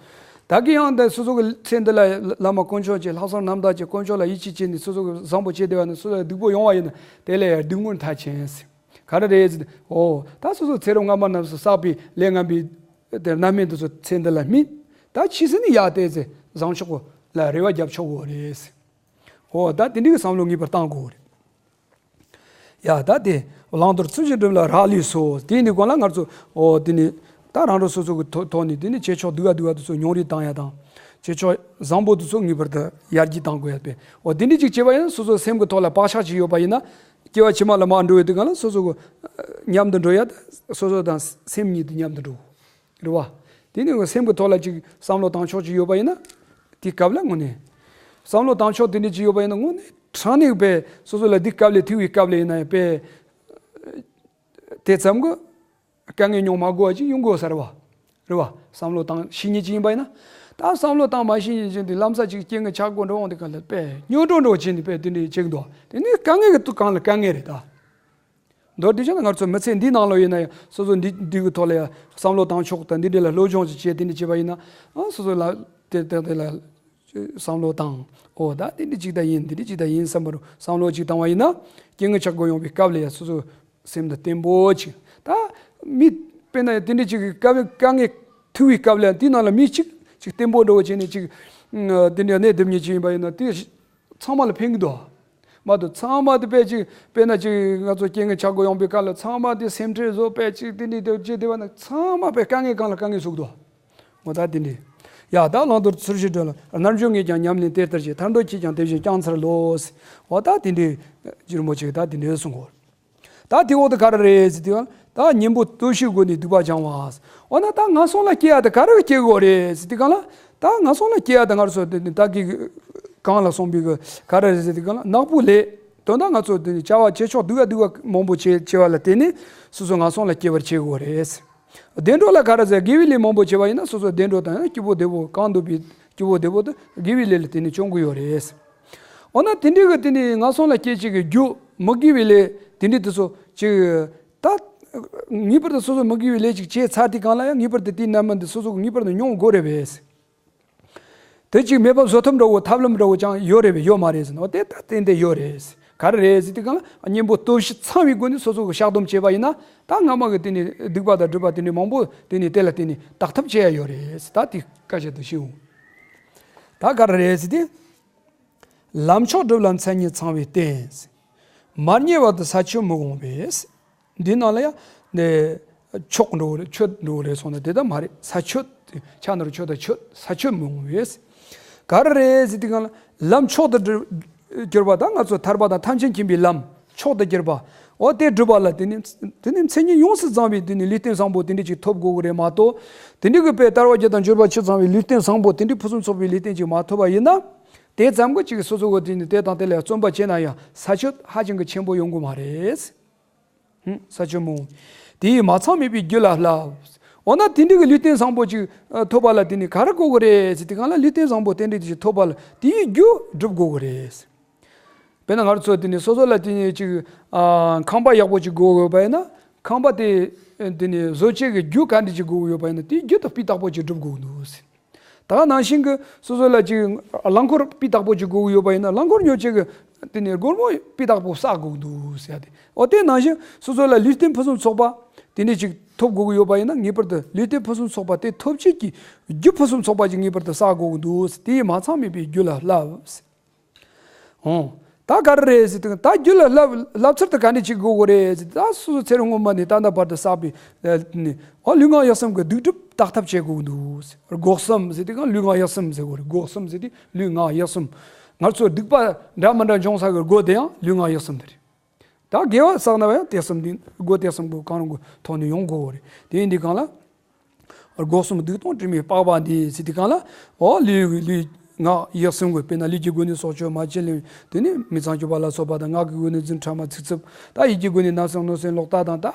ད་གི་ཡང་འདི་སོ་སོ་གི་ཚེ་འདི་ལ་བླ་མ་དཀོན་མཆོག་ཅིག་ལྷག་བསམ་རྣམ་དག་ཅིག་དཀོན་མཆོག་ལ་ཡིད་ཆེས་བྱས་ནས་སོ་སོ་གི་བཟང་པོ་བྱས་བསྡད་པ་ཡིན་ན་སོ་སོ་ལ་སྡུག་པོ་ཡོང་བ་ཡིན་ན་དེ་ལས་ཡང་སྡུག་བསྔལ་མཐའ་ཅན་ཟེར། ག་རེ་རེད་ཟེར། འོ། ད་སོ་སོ་ཚེ་རབས་སྔ་མ་རྣམས་སུ་བསགས་པའི་ལས་ངན་པའི་དེ་རྣམ་སྨིན་དེ་ཚོ་ཚེ་འདི་ལ་སྨིན། ད་ཕྱིས་སུ་ནི་ཡག་དེ་ཚེ་བཟང་ཕྱོགས་ལ་རེ་བ་རྒྱབ་ཆོག་གོ་རེད་ཟེར། འོ་ད་དེ་འདྲའི་བསམ་བློ་ངེས་པར་བཏང་དགོས་རེད། ཡ་ད་དེ་བླང་དོར་ཚུལ་བཞིན་སྒྲུབ་ལ་རག་ལུས་སོ། དེ་ནི་གང་ལ་ང་ཚོ་འོ་དེ་ནི་ད་རང་རང་སོ་སོ་གི་ཐོག་ཐོག་ནས་དེ་ནི་བྱེད་ཕྱོགས་སྡུག་ག་སྡུག་ག་དེ་ཚོ་མྱོང་རིས་བཏང་ཡ་དང་། བྱེད་ཕྱོགས་བཟང་པོ་དེ་ཚོ་ངེས་པར་དུ་ཡར་རྒྱས་བཏང་དགོས་ཡ་དཔེ། འོ་དེ་འདྲ་ཅིག་བྱས་པ་ཡིན་ན་སོ་སོའི་སེམས་ཀྱི་ཐོག་ལ་བག་ཆགས་ཅིག་ཡོད་པ་ཡིན་ན། སྐྱེ་བ་ཕྱི་མ་ལ་མར་འགྲོ་ཡོད་དུས་གང་ལ་སོ་སོ་གི་མཉམ་དུ་འགྲོ་ཡ་དང་སོ་སོ་དང་སེམས་གཉིས་དེ་མཉམ་དུ་འགྲོ། རེད་བ། དེ་ནི་སེམས་ཀྱི་ཐོག་ལ་ཅིག་བསམ་བློ་བཏང་ཕྱོགས་ཅིག་ཡོད་པ་ཡིན་ན། དེའི་སྐབས་ལ་དངོས་གནས། བསམ་བློ་བཏང་ཕྱོགས་དེ་འདྲ་ཅིག་ཡོད་པ་ཡིན་ན་དངོས་གནས་དྲང་གནས་པའི་སོ་སོ་ལ་འདི་སྐབས་ལས་ཐུག་པའི་སྐབས་ལས་ཡིན་ན་ཡང་པའི། དེ་ཙམ་གྱི་དཀའ་ངལ་མྱོང་མ་དགོས་པ་ཅིག་ཡོང་དགོས་ས་རེད་བ། རེད་བ། བསམ་བློ་བཏང་ཤེས་ཉེན་ཅིག་ཡིན་པ་ཡིན་ན། ད་བསམ་བློ་བཏང་མ་ཤེས་ཉེན་ཅིག་འདི་ལམ་སང་ཅིག་རྐྱེན་ངན་ཆགས་དགོས་འགྲོ་འོང་དེ་ག་ལ་པའི་སྨྱོ་འགྲོ་འགྲོ་བྱས་ནས་པའི་དེ་འདྲའི་ཅིག་འདུག་དེ་ནི་དཀའ་ངལ་གྱི་དུས་གང་ལ་དཀའ་ངལ་རེད་ད། མདོར་བསྡུས་བྱས་ན་ང་ཚོ་མི་ཚེ་འདིའི་ནང་ལ་ཡིན་ན་ཡང་སོ་སོ་འདི་འདི་གི་ཐོག་ལ་ཡང་བསམ་བློ་བཏང་ཕྱོགས་དང་འདི་འདྲ་ལ་སློབ་སྦྱོང་ཅིག་བྱས་དེ་འདྲ་བྱས་པ་ཡིན་ན་ཨང་སོ་སོ་ལ་དེ་དེ་དེ་ལ་བསམ་བློ་བཏང་། ཨོ་ད་འདི་འདྲ་ཅིག་ད་ཡིན་འདི་འདྲ་ཅིག་ད་ཡིན་བསམ་པར་བསམ་བློ་ཅིག་བཏང་བ་ཡིན་ན་རྐྱེན་ངན་ཆགས་དགོས་ཡོང་བའི་སྐབས་ལ་ཡང་སོ་སོ་སེམས་ད་བརྟན་པོ་ཅིག་ད་མི་དཔེར་ན་དེ་འདྲ་ཅིག་གི་སྐབས་དཀའ་ངལ་ཐུག་པའི་སྐབས་ལ་དེའི་ནང་ལ་མི་གཅིག་ཅིག་བརྟན་པོ་འདྲ་བོ་བྱས་ནས་ཅིག་དེ་འདྲ་གནས་སྡོད་མཁན་ཅིག་ཡིན་པ་ཡིན་ན་དེ་ཚང་མ་ལ་ཕན་གི་འདུག་མ་གཏོགས་ཚང་མ་དེ་དཔེ་ཅིག་དཔེར་ན་ཅིག་ང་ཚོ་རྐྱེན་ངན་ཆགས་དགོས་ཡོང་པའི་སྐབས་ལ་ཚང་མ་དེ་སེམས་ཁྲལ་བཟོ་དཔེ་ཅིག་དེ་འདྲའི་དེ་ཅིག་དེ་བ་ན་ཚང་མ་དཔེ་དཀའ་ངལ་གང་ལ་དཀའ་ངལ་ཟུག་འདུག་འོ་ད་དེ་འདྲའི། ཡ་ད་བླང་དོར་ཚུལ་བཞིན་སྒྲུབ་ལ། རྣལ་འབྱོར་ངས་ཀྱང་ཉམས་ལེན་དེ་ལྟར་བྱས། ཐར་འདོད་ཁྱེད་ཀྱང་དེ་བཞིན་བསྐྱང་འཚལ་ལོ། འོ་ད་དེ་འདྲའི་རྒྱུ་རིན་པོ་ཆེ་ད་དེ་འདྲའི་གསུང་གོ། ད་དེ་འོག་ཏུ་ག་རེ་རེད་ཟེར་དུས་ད་གཉེན་པོ་སྟོབས་བཞིའི་སྒོ་ནས་སྡིག་པ་སྦྱང་བ། འོ་ན་ད་ངན་སོང་ལ་སྐྱེ་ཡ་དེ་ག་རེ་སྐྱེ་དགོས་རེད་ཟེར་དུས་གང་ལ། ད་ངན་སོང་ལ་སྐྱེ་ཡ་དེ་ང་རང་ཚོ་དེ་ད་གི་གང་ལ་སོང་པའི་གི་ག་རེ་རེད་ཟེར་དུས་གང་ལ་ནག་པོ་ལས། དོན་དག་ང་ཚོ་དེ་བྱ་བ་བྱེད་ཕྱོགས་སྡུག་ག་སྡུག་ག་མང་པོ་བྱེད་བྱེད་པ་ལ་བརྟེན་ནས་སོ་སོ་ངན་སོང་ལ་སྐྱེ་བར་བྱེད་དགོས་རེད། བདེ་འགྲོ་ལ་ག་རེ་ཟེར་དགེ་བའི་ལས་མང་པོ་བྱེད་པ་ཡིན་ན་སོ་སོ་བདེ་འགྲོ་དང་སྐྱིད་པོ་བདེ་པོ་གང་འདུག་པའི་སྐྱིད་པོ་བདེ་པོ་དེ་དགེ་བའི་ལས་ལ་བརྟེན་ནས་སྐྱོང་གི་ཡོད་རེད། འོ་ན་དེ་འདྲའི་གི་དེ་ནི་ངན་སོང་ལ་སྐྱེ་བྱེད་ཀྱི་རྒྱུ་མི་དགེ་བའི་ལས་དེ་འདྲའི་དེ་ཚོ་ཅིག་ད་ངེས་པར་དུ་སོ་སོ་མི་དགེ་བའི་ལས་ཅིག་བྱས་ཚར་དུས་གང་ལ་ཡང་ངེས་པར་དུ་དེའི་རྣམ་སྨིན་དེ་སོ་སོ་གི་ངེས་པར་དུ་མྱོང་དགོས་རེད་པས། དེ་ཅིག་མེད་པ་བཟོ་ཐབས་འདྲ་བོ་ཐབས་ལམ་འདྲ་བོ་ཀྱང་ཡོད་རེད་པས་ཡོད་མ་རེད་ཟེར་ན་འོ་དེ་ད་ཏན་ཏན་ཡོད་རེད། ག་རེ་རེད་ཟེར་དུས་གང་ལ་གཉེན་པོ་སྟོབས་བཞི་ཚང་བའི་སྒོ་ནས་སོ་སོ་གི་བཤགས་སྡོམ་བྱས་པ་ཡིན་ན་ད་སྔ་མ་གི་དེ་ནི་སྡིག་པ་དང་སྒྲིབ་པ་དེ་ནི་མང་པོ་དེ་ནི་དེ་ལ་བརྟེན་ནས་དག་ཐབས་བྱེད་ཡ་ཡོད་རེད་ད་དེ་སྐད་ཆ་དེ་ཤེས་འོང་། ད་ག་རེ་རེད་ཟེར་དུས། ལམ་མཆོག་སྒྲུབ་ལ་མཚན་ཉིད་ཚང་བའི་རྟེན། མ་རྙེད་བར་དུ་ས་ཆོད་མི་འོང་བས། འདི་ནང་ལ་ཡང་ནི་ཆོད་འགྲོ་གི་རེད་ཆོད་འགྲོ་གི་རེད་སོང་ན་དེ་ལྟར་མ་རེད། ས་ཆོད། ཆ་ནོར་ཆོད་དང་ཆོད་ས་ཆོད་མི་འོང་བས། ག་རེ་རེད་ཟེར་དུས་གང་ལ་ལམ་མཆོག་ཏུ་གྱུར་པ་དང་ང་ཚོ་ཐར་པ་དང་ཐམས་ཅད་མཁྱེན་པའི་ལམ་མཆོག་ཏུ་གྱུར་པ། འོ་དེ་སྒྲུབ་པ་ལ་དེ་ནི་དེ་ནི་མཚན་ཉིད་ཡོངས་སུ་གཙང་བའི་དེ་ནི་ལུས་རྟེན་བཟང་པོ་དེ་འདྲ་ཅིག་ཐོབ་དགོས་གི་རེད་མ་གཏོགས། དེ་འདྲ་གི་དཔེ་དལ་བ་བརྒྱད་དང་འབྱོར་པ་བཅུ་ཚང་བའི་ལུས་རྟེན་བཟང་པོ་དེ་འདྲའི་ཕུན་སུམ་ཚོགས་པའི་ལུས་རྟེན་ཅིག་མ་ཐོབ་པ་ཡིན་ན། དེ་ཙམ་གྱིས་ཅིག་སོ་སོ་གི་དེ་ནི་དེ་དང་དེ་ལ་བརྩོན་པ་བྱས་ན་ཡང་ས་ཆོད་ཧ་ཅང་གི་ཆེན་པོ་ཡོང་གི་མ་རེད། ཧུམ། ས་ཆོད་མོ། དེ་ཡིས་མ་ཚང་མེད་པའི་རྒྱུ་ལ་བསླབ། འོ་ན་དེ་འདྲའི་གི་ལུས་རྟེན་བཟང་པོ་ཅིག་ཐོབ་པ་ལ་དེ་ནི་ག་རེ་དགོས་གི་རེད་ཟེར་དུས་གང་ལ་ལུས་རྟེན་བཟང་པོ་དེ་འདྲའི་དེ་ཅིག་ཐོབ་པ་ལ་དེའི་རྒྱུ་སྒྲུབ་དགོས་གི་རེད། དཔེར་ན་ང་རང་ཚོ་དེ་ནི་སོ་སོ་ལ་དེ་ནི་ཅིག་ཨ་ཁང་པ་ཡག་པོ་ཅིག་དགོས་ཡོད་པ་ཡིན་ན་ཁང་པ་དེ་དེ་ནི་བཟོ་བྱེད་ཀྱི་རྒྱུ་ག་འདྲ་ཅིག་དགོས་ཡོད་པ་ཡིན་ན་དེའི་རྒྱུ་དང་སྤུས་དག་པོ་ཅིག་སྒྲུབ་དགོས་འདུག་ཟེར། ད་ག་ནང་བཞིན་གྱི་སོ་སོ་ལ་ཅིག་རླངས་འཁོར་སྤུས་དག་པོ་ཅིག་དགོས་ཡོད་པ་ཡིན་ན་རླངས་འཁོར་ཉོ་བྱེད་ཀྱི་དེ་ནི་སྒོར་མོ་སྤུས་དག་པོ་བསགས་དགོས་འདུག་ཟེར་ཏེ་འོ་དེ་ནང་བཞིན་སོ་སོ་ལ་ལུས་རྟེན་ཕུན་སུམ་ཚོགས་པ་དེ་འདྲ་ཅིག་ཐོབ་དགོས་ཀྱི་ཡོད་པ་ཡིན་ན་ངེས་པར་དུ་ལུས་རྟེན་ཕུན་སུམ་ཚོགས་པ་དེ་ཐོབ་བྱེད་ཀྱི་རྒྱུ་ཕུན་སུམ་ཚོགས་པ་ཅིག་ངེས་པར་དུ་བསགས་དགོས་ཀྱི་འདུག་དེ་ཡིས་མ་ཚང་མེད་པའི་རྒྱུ་ལ་བསླབ། འོང་། ད་ག་རེ་རེད་ཟེར་དུས་ད་རྒྱུ་ལ་བསླབ་བསླབ་ཚུལ་དེ་ག་འདྲ་ཅིག་དགོས་ཀྱི་རེད་ཟེར་ད་སོ་སོ་ཚེ་རབས་སྔོན་མ་ནས་ད་ལྟ་བར་དུ་བསགས་པའི་ནི་འོ་ལུས་ངག་ཡིད་གསུམ་གྱི་སྡིག་སྒྲིབ་དག་ཐབས་བྱེད་དགོས་ཀྱི་འདུག་སྒོ་གསུམ་ཟེར་དུས་གང་ལུས་ངག་ཡིད་གསུམ་ཟེར་དགོས་རེད། སྒོ་གསུམ་ཟེར་དུས་ལུས་ངག་ཡིད་གསུམ། ང་ཚོ་སྡིག་པ་འདྲ་མི་འདྲ་འབྱུང་ས་གི་སྒོ་དེ་ཡང་ལུས་ངག་ཡིད་གསུམ་དེ་རེད། ད་དགེ་བ་བསགས་ན་ཡང་དེ་གསུམ་འདི་སྒོ་དེ་གསུམ་པོ་གང་རུང་གི་ཐོག་ནས་ཡོང་དགོས་རེད། དེ་ཡིན་དུས་གང་ལ། སྒོ་གསུམ་སྡིག་སྟོང་དྲི་མེད་པགས་པ་འདི་ཟེར་དུས་གང་ལ། འོ་ལུས་ལུས་ ངག་ཡིད་གསུམ་གྱི། དཔེར་ན་ལུས་ཀྱི་སྒོ་ནས་སྲོག་གཅོད། སྨྲ་བརྗོད་ལེན། དེ་ནས་མི་ཚངས་སྤྱོད་པ་ལ་སོགས་པ་དང་། ངག་གི་སྒོ་ནས་རྫུ་འཕྲུལ་ཕྲ་མ་ཚིག་རྩུབ། ད་ཡིད་ཀྱི་སྒོ་ནས་བརྣབ་སེམས་གནོད་སེམས་ལོག་ལྟ་དང་། ད་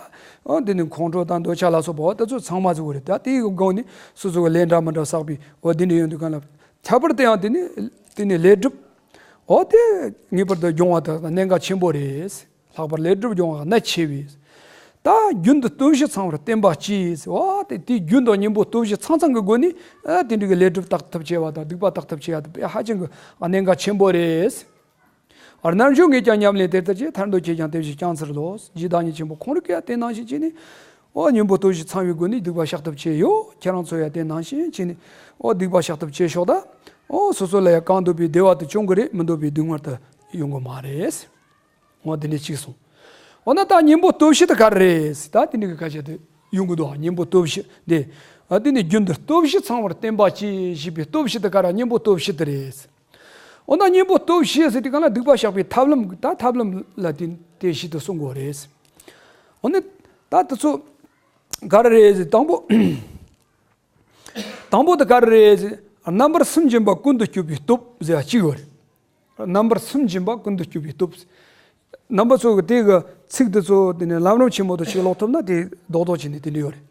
ཨ་དེ་ནས་ཁོང་ཁྲོ་དང་འདོད་ཆགས་ལ་སོགས་པ་འོ་ད་ཚོ་ཚང་མ་ཚོ་གོ་རེད། ད་དེའི་སྒོ་ནས་སོ་སོ་གི་ལས་འདྲ་མི་འདྲ་བསགས་པའི་འོ་དེ་འདྲ་ཡོང་དུས་གང་ལ། ཁྱད་པར་དུ་ཡང་དེ་ནས་དེ་ནས་ལས་སྒྲུབ་འོ་དེ་ངེས་པར་དུ་སྦྱོང་བ་དང་གནད་འགག་ཆེན་པོ་རེད། ལྷག་པར་ལས་སྒྲུབ་སྦྱོང་བ་གནད་ཆེ་བས། ད་རྒྱུན་དུ་སྟོབས་བཞི་ཚང་བར་བསྟེན་པ་གྱིས། འོ་དེ་དེའི་རྒྱུན་དུ་གཉེན་པོ་སྟོབས་བཞི་ཚང་ཚང་གི་སྒོ་ནས་ཨ་དེ་འདྲ་གི་ལས་སྒྲུབ་དག་ཐབས་བྱེད་པ་དང་། སྡིག་པ་དག་ཐབས་བྱེད་ཡ་དེ་དཔེ་ཧ་ཅང་གི་གནད་འགག་ཆེན་པོ་རེད། རྣལ་འབྱོར་ངས་ཀྱང་ཉམས་ལེན་དེ་ལྟར་བྱས། ཐར་འདོད་ཁྱེད་ཀྱང་དེ་བཞིན་བསྐྱང་འཚལ་ལོ། རྗེ་བདག་ཉིད་ཆེན་པོ་ཁོང་རང་གིས་ཡང་དེ་ནང་བཞིན་བྱས་ནས། འོ་གཉེན་པོ་སྟོབས་བཞི་ཚང་བའི་སྒོ་ནས་སྡིག་པ་བཤགས་ཐབས་བྱས་ཡོད། ཁྱེད་རང་ཚོ་ཡང་དེ་ནང་བཞིན་བྱས་ནས་འོ་སྡིག་པ་བཤགས་ཐབས་བྱས་ཤོག་ད། འོ་སོ་སོ་ལ་ཡང་གང་འདོད་པའི་བདེ་བ་དེ་སྐྱོང་གི་རེད། མི་འདོད་པའི་སྡུག་བསྔལ་དེ་ཡོང་གི་མ་རེད། འོ་དེ་ནས་གཅིག་སོང་། འོ་ན་ད་གཉེན་པོ་སྟོབས་བཞི་དེ་ག་རེ་རེད། ད་དེ་འདྲ་གི་སྐད་ཆ་དེ་ཡོང་གི་འདུག་གཉེན་པོ་སྟོབས་བཞི་དེ། ཨ་དེ་ནས་རྒྱུན་དུ་སྟོབས་བཞི་ཚང་བར་བསྟེན་པ་གྱིས་ཞེས་པའི་སྟོབས་བཞི་དེ་ག་རེ། གཉེན་པོ་སྟོབས་བཞི་དེ་རེད། འོ་ན་གཉེན་པོ་སྟོབས་བཞི་ཟེར་དུས་གང་ལ་སྡིག་པ་བཤགས་པའི་ཐབས་ལམ། ད་ཐབས་ལམ་ལ་དེ་དེ་བཞི་དེ་གསུང་དགོས་རེད། འོ་ན་ད་དེ་ཚོ་ག་རེ་རེད་ཟེར། དང་པོ། དང་པོ་དེ་ག་རེ་རེད་ཟེར། རྣམ་པར་སེམས་སྦྱིན་པ་ཀུན་ཏུ་སྤྱོད་པའི་སྟོབས་ཟེར་བ་གཅིག་ཡོད་རེད། རྣམ་པར་སེམས་སྦྱིན་པ་ཀུན་ཏུ་སྤྱོད་པའི་སྟོབས། རྣམ་པ་ཚོ་གི་དེ་གི་ཚིག་དེ་ཚོ་དེ་ནས་ལམ་རིམ་ཆེན་མོ་དུ་ཞིག་ཀློག་ཐུབ་ན་དེ་རྡོག་རྡོག་བྱས་ནས་དེ་འདྲ་ཡོད་རེད།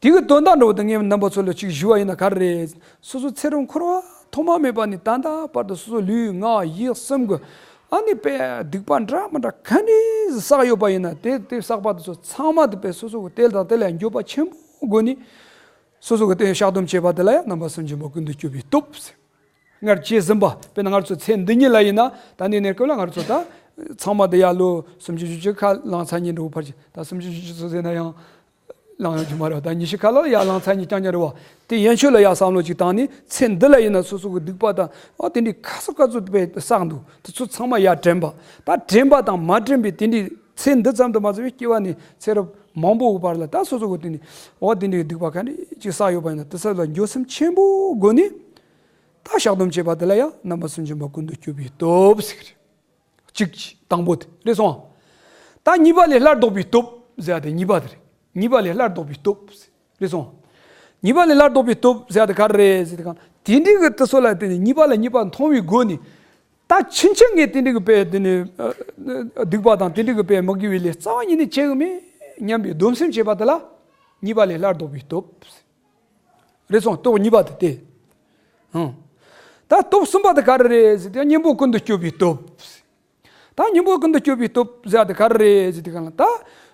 དེ་གི་དོན་དག་འདྲ་བོ་དེ་ངས་རྣམ་པ་ཚོ་ལ་ཅིག་ཞུ་བ་ཡིན་ན་ག་རེ་རེད། སོ་སོ་ཚེ་རབས་འཁོར་བ་ཐོག་མ་མེད་པ་ནས་ད་ལྟ་བར་དུ་སོ་སོ་ལུས་ངག་ཡིད་གསུམ་གི་ཨ་ནི་དཔེ་སྡིག་པ་འདྲ་མི་འདྲ་ག་འདྲ་བསགས་ཡོད་པ་ཡིན་ན། དེ་དེ་བསགས་པ་དེ་ཚོ་ཚང་མ་དེ་དཔེ་སོ་སོ་གི་དེ་དང་དེ་ལ་འགྱོད་པ་ཆེན་པོ་སྒོ་ནས། སོ་སོ་གི་དེ་བཤགས་སྡོམ་བྱེད་པ་དེ་ལ་ཡང་རྣམ་པར་སེམས་སྦྱིན་པ་ཀུན་ཏུ་སྤྱོད་པའི་སྟོབས། སྔར་བྱས་ཟིན་པ། དཔེར་ན་ང་ཚོ་ཚེ་འདི་ཉིད་ལ་ཡིན་ན། ད་ནི་གནས་སྐབས་ལ་ང་ཚོ་ད་ཚང་མ་དེ་ཡར་ལོ་སུམ་ཅུ་བཞི་བཅུ་ཁ་ལངས་ཚར་ཉིན་འགྲོ་བར་གྱི། ད་སུམ་ཅུ་བཞི་བཅུ་ཚོ་ཟེར་ན་ཡང་ལངས་ཡོང་གི་མ་རེད་བ། ད་ཉི་ཤུ་ཁ་ལོ་ཡར་ལངས་ཚར་ཉིན་རྐྱང་རྐྱང་རེད་བ། དེ་ཡན་ཆོད་ལ་ཡར་བསམ་བློ་ཅིག་བཏང་ནས། ཚེ་འདི་ལ་ཡིན་ན་སོ་སོ་གི་སྡིག་པ་དང་ཨ་དེ་འདྲའི་ཁ་སོ་ཁ་སོ་དཔེ་བསགས་འདུག་དེ་ཚོ་ཚང་མ་ཡར་དྲན་པ། ད་དྲན་པ་དང་མ་དྲན་པའི་དེ་འདྲའི་ཚེ་འདི་ཙམ་དུ་མ་ཟད་པའི་སྐྱེ་བ་ནས་ཚེ་རབས་མང་པོ་གི་བར་ལ་ད་སོ་སོ་གི་དེ་ནས་འོ་དེ་འདྲའི་སྡིག་པ་ག་འདྲ་ཅིག་བསགས་ཡོད་པ་ཡིན་ན། དེ་ཚོ་ལ་འགྱོད་སེམས་ཆེན་པོ་སྒོ་ནས་ད་བཤགས་སྡོམ་བྱེད་པ་དེ་ལ་ཡང་རྣམ་པར་སེམས་སྦྱིན་པ་ཀུན་ཏུ་སྤྱོད་པའི་སྟོབས་ཟེར་གི་རེད། གཅིག་གཅིག་དང་པོ་དེ་རེད་སོང་། ད་གཉིས་པ་ལས་སླར་ལྡོག་པའི་སྟོབས་ཟེར་ཡ་དེ་གཉིས་པ་དེ་རེད། གཉིས་པ་ལས་སླར་ལྡོག་པའི་སྟོབས་རེད་སོང་། གཉིས་པ་ལས་སླར་ལྡོག་པའི་སྟོབས་ཟེར་ཡ་དེ་ག་རེ་རེད་ཟེར་དུས་གང་། དེ་འདྲའི་གི་དེ་ཚོ་ལ་དེ་ནས་གཉིས་པ་ལ་གཉིས་པ་མཐོང་བའི་སྒོ་ནས། ད་ཕྱིན་ཆད་ངས་དེ་འདྲའི་གི་དཔེ་དེ་ནས་ཨ་ཨ་སྡིག་པ་དང་དེ་འདྲའི་གི་དཔེ་མི་དགེ་བའི་ལས་རྩ་བ་ཉིད་ནས་བྱེད་གི་མེད་སྙམ་པའི་སྡོམ་སེམས་བྱེད་པ་དེ་ལ་གཉིས་པ་ལས་སླར་ལྡོག་པའི་སྟོབས། རེད་སོང་། སྟོབས་གཉིས་པ་དེ་སྟེ། ཧང་། ད་སྟོབས་གསུམ་པ་དེ་ག་རེ་རེད་ཟེར་དུས། གཉེན་པོ་ཀུན་ཏུ་སྤྱོད་པའི་སྟོབས། ད་གཉེན་པོ་ཀུན་ཏུ་སྤྱོད་པའི་སྟོབས་ཟེར་དེ་ག་རེ་རེད་ཟེར་དུས་གང་ལ། ད་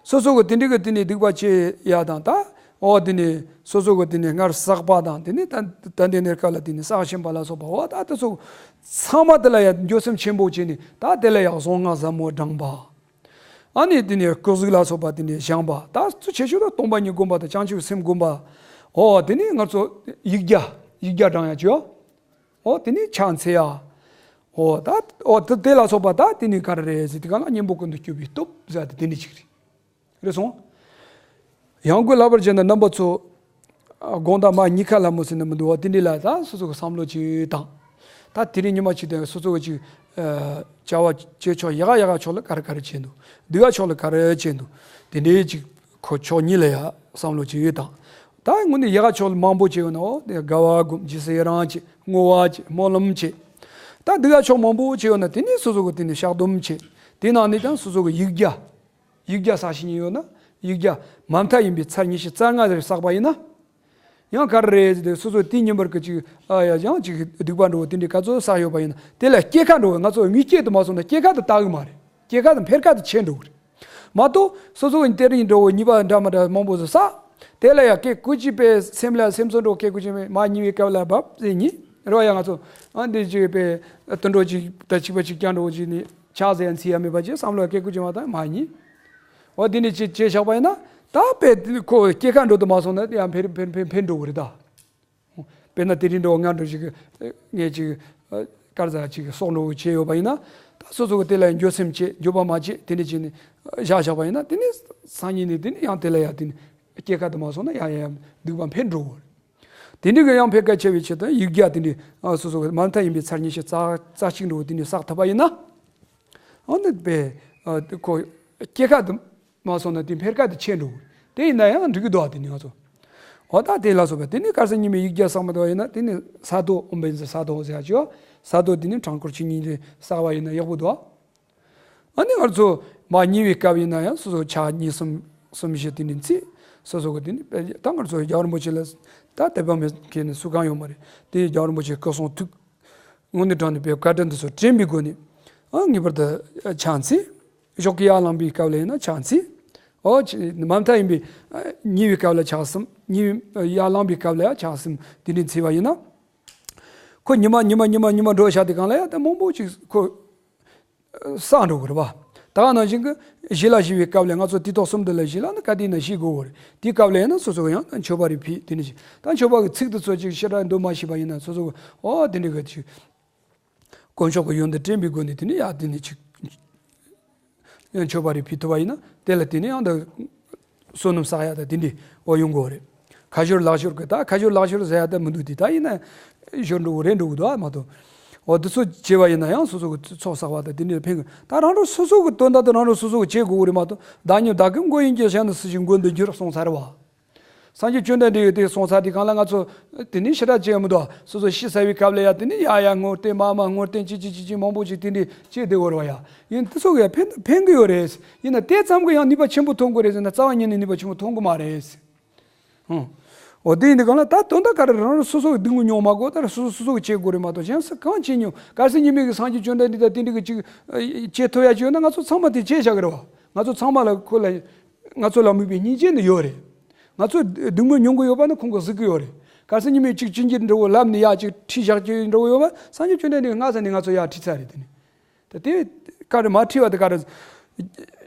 སོ་སོ་གི་དེ་འདྲའི་གི་དེ་ནས་སྡིག་པ་བྱེད་ཡ་དང་། ད་འོ་དེ་ནས་སོ་སོ་གི་དེ་ནས་སྔར་བསགས་པ་དང་། དེ་ནས་ད་ད་ལྟའི་གནས་སྐབས་ལ་དེ་ནས་བསགས་བཞིན་པ་ལ་སོགས་པ། འོ་ད་དེ་ཚོ་ཚང་མ་དེ་ལ་ཡང་འགྱོད་སེམས་ཆེན་པོ་བྱས་ནས། ད་དེ་ལ་ཡང་གཟུངས་སྔགས་ཟབ་མོ་བགྲངས་པ། ཨ་ནི་དེ་ནས་སྐུ་གཟུགས་ལ་སོགས་པ་དེ་ནས་བཞེངས་པ། ད་ཚུལ་ཆེ་ཤོས་ལ་སྟོང་པ་ཉིད་བསྒོམ་པ་དང་། བྱང་ཆུབ་སེམས་བསྒོམ་པ། འོ་དེ་ནས་ང་ཚོ་ཡིག་བརྒྱ། ཡིག་བརྒྱ་བགྲང་ཡ་བྱོས། འོ་དེ་ནས་ཕྱག་འཚལ་ཡ། འོ་ད་འོ་དེ་དེ་ལ་སོགས་པ། ད་དེ་ནས་ག་རེ་རེད་ཟེར་དུས་གང་ལ་གཉེན་པོ་ཀུན་ཏུ་སྤྱོད་པའི་སྟོབས་ཟེར་དེ་དེ་འདྲ་ཅིག་རེད། རེད་སོང་། ཡང་སྒོས་ལྷག་པར་བྱས་ན་རྣམ་པ་ཚོ། ཨ་དགོང་དག་མ་གཉིད་ཁ་ལ་མོ་ཟེར་ན་མི་འདུག་བ། དེ་འདྲ་ལ་ད་སོ་སོ་གི་བསམ་བློ་ཅིག་བཏང་། ད་དེ་རིང་ཉི་མ་གཅིག་དེ་སོ་སོ་གི་ཅིག་ཨ་བྱ་བ་བྱེད་ཕྱོགས་ཡག་ག་ཡག་ག་ཕྱོགས་ལ་ག་རེ་ག་རེ་བྱས་འདུག་སྡུག་ག་ཕྱོགས་ལ་ག་རེ་བྱས་འདུག་དེ་འདྲའི་ཅིག་ཁོ་ཕྱོགས་གཉིས་ལ་ཡ་བསམ་བློ་ཅིག་བཏང་། ད་དངོས་གནས་ཡག་ག་ཕྱོགས་ལ་མང་པོ་བྱས་ཡོད་ན། འོ་དེ་དགའ་བ་སྒོམ། རྗེས་སུ་ཡི་རང་བྱེད། བསྔོ་བ་བྱེད། སྨོན་ལམ་བྱེད། ད་སྡུག་ག་ཕྱོགས་མང་པོ་བྱས་ཡོད་ན། དེ་ནས་སོ་སོ་གི་དེ་ནས་བཤགས་སྡོམ་བྱེད། དེ་ནང་ནས་ཀྱང་སོ་སོ་གི་ཡིག་བརྒྱ། ཡིག་བརྒྱ་བསགས་ཤེས་ཉེན་ཡོད་ན། ཡིག་བརྒྱ་མ་མཐའ་ཡིན་པའི་ཚར་ཉི་ཤུ་རྩ་ལྔ་རེ་བསགས་པ་ཡིན་ན། ཡང་ག་རེ་རེད་ཟེར་ཏེ། སོ་སོ་དེའི་ཉིན་པར་གི་ཅིག་ཨ་ཡ་ཡང་ཅིག་སྡིག་པ་འདྲ་བོ་དེ་འདྲའི་ག་ཚོད་བསགས་ཡོད་པ་ཡིན་ན། དེ་ལ་སྐྱེད་ཀ་འདྲ་བོ། ང་ཚོ་མི་སྐྱེད་དུ་མ་སོང་ན་སྐྱེད་ཀ་དེ་དག་གི་མ་རེད། སྐྱེད་ཀ་དེ་འཕེལ་ཀ་དེ་ཆེ་འགྲོ་གི་རེད། མ་གཏོགས་སོ་སོ་གི་དེ་རིང་འདྲ་བོ་ཉེས་པ་འདྲ་མི་འདྲ་མང་པོ་ཟིག་བསགས། དེ་ལ་ཡང་སྐད་ཀུ་ཅི་པའི་སེམས་ལ་སེམས་ཚོར་འདྲ་བོ་སྐད་ཀུ་ཅི་མེད། མ་ཉེས་པའི་སྐབས་ལ་བབས་ཟེར་ཉེས་རེད་བ། ཡང་ང་ཚོ་ཨ་འདི་ཅིག་པའི་དུད་འགྲོ་ཅིག་ད་ཅིག་པ་ཅིག་རྐྱང་འདྲ་བོ་ཅིག་ནི་ཆགས་ཟེར་ཡང་འཚིག་ཡ་མེད་པ་ཅིག་བསམ་བློ་སྐད་ཀུ་ཅི་མ་བཏང་མ་ཉེས། འོ་དེ་ནས་ཅི་བྱས་བཞག་པ་ཡིན་ན། ད་དཔེ་ཁོ་སྐྱེད་ཀ་འགྲོ་དུ་མ་སོང་ན་ཡང་འཕེལ་འཕེལ་འཕེལ་འཕེལ་འགྲོ་གི་རེད་ད། དཔེར་ན་དེ་རིང་འགྲོ་ང་འགྲོ་ཞིག་ངས་ཅིག་དཀར་ཟ་ཅིག་གསོག་འགྲོ་བྱས་ཡོད་པ་ཡིན་ན། ད་སོ་སོ་གི་དེ་ལ་ཡང་འགྱོད་སེམས་བྱེད། འགྱོད་པ་མ་བྱེད། དེ་འདྲ་བྱས་ནས་བཞག་བཞག་པ་ཡིན་ན། དེ་ནས་སང་ཉིན་ནས་དེ་ནས་ཡང་དེ་ལ་ཡང་དེ་ནས་སྐྱེད་ཀ་དུ་མ་སོང་ན་ཡང་ཡང་སྡིག་པ་འཕེལ་འགྲོ་གི་རེད། དེ་འདྲ་གི་ཡང་འཕེལ་ཀ་ཆེ་བའི་ཆེད་དུ་ཡིག་བརྒྱ་དེ་འདྲ་སོ་སོ་གི་མ་མཐའ་ཡིན་པའི་ཚར་ཉི་ཤུ་རྩ་རྩ་གཅིག་འགྲོ་དེ་འདྲ་བསགས་ཐུབ་པ་ཡིན་ན། འོ་ན་དཔེ་ཨ་ཁོ་སྐྱེད་ཀ་དུ་མ་སོང་ན་དེ་འཕེལ་ཀ་དེ་ཆེ་འགྲོ། དེ་ཡིན་ན་ཡང་འགྲིག་གི་འདུག་ཨ། དེ་ནི་ང་ཚོ་ འོ་ད་དེ་ལ་སོགས་པ་དེ་ནི་དཀར་གསལ་གཉིས་མེད་ཡིག་བརྒྱ་བསགས་མ་ཐུབ་པ་ཡིན་ན་དེ་ནི་ས་རྡོ་ཨོམ་བན་ཟེར་ས་རྡོ་ཟེར་ཡ་ཅིག་ཡོད། ས་རྡོ་དེ་ནི་འཕྲང་སྐོར་ཆིག་གཉིས་ལས་བསགས་པ་ཡིན་ན་ཡག་པོ་འདུག་ཨ་ནི་ང་ཚོ་མ་ཉལ་བའི་སྐབས་ཡིན་ན་ཡང་སོ་སོ་ཕྱག་གཉིས་གསུམ་གསུམ་བཞི་དེ་ནི་ཚིག་སོ་སོ་གི་དེ་ནི་ད་ང་ཚོ་རྒྱལ་བ་རིན་པོ་ཆེ་ལ་ད་དད་པ་མེད་མཁན་ནི་སུ་གང་ཡོད་མ་རེད། དེ་རྒྱལ་བ་རིན་པོ་ཆེ་སྐུ་གསུང་ཐུགས་དངོས་གནས་དྲང་ནས་པའི་བཀའ་དྲིན་དེ་ཚོ་དྲན་པའི་སྒོ་ནས་ཨ་ངེས་པར་དུ་ཕྱག་འཚལ། ཞོགས་ཀྱི་ཡར་ལངས་པའི་སྐབས་ལ་ཡིན་ན་ཕྱག་འཚལ། ཨོ་ཅི་མ་མཐའ་ཡིན་པའི་ཉལ་བའི་སྐབས་ལ་ཕྱག་གསུམ། ཉལ་བའི་ཡར་ལངས་པའི་སྐབས་ལ་ཡང་ཕྱག་གསུམ་དེ་འདྲའི་འཚལ་བ་ཡིན་ན། ཁོ་ཉི་མ་ཉི་མ་ཉི་མ་ཉི་མ་འགྲོ་བྱ་དེ་གང་ལ་ཡང་ད་མང་པོ་ཅིག་ཁོ་བསགས་འགྲོ་གི་རེད་བ། ད་ག་ནང་བཞིན་གྱི་ཞི་ལ་ཞི་བའི་སྐབས་ལ་ང་ཚོ་དུས་ཐོག་གསུམ་དུ་ལ་ཞི་ལ་ནི་ག་དུས་ན་ཞི་དགོས་གོ་རེད། དེའི་སྐབས་ལ་ཡང་ན་སོ་སོ་ཡང་ན་མཆོད་པ་རེ་ཕུལ་དེ་ནི་ཞི། ད་མཆོད་པ་གི་ཚིག་དེ་ཚོ་ཅིག་ཞེ་དྲག་འདོན་མ་ཤེས་པ་ཡིན་ན་སོ་སོ་གི་ཨོ་དེ་འདྲ་གི་ཅིག་དཀོན་མཆོག་གི་ཡོན་ཏན་དྲན་པའི་སྒོ་ནས་དེ་ནི་ཡང་དེ་ནི་ཅིག་ཡང་མཆོད་པ་རེ་ཕུལ་ཐུབ་པ་ཡིན་ན་དེ་ལ་དེ་ནི་ཡང་ད་བསོད་ནམས་བསགས་ཡ་ད་དེ་འདྲའི་འོ་ཡོང་གི་ཡོད་རེད། ཁ་ཤོར་ལག་ཤོར་གི་ད་ཁ་ཤོར་ལག་ཤོར་ཟེར་ཡ་ད་མི་འདུག་དེ་ད་ཡིན་ན་ཤོར་འགྲོ་གི་རེད་འགྲོ་གི་འདུག་ཨ་མ་གཏོགས། འོ་དེ་ཚོ་བྱས་པ་ཡིན་ན་ཡང་སོ་སོ་གི་ཚོགས་བསགས་པ་ད་དེ་འདྲའི་ཕན་གི་ད་རང་རང་སོ་སོ་གི་དོན་དག་ད་རང་རང་སོ་སོ་གི་བྱེད་དགོས་གི་རེད་མ་གཏོགས། བདག་ཉིད་བདག་གིས་མགོན་ཡིན་གྱི་ཞེ་ན་སུ་ཞིག་མགོན་དུ་འགྱུར་གསུངས་ཚར་བ། སངས་རྒྱས་བཅོམ་ལྡན་འདས་ཀྱིས་དེ་གསུངས་ཚར་དེ་གང་ལ་ང་ཚོ་དེ་ནི་ཞེ་དྲག་བྱེད་མི་འདུག་སོ་སོ་ཤི་ཚར་བའི་སྐབས་ལ་ཡ་དེ་ནི་ཡ་ཡ་ངོ་བསྟན་མ་མ་ངོ་བསྟན་ཅི་ཅི་ཅི་ཅི་མང་པོ་ཅིག་དེ་འདྲའི་བྱེད་བསྡད་ཡོད་རེད་བ་ཡ། ཡིན་དེ་ཚོ་གི་ཡ་ཕན་ཕན་གི་ཡོད་རེད། ཡིན་ན་དེ་ཙམ་གི་ཡང་ནུས་པ་ཆེན་པོ་ཐོན་གི་རེད་ཟེར་ན་རྩ་བ་ཉིད་ནས་ནུས་པ་ཆེན་པོ་ཐོན་གི་མ་རེད། ཧུང་། འོ་དེ་ཡིན་དུས་གང་ལ་ད་དོན་དག་ག་རེ་རང་རང་སོ་སོ་གི་སྡུག་བསྔལ་མྱོང་མ་དགོས་ད་ར་སོ་སོ་སོ་སོ་གི་བྱེད་དགོས་རེད་མ་གཏོགས་གཞན་སུ་གང་བྱེད་མྱོང་གལ་སྲིད་ཉི་མའི་གི་སངས་རྒྱས་བཅོམ་ལྡན་འདས་དང་དེ་འདྲ་གི་ཅིག་བྱེད་ཐུབ་ཡ་ཅིག་ཡོད་ན་ང་ཚོ་ཚང་མ་དེ་བྱེད་བཞག་གི་རེད་བ། ང་ཚོ་ཚང་མ་ལ་ཁོ་ལ་ང་ཚོ་ལ་དམིགས་པའི་སྙིང་རྗེ་ནི་ཡོད་རེད། ང་ཚོ་སྡུག་བསྔལ་མྱོང་གི་ཡོད་པ་ནི་ཁོང་གིས་གཟིགས་ཀྱི་ཡོད་རེད། གལ་སྲིད་ཉི་མའི་གཅིག་གཅིན་གྱིས་འདྲ་བོ་ལབ་ནས་ཡ་གཅིག་ཁྲིད་བཞག་རྒྱུ་འདྲ་བོ་ཡོད་པ་སངས་རྒྱས་བཅོམ་ལྡན་འདས་ཀྱིས་སྔ་ས་ནས་ང་ཚོ་ཡ་ཁྲིད་ཚར་རེད་དེ་ནི། ད་དེ་ག་རེ་མ་ཁྲིད་པ་དེ་ག་རེ།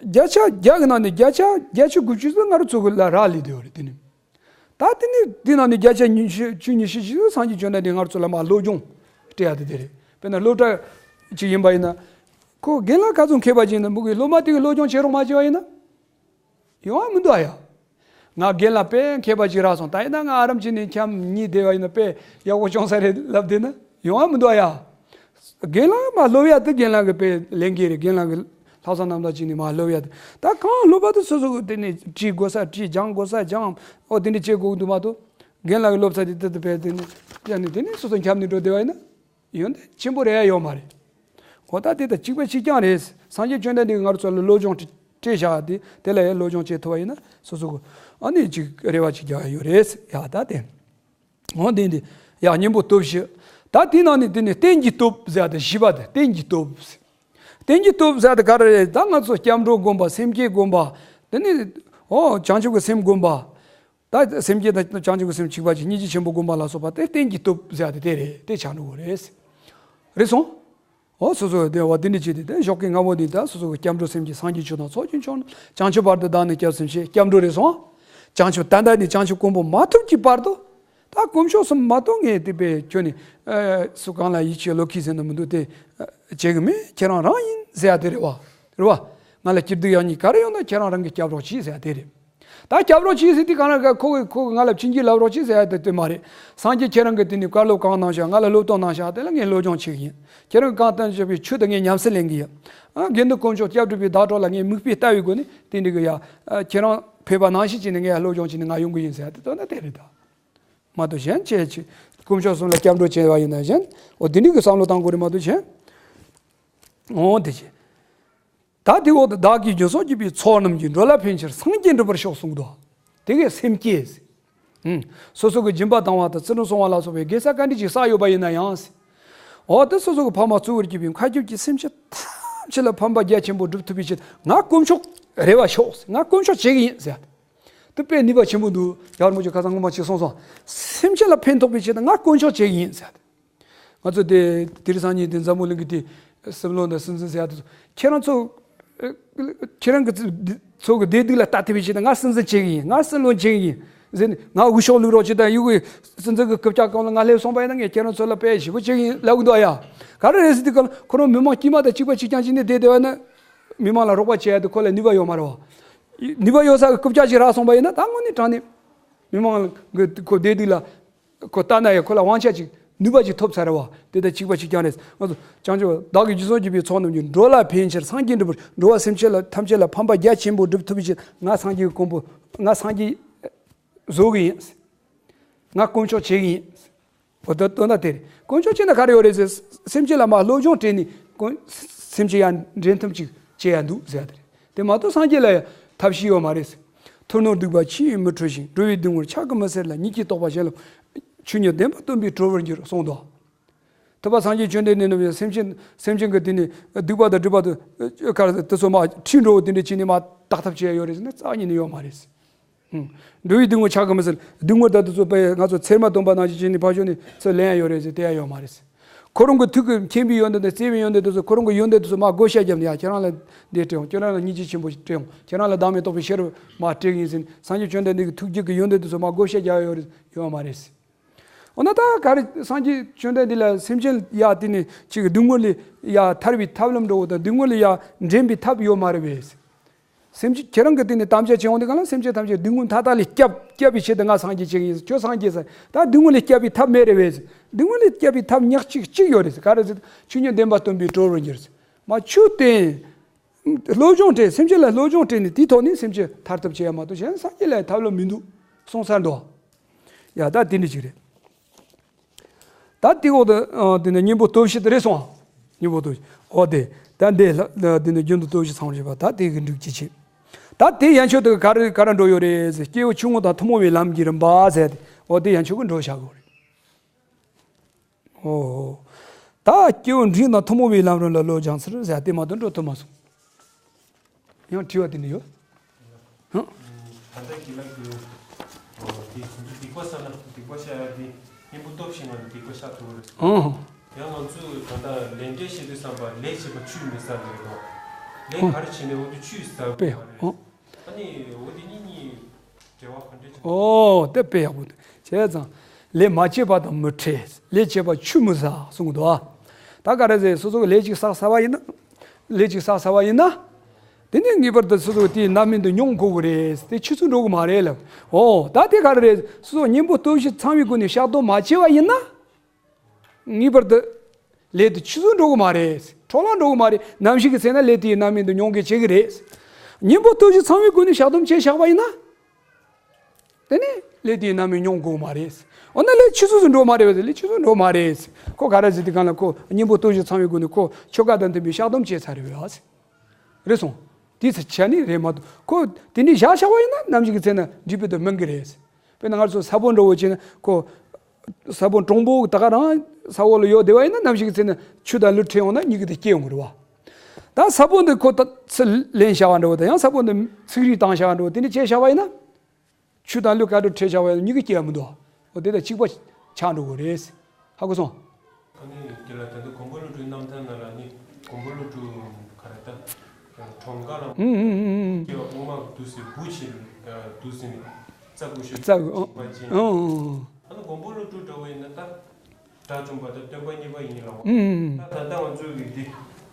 བརྒྱ་ཆ་བརྒྱ་གི་ནང་ནས་བརྒྱ་ཆ་བརྒྱད་ཅུ་དགུ་བཅུ་ཙམ་ང་རང་ཚོ་གི་ལ་རག་ལས་བསྡད་ཡོད་རེད་དེ་ནི། ད་དེ་ནི་དེ་ནང་ནས་བརྒྱ་ཆ་ཉི་ཤུ་བཅུ་ཉི་ཤུ་ཞིག་སངས་རྒྱས་བཅོམ་ལྡན་འདས་ང་ཚོ་ལ་མར་སློབ་སྦྱོང་སྤྲད་ཡ་དེ་དེ་རེད། དཔེར་ན་སློབ་གྲྭ་ཅིག་ཡིན་པ་ཡིན་ན། ཁོ་རྒན་ལགས་ག་ཚོད་མཁས་པ་ཅིག་ཡིན་ན་མོ་གི་སློབ་མ་དེ་གི་སློབ་སྦྱོང་བྱེད་རོགས་མ་བྱས་པ་ཡིན་ན། ཡོང་བ་མི་འདུག་ཨ་ཡ། ང་རྒན་ལགས་དཔེ་མཁས་པ་ཅིག་རག་སོང་ད་ཡིན་ན་ང་ཨ་རམ་ཅིག་ནས་འཁྱམ་གཉིས་བསྡད་པ་ཡིན་ན་དཔེ་ཡག་པོ་བྱུང་ས་རེད་ལབ་བསྡད་ན་ཡོང་བ་མི་འདུག་ཨ་ཡ། རྒན་ལགས་མར་སློབ་ཡ་དེ་རྒན་ལགས་ཀྱི་དཔེ་ལས་འགན་རེད། རྒན་ལགས་ཀྱི་ལྷག་བསམ་རྣམ་དག་ཅིག་ནས་མར་སློབ་ཡ་དེ་ད་གང་སློབ་པ་དེ་སོ་སོ་གི་དེ་ནས་བྲིས་དགོས་ས་བྲིས་སྦྱང་དགོས་ས་སྦྱང་ཨོ་དེ་འདྲ་བྱེད་དགོས་འདུག་མ་གཏོགས་རྒན་ལགས་ཀྱི་སློབ་ས་དེ་དེ་དེ་དཔེ་དེ་ནས་ཡ་ནས་དེ་ནས་སོ་སོ་འཁྱམ་ནས་འགྲོ་བསྡད་པ་ཡིན་ན། ཡོན་ཏན་ཆེན་པོ་རེ་ཡ་ཡོད་མ་རེད། འོ་ད་དེ་དང་གཅིག་པ་གཅིག་རྐྱང་རེད། སངས་རྒྱས་བཅོམ་ལྡན་འདས་ཀྱིས་ང་རང་ཚོ་ལ་སློབ་སྦྱོང་སྤྲད་བཞག་དེ་དེ་ལ་ཡང་སློབ་སྦྱོང་བྱེད་ཐུབ་པ་ཡིན་ན་སོ་སོ་གི་ཨ་ནི་ཅིག་རེ་བ་ཅིག་རྒྱག་ཡ་ཡོད་རེད་ཡ། ད་དེ་འོ་དེ་འདི་ཡ་གཉེན་པོ་སྟོབས་བཞི། ད་དེའི་ནང་ནས་དེ་ནས་རྟེན་གྱི་སྟོབས་ཟེར་ཡ་དེ་བཞི་པ་དེ་རྟེན་གྱི་སྟོབས། རྟེན་གྱི་སྟོབས་ཟེར་ཡ་དེ་ག་རེ་རེད། ད་ང་ཚོ་སྐྱབས་འགྲོ་སྒོམ་པ་སེམས་བསྐྱེད་སྒོམ་པ་དེ་ནས་ཨོ་བྱང་ཆུབ་ཀྱི་སེམས་སྒོམ་པ། ད་སེམས་བསྐྱེད་དང་བྱང་ཆུབ་ཀྱི་སེམས་གཅིག་པ་གཅིག་སྙིང་རྗེ་ཆེན་པོ་སྒོམ་པ་ལ་སོགས་པ་དེ་རྟེན་གྱི་སྟོབས་ཟེར་ཡ་དེ་དེ་རེད། དེ་ཆགས་འགྲོ་གི་རེད། རེད་སོང་། འོ་སོ་སོ་དེ་བ་དེ་འདྲ་བྱས་ཏེ་དེ་ཞོགས་ཀྱི་སྔ་མོ་འདི་ད་སོ་སོ་གི་སྐྱབས་འགྲོ་སེམས་བསྐྱེད་སངས་རྒྱས་ཆོས་དང་ཚོགས་ཀྱི་མཆོག་རྣམས་བྱང་ཆུབ་བར་དུ་བདག་ནི་སྐྱབས་སུ་མཆི། སྐྱབས་འགྲོ་རེད་སོང་། བྱང་ཆུབ་ད་ལྟ་ནས་བྱང་ཆུབ་གོ་འཕང་མ་ཐོབ་ཀྱི་བར་དུ། ད་དཀོན་མཆོག་གསུམ་མ་གཏོགས་ངས་དེ་པས་ཁྱོད་ནི་སུ་གང་ལ་ཡིད་ཆེས་བློ་འཁེལ་ཟེར་ནི་མི་འདུག་དེ་བྱེད་གི་མེད། ཁྱེད་རང་རང་ཡིན་ཟེར་ཡ་དེ་རེད་བ། རེད་བ། ང་ལ་སྐྱིད་སྡུག་ཡག་ཉེས་ག་རེ་ཡོང་ན་ཁྱེད་རང་རང་གིས་སྐྱབས་རོགས་གྱིས་ཟེར་ཡ་དེ་རེད། ད་སྐྱབས་རོགས་གྱིས་ཟེར་དུས་གང་ལ་ཁོ་གིས་ཁོ་གིས་ང་ལ་བྱིན་གྱིས་བརླབ་རོགས་གྱིས་ཟེར་ཡ་དེ་དེ་མ་རེད། སངས་རྒྱས་ཁྱེད་རང་གིས་དེ་ནི་བཀའ་སློབ་གང་གནང་བཞག་ང་ལ་སློབ་སྟོན་གནང་བཞག་དེ་ལ་ངས་སློབ་སྦྱོང་བྱེད་གི་ཡིན། ཁྱེད་རང་གིས་གང་བསྟན་བཞག་པའི་ཆོས་དེ་ངས་ཉམས་སུ་ལེན་གི་ཡིན། ཨ་དགེ་འདུན་དཀོན་མཆོག་སྐྱབས་སྒྲུབ་པའི་བདག་གྲོགས་ལ་ངས་མིག་དཔེ་ལྟ་བའི་སྒོ་ནས་དེ་འདྲ་གི་ཡ། ཨ་ཁྱེད་རང་ཕེབས་པ་ནང་བཞིན་བྱས་ནས་ངས་ཡ་སློབ་སྦྱོང་བྱས་ནས་ང་ཡོང་གི་ཡིན་ཟེར་ཡ་དེ་དོན་དག་དེ་རེད་ད། མ་གཏོགས་གཞན་ཅི་ཅི། དཀོན་མཆོག་གསུམ་ལ་སྐྱབས་འགྲོ་བྱས་པ་ཡིན་ན་གཞན། འོ་དེ་འདྲའི་གི་བསམ་བློ་བཏང་དགོས་རེད་མ་གཏོགས་གཞན། འོ་དེ་ཅི། ད་དེ་འོག་ཏུ་བདག་གིས་རྒྱུ་གསུམ་གྱིས་པའི་ཚོགས་རྣམས་ཀྱིས། འགྲོ་ལ་ཕན་ཕྱིར་སངས་རྒྱས་འགྲུབ་པར་ཤོག་གསུངས་འདུག་དེ་གའི་སེམས་བསྐྱེད། ཨུམ། སོ་སོ་གི་སྦྱིན་པ་བཏང་བ་དང་བརྩི་མཐོང་སོང་བ་ལ་སོགས་པའི་དགེ་རྩ་ག་འདྲ་ཅིག་བསགས་ཡོད་པ་ཡིན་ན་ཡང་། འོ་དེ་སོ་སོ་གི་ཕ་མ་གཙོ་བོར་གྱུར་པའི་མཁའ་སྤྱོད་ཀྱི་སེམས་ཅན་ཐམས་ཅད་ལ་ཕན་པ་རྒྱ་ཆེན་པོ་སྒྲུབ་ཐུབ་པའི་ཕྱིར་ང་དཀོན་མཆོག་རེ་བ་ཤོག་ང་དཀོན་མཆོག་བྱེད་ཀྱི་ཡིན་ཟེར། དེ་དཔེ་ནུས་པ་ཆེན་པོ་འདུག་རྒྱལ་བ་རིན་པོ་ཆེ་ཁ་སང་སྔོན་མ་ཅིག་གསུངས་སོང་། སེམས་ཅན་ལ་ཕན་ཐོགས་པའི་ཆེད་དུ་ང་དཀོན་མཆོག་བྱེད་ཀྱི་ཡིན་ཟེར། ང་ཚོ་དེ་དེ་རིང་སང་ཉིན་དེ་འཛམ་བུ་གླིང་གི་དེ་སྲིད་བློན་དང་སྲིད་འཛིན་ཟེར་ཡ་དེ་ཚོ་ཁྱེད་རང་ཚོ་ཁྱེད་རང་གི་ཚོ་གི་བདེ་སྡུག་ལ་ལྟ་ཐུབ་པའི་ཆེད་དུ་ང་སྲིད་འཛིན་བྱེད་ཀྱི་ཡིན། ང་སྲིད་བློན་བྱེད་ཀྱི་ཡིན་ཟེར་ནས་ང་འུ་ཤོག་ལུག་རོགས་བྱེད་དང་ཡུ་གུའི་སྲིད་འཛིན་གི་རྐུབ་བཀྱག་གང་ལ་ང་སླེབས་སོང་པ་ཡིན་ན་ངས་ཁྱེད་རང་ཚོ་ལ་དཔེ་ཞེ་པོ་བྱེད་ཀྱི་ཡིན་ལབ་གི་འདུག་ཨ་ཡ། ག་རེ་རེད་ཟེར་དུས་གང་ལ་ཁོ་རང་མི་མང་དཀྱུས་མ་དང་གཅིག་པ་གཅིག་རྐྱང་བྱས་ནས་བསྡད་བསྡད་པ་ན། མི་མང་ལ་རོགས་པ་བྱེད་ཡ་དེ་ཁོ་ལ་ནུས་པ་ཡོད་མ་རེད་བ། ནུས་པ་ཡོད་ས་གི་རྐུབ་བཀྱག་ཅིག་རག་སོང་པ་ཡིན་ན་ད་དངོས་གནས་དྲང་གནས་མི་མང་གི་ཁོ་བདེ་སྡུག་ལ་ཁོ་ལྟ་ན་ཡང་ཁོ་ལ་དབང་ཆ་ཅིག་ནུས་པ་ཅིག་ཐོབ་ཚར་བ་དེ་དང་གཅིག་པ་གཅིག་རྐྱང་རེད། ང་ཚོ་བྱང་ཆུབ་བདག་གིས་རྒྱུ་གསུམ་གྱིས་པའི་ཚོགས་རྣམས་ཀྱིས། འགྲོ་ལ་ཕན་ཕྱིར་སངས་རྒྱས་འགྲུབ་པར། འགྲོ་བ་སེམས་ཅན་ལ་ཐམས་ཅད་ལ་ཕན་པ་རྒྱ་ཆེན་པོ་སྒྲུབ་ཐུབ་པའི་ཕྱིར་ང་སངས་རྒྱས་ཀྱི་གོ་འཕང་ང་སངས་རྒྱས་བཟོ་གི་ཡིན། ང་དཀོན་མཆོག་བྱེད་ཀྱི་ཡིན། འོ་ད་དོན་དག་དེ་རེད། དཀོན་མཆོག་བྱེད་ན་ག་རེ་ཡོད་རེད་ཟེར། སེམས་ཅན་ལ་མར་སློབ་སྦྱོང་སྤྲད་ནས་དཀོན་སེམས་ཅན་ཡར་འདྲེན་ཐབས་ཅིག་བྱེད་ཡ་འདུག་ཟེར་ཡ་དེ་རེད། དེ་མ་གཏོགས་སངས་རྒྱས་ལ་ཡ་ཐབས་ཤེས་ཡོད་མ་རེད་ཟེར། ཐུབ་རྣམས་སྡིག་པ་ཆུ་ཡིས་མི་འཁྲུ་ཞིང་། འགྲོ་བའི་སྡུག་བསྔལ་ཕྱག་གིས་མི་སེལ་ལ། ཉིད་ཀྱིས་རྟོགས་པར་བྱིན་རླབས། ཆོས་ཉིད་བདེན་པ་སྟོན་པས་གྲོལ་བར་འགྱུར་གསུངས་འདུག། ཐུབ་པ་སངས་རྒྱས་བཅོམ་ལྡན་འདས་རྣམས་ཀྱིས་སེམས་ཅན་སེམས་ཅན་གྱི་དེ་ནི་སྡིག་པ་དང་སྒྲིབ་པ་དང་ག་རེ་དེ་ཚོ་མར་ཁྲིད་འགྲོ་བ་དེ་འདྲ་བྱས་ནས་མར་དག་ཐབས་བྱེད་ཡ་ཡོད་རེད་ཟེར་ན་རྩ་བ་ཉིད་ནས་ཡོད་མ་རེད། འགྲོ་བའི་སྡུག་བསྔལ་ཕྱག་གིས་མི་སེལ། སྡུག་བསྔལ་ད་དེ་ཚོ་དཔེ་ང་ཚོ་ཚེར་མ་སྟོན་པ་ནང་བཞིན་བྱས་ནས་ཕར་ཕྱོགས་ནས་ཚུར་ལེན་ཡ་ཡོད་རེད་ཟེར་དེ་ཡ་ཡོད་མ་རེད། ཁོ་རང་གི་ཐུགས་ཀྱི་མཁྱེན་པའི་ཡོན་ཏན་དང་བརྩེ་བའི་ཡོན་ཏན་དེ་ཚོ་ཁོ་རང་གི་ཡོན་ཏན་དེ་ཚོ་མར་བགོ་བཤའ་བརྒྱབ་ནས་ཡ་ཁྱེད་རང་ལ་འདི་སྤྲད་འོང་། ཁྱེད་རང་ལ་སྙིང་རྗེ་ཆེན་པོ་སྤྲད་འོང་། ཁྱེད་རང་ལ་བདག་མེད་རྟོགས་པའི་ཤེས་རབ་མར་སྤྲད་ཀྱི་ཡིན་ཟེར་ནས་སངས་རྒྱས་བཅོམ་ལྡན་འདས་ཀྱི་ཐུགས་རྒྱུད་ཀྱི་ཡོན་ཏན་དེ་ཚོ་མར་བགོ་བཤའ་རྒྱག་ཡ་ཡོད་རེད་ཡོད་མ་རེད། འོ་ན་ད་ག་རེ་སངས་རྒྱས་བཅོམ་ལྡན་འདས་ལ་སེམས་ཅན་ཡ་དེ་ནི་ཅིག་གི་སྡུག་བསྔལ་ལས་ཡ་ཐར་བའི་ཐབས་ལམ་འདྲ་བོ་དང་སྡུག་བསྔལ་ལས་ཡ་འདྲེན་པའི་ཐབས་ཡོད་མ་རེད་པས། སེམས་ཅན་ཁྱེད་རང་གི་སྟེང་ནས་དམ་བཅའ་བྱེད་འོང་དུས་གང་ལ་སེམས་ཅན་ཐམས་ཅད་སྡུག་བསྔལ་མཐའ་དག་ལས་སྐྱབས་སྐྱབས་པའི་ཆེད་དུ་ང་སངས་རྒྱས་བྱེད་ཀྱི་ཡིན། ཁྱོད་སངས་རྒྱས་ཟེར་ད་སྡུག་བསྔལ་ལས་སྐྱབས་པའི་ཐབས་མེད་རེད་པས། སྡུག་བསྔལ་ལས་སྐྱབས་པའི་ཐབས་ཉག་གཅིག་གཅིག་ཡོད་རེད། ག་རེ་ཟེར་ཆོས་ཉིད་བདེན་པ་སྟོན་པས་གྲོལ་བར་འགྱུར། མ་ཆོས་བསྟན། སློབ་སྦྱོང་སྤྲད། སེམས་ཅན་ལ་སློབ་སྦྱོང་སྤྲད་ནས་དེའི་ཐོག་ནས་སེམས་ཅན་ཐར་ཐབས་བྱེད་ཡ་མ་གཏོགས་གཞན་སངས་རྒྱས་ལ་ཡང་ཐབས་ལམ་མི་འདུག་གསུངས་ཚར་འདུག། ཡ་ད་དེ་འདྲ་ཅིག་རེད། ད་དེ་འོག་ཏུ་ཨ་དེ་ནས་གཉེན་པོ་སྟོབས་བཞི་དེ་རེད་སོང་། གཉེན་པོ་སྟོབས་བཞི་འོ་དེ་ད་འདི་ལ་དེ་ནས་རྒྱུན་དུ་སྟོབས་བཞི་ཚང་བར་བྱེད་པ་ད་དེ་གི་འགྲིག་ཅི་བྱེད། ད་དེ་ཡན་ཆོད་དེ་ག་རེ་ག་རེ་འགྲོ་ཡོད་རེད་ཟེར། སྐྱེས་བུ་ཆུང་ངུ་དང་ཐུན་མོང་བའི་ལམ་གྱི་རིམ་པ་ཟེར་ཏེ་འོ་དེ་ཡན་ཆོད་ཀྱི་འགྲོ་བྱ་དགོས་རེད། ཨོ། ད་སྐྱེས་བུ་འབྲིང་དང་ཐུན་མོང་བའི་ལམ་རིམ་ལ་བློ་སྦྱངས་ཚུལ་ཟེར་དེ་མ་གཏོགས་འགྲོ་ཐུབ་མ་སོང་། ཡང་དྲི་བ་དེ་འདྲ་ཡོད། ཧང་། ད་ལྟ་ཁྱེད་རང་གིས་འོ་དེ་ཁོང་ཚོ་སྡིག་པ་བསགས་ན་སྡིག་པ་བཤགས་ཡ་དེ་གཉེན་པོ་སྟོབས་བཞི་ང་ཚོ་སྡིག་པ་བཤགས་ཐུབ་རེད། ཨོ། ཡང་ང་ཚོས་ད་ལྟ་ལས་འབྲས་བཤད་དུས་བསམ་པ་ལས་བྱས་པ་ཆུད་མི་ཟ་རེད་དོ། ལས་ཨོ། ག་རེ་བྱས་ནས་འོ་དེ་ཆུད་ཟ་དགོས་པས་མ་རེད། ཨོ། ཨ་ནི་འོ་དེ་གཉིས་གཉིས། འབྲེལ་བ་ག་འདྲ་བྱུང་། ཨོ་དེ་དཔེ་ཡག་པོ་འདུག། བྱས་ཙང་ལས་མ་བྱས་པ་དང་མི་འཕྲད། ལས་བྱས་པ་ཆུད་མི་ཟ་གསུངས་འདུག་ཨ། ད་ག་རེ་ཟེར་སོ་སོ་གི་ལས་ཅིག་བསགས་ཚར་བ་ཡིན་ན། ལས་ཅིག་བསགས་ཚར་བ་ཡིན་ན། དེ་ནས་ངེས་པར་དུ་སོ་སོ་གི་དེའི་རྣམ་སྨིན་དུ་མྱོང་དགོས་ཀྱི་རེད། དེ་ཆུད་ཟོས་འགྲོ་གི་མ་རེད་ལབ། ཨོ་ད་དེ་ག་རེ་རེད། སོ་སོ་གཉེན་པོ་སྟོབས་བཞི་ཚང་བའི་སྒོ་ནས་བཤགས་སྡོམ་མ་བྱས་པ་ཡིན་ན། ངེས་པར་དུ་ལས་དེ་ཆུད་ཟོས་འགྲོ་གི་མ་རེད། འཕྲོ་བརླག་འགྲོ་གི་མ་རེད། ནམ་ཞིག་གི་ཚེ་ན་ལས་དེའི་རྣམ་སྨིན་དུ་མྱོང་གི་བྱེད་ཀྱི་རེད། གཉེན་པོ་སྟོབས་བཞི་ཚང་བའི་སྒོ་ནས་བཤགས་སྡོམ་བྱས་བཞག་པ་ཡིན་ན། དེ་ནས་ལས་དེའི་རྣམ་སྨིན་མྱོང་དགོས་མ་རེད། འོ་ན་ལས་ཆུད་ཟོས་སུ་འགྲོ་མ་རེད་པས། ལས་ཆུད་ཟོས་འགྲོ་མ་རེད། ཁོ་ག་རེ་ཟེར་དུས་གང་ལ་ཁོ་གཉེན་པོ་སྟོབས་བཞི་ཚང་བའི་སྒོ་ནས་ཁོ་ཆོ་ག་དང་ལྡན་པའི་བཤགས་སྡོམ་བྱས་ཚར་རེད་པས། རེད་སོང་། དེ་ཚེ་ཆ་ནི་རེད་མ་གཏོགས་ཁོ་དེ་འདྲའི་བཞག་བཞག་པ་ཡིན་ན་ནམ་ཞིག་གི་ཚེ་ན་འབྲས་བུ་དེ་སྨིན་གི་རེད། དཔེར་ན་ང་ཚོ་ས་བོན་འདྲ་བོ་བྱས་ན་ཁོ། ས་བོན་གྲུང་པོ་ད་ག་རང་ས་འོག་ལ་ཡོད་བསྡད་པ་ཡིན་ན་ནམ་ཞིག་གི་ཚེ་ན་ཆུ་དང་རླུང་འཕྲད་ཡོང་ན་མྱུ་གུ་དེ་སྐྱེ་ཡོང་གི་རེད་པ། ད་ས་བོན་དེ་ཁོ་ད་ཚུར་ལེན་བཞག་པ་འདྲ་བོ་དང་ཡང་ས་བོན་དེ་ཚིག་རིས་བཏང་བཞག་པ་འདྲ་བོ་དེ་འདྲ་བྱས་བཞག་པ་ཡིན་ན། ཆུ་དང་རླུང་ག་འདྲ་འཕྲད་བཞག་པ་ཡིན་ན་མྱུ་གུ་སྐྱེ་ཡ་མི་འདུག། འོ་དེ་དང་གཅིག་པ་ཆགས་འགྲོ་གི་རེད། ཧ་གོ་སོང་། ཨ་ནི་དེ་ལ་ད་ལྟ་མགོན་པོ་ཀླུ་སྒྲུབ་རྣམ་ཐར་ནང་ལ་ནི་མགོན་པོ་ཀླུ་སྒྲུབ་ག་རེ་ད་གྲོང་ཁ་ལ་ཨུ་ཨུ་ཨུ་ཨུ། སྐྱེ་བ་སྔོན་མ་གི་དུས་སུ་བུ་ཆེ་འདུག་ཟེར་ནས་རྩྭ་ཀུ་ཤུ་རྩྭ་ཀུ་ཨུ་ཅིག་ཨུ་ཨུ་ཨུ། ཨ་ནི་མགོན་པོ་ཀླུ་སྒྲུབ་འདྲ་བོ་ཡིན་ན་ད་དགྲ་བཅོམ་པ་དང་སྟོན་པ་གཉིས་པ་ཡིན་ལ། ཨུ་ཨུ་ཨུ། ད་ད་ལྟ་ང་ཚོའི་གི་འདི་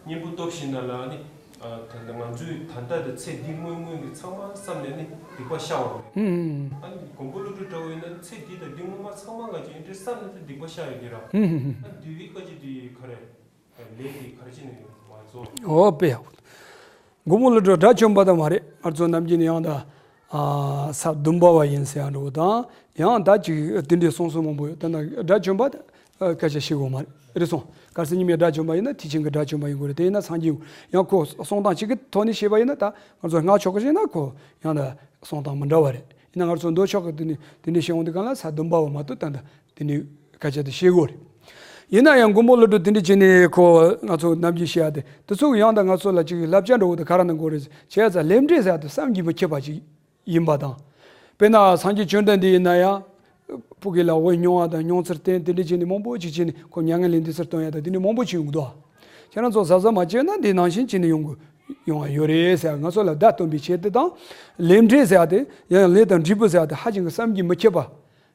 གཉེན་པོ་སྟོབས་བཞི་ནང་ལ་ནི། ཨ་ད་ལྟ་ང་ཚོས་ད་ལྟ་དང་ཚེ་འདི་སྔོན་སྔོན་གྱི་ཚང་མ་བསམ་ནས་ནི་སྡིག་པ་བཤགས་པ་རེད། ཨུམ། ཨ་ནི་མགོན་པོ་ཀླུ་སྒྲུབ་འདྲ་བོ་ཡིན་ན་ཚེ་འདི་དང་འདི་སྔོན་མ་ཚང་མ་ང་ཚོས་འདི་འདྲ་བསམ་ནས་ཚེ་སྡིག་པ་བཤགས་ཡོད་ཀྱི་ར། ཨུམ། ཨ་འདི་བའི་བཀའ་ཅི་འདི་ག་རེ། ལས་འདི་ག་རེ་ཅི་ནས་མ་རྫོགས། ཨོ་དཔེ་ཡག་པོ། མགོན་པོ་ཀླུ་སྒྲུབ་དགྲ་བཅོམ་པ་དང་མ་རེད། ང་ཚོ་ནམ་རྒྱུན་ནས་ཡང་ད། ཨ་ས་བདུན་པ་བ་ཡིན་ཟེར་ཡང་འགྲོ་དང་ཡང་ད་ཅིག་དེ་འདྲའི་གསུང་སྲོལ་མང་པོ་ཡོད། ད་ན་དགྲ་བཅོམ་པ་ད་སྐད་ཆ་བཤད་དགོས་མ་རེད། རེད་སོང་། གལ་སྲིད་ཉི་མའི་དགྲ་བཅོམ་པ་ཡིན་ན་དེ་ཕྱིན་གྱི་དགྲ་བཅོམ་པ་ཡིན་དགོས་རེད། དེ་ཡིན་ན་སངས་རྒྱས་ཡིན་དགོས། ཡང་ཁོ་གསུང་སྟངས་གཅིག་གི་ཐོག་ནས་བཤད་པ་ཡིན་ན་ད་ང་ཚོ་སྔགས་ཕྱོགས་ཀྱི་བཤད་ན་ཁོ་ཡང་ད་གསུང་སྟངས་མི་འདྲ་བ་རེད། ཡིན་ན་ང་ཚོ་མདོ་ཕྱོགས་ཀྱི་དེ་ནས་དེ་འདྲའི་བཤད་འོང་དུས་གང་ལ་ས་བདུན་པ་བ་མ་གཏོགས་ད་ད་དེ་འདྲའི་སྐད་ཆ་དེ་བཤད་དགོས་རེད། ཡིན་ན་ཡང་མགོན་པོ་ཀླུ་སྒྲུབ་དེ་འདྲ་བྱས་ནས་ཁོ་ང་ཚོ་ནམ་རྒྱུན་བཤད་ཡ་དེ་དེ་ཚོ་ཡང་ད་ང་ཚོ་ལ་ཅིག་བསླབ་བྱ་འདྲ་བོ་དེ་ག་རེ་གནང་དགོས་རེད་བྱས་ཙང་ལས་འབྲས་ཟེར་ཡ་དེ་བསམ་གྱིས་མི་ཁྱབ་པ་ཅིག་ཡིན་པ་དང་། དཔེར་ན་སངས་རྒྱས་བཅོམ་ལྡན་འདས་ཡིན་ན་ཡང་། ཕ་གི་ལ་འོད་སྙོམས་པ་དང་སྙོམས་ཚུལ་བསྟན་དེ་འདྲ་བྱས་ནས་མང་པོ་ཅིག་བྱས་ནས་ཁོ་མྱ་ངན་ལས་འདས་ཚུལ་སྟོན་ཡ་དང་དེ་འདྲ་མང་པོ་ཅིག་ཡོང་གི་འདུག། ཁྱེད་རང་ཚོ་གཟབ་གཟབ་མ་བྱས་ན་འདི་ནང་བཞིན་བྱས་ནས་ཡོང་གི་ཡོང་བ་ཡོད་རེད་ཟེར་ང་ཚོ་ལ་བརྡ་སྟོན་པའི་ཆེད་དུ་དང་། ལས་འབྲས་ཟེར་ཡ་དེ་ཡང་ལས་དང་འབྲས་བུ་ཟེར་ཡ་དེ་ཧ་ཅང་གི་བསམ་གྱིས་མི་ཁྱབ་པ།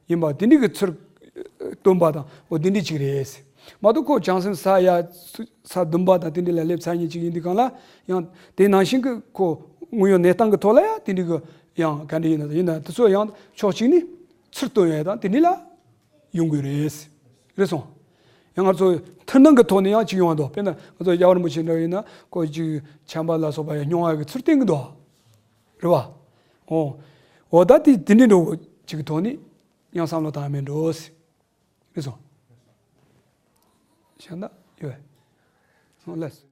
ཡིན་པ་དེ་འདྲ་གི་ཚུལ་སྟོན་པ་དང་འོ་དེ་འདྲ་ཅིག་རེད། མ་གཏོགས་ཁོ་བྱང་སེམས་ས་ཡ་ས་བདུན་པ་དང་དེ་འདྲ་ལ་སླེབས་ཚར་མཁན་ཅིག་ཡིན་དུས་གང་ལ་ཡང་དེ་ནང་བཞིན་གི་ཁོ་དངོས་ཡོད་གནས་སྟངས་ཀྱི་ཐོག་ལ་ཡང་དེ་འདྲ་གི་ཡང་ག་འདྲ་ཡིན་ན་ཡིན་ན་དེ་ཚོ་ཡང་ཕྱོགས་གཅིག་ནས་ཚུལ་སྟོན་ཡ་དང་དེ་འདྲ་ལ་ཡོང་དགོས་རེད། རེད་སོང་། ཡང་ང་ཚོ་མཐུན་སྣང་གི་ཐོག་ནས་ཡང་ཅིག་ཡོང་བ་འདུག། དཔེར་ན་ང་ཚོ་རྒྱལ་བ་རིན་པོ་ཆེ་འདྲ་ཡིན་ན་ཁོ་ཅིག་ཆམ་པ་ལ་སོགས་པ་ཡང་སྙོམས་ཡ་གི་ཚུལ་བསྟན་གི་འདུག། རེད་བ། འོ། འོ་ད་དེ་དེ་འདྲ་འདྲ་བོ་ཅིག་གི་ཐོག་ནས། ཡང་བསམ་བློ་བཏང་མེད་འགྲོ་ཟེར། རེད་སོང་། གཞན་དག་ཡོད། ལགས།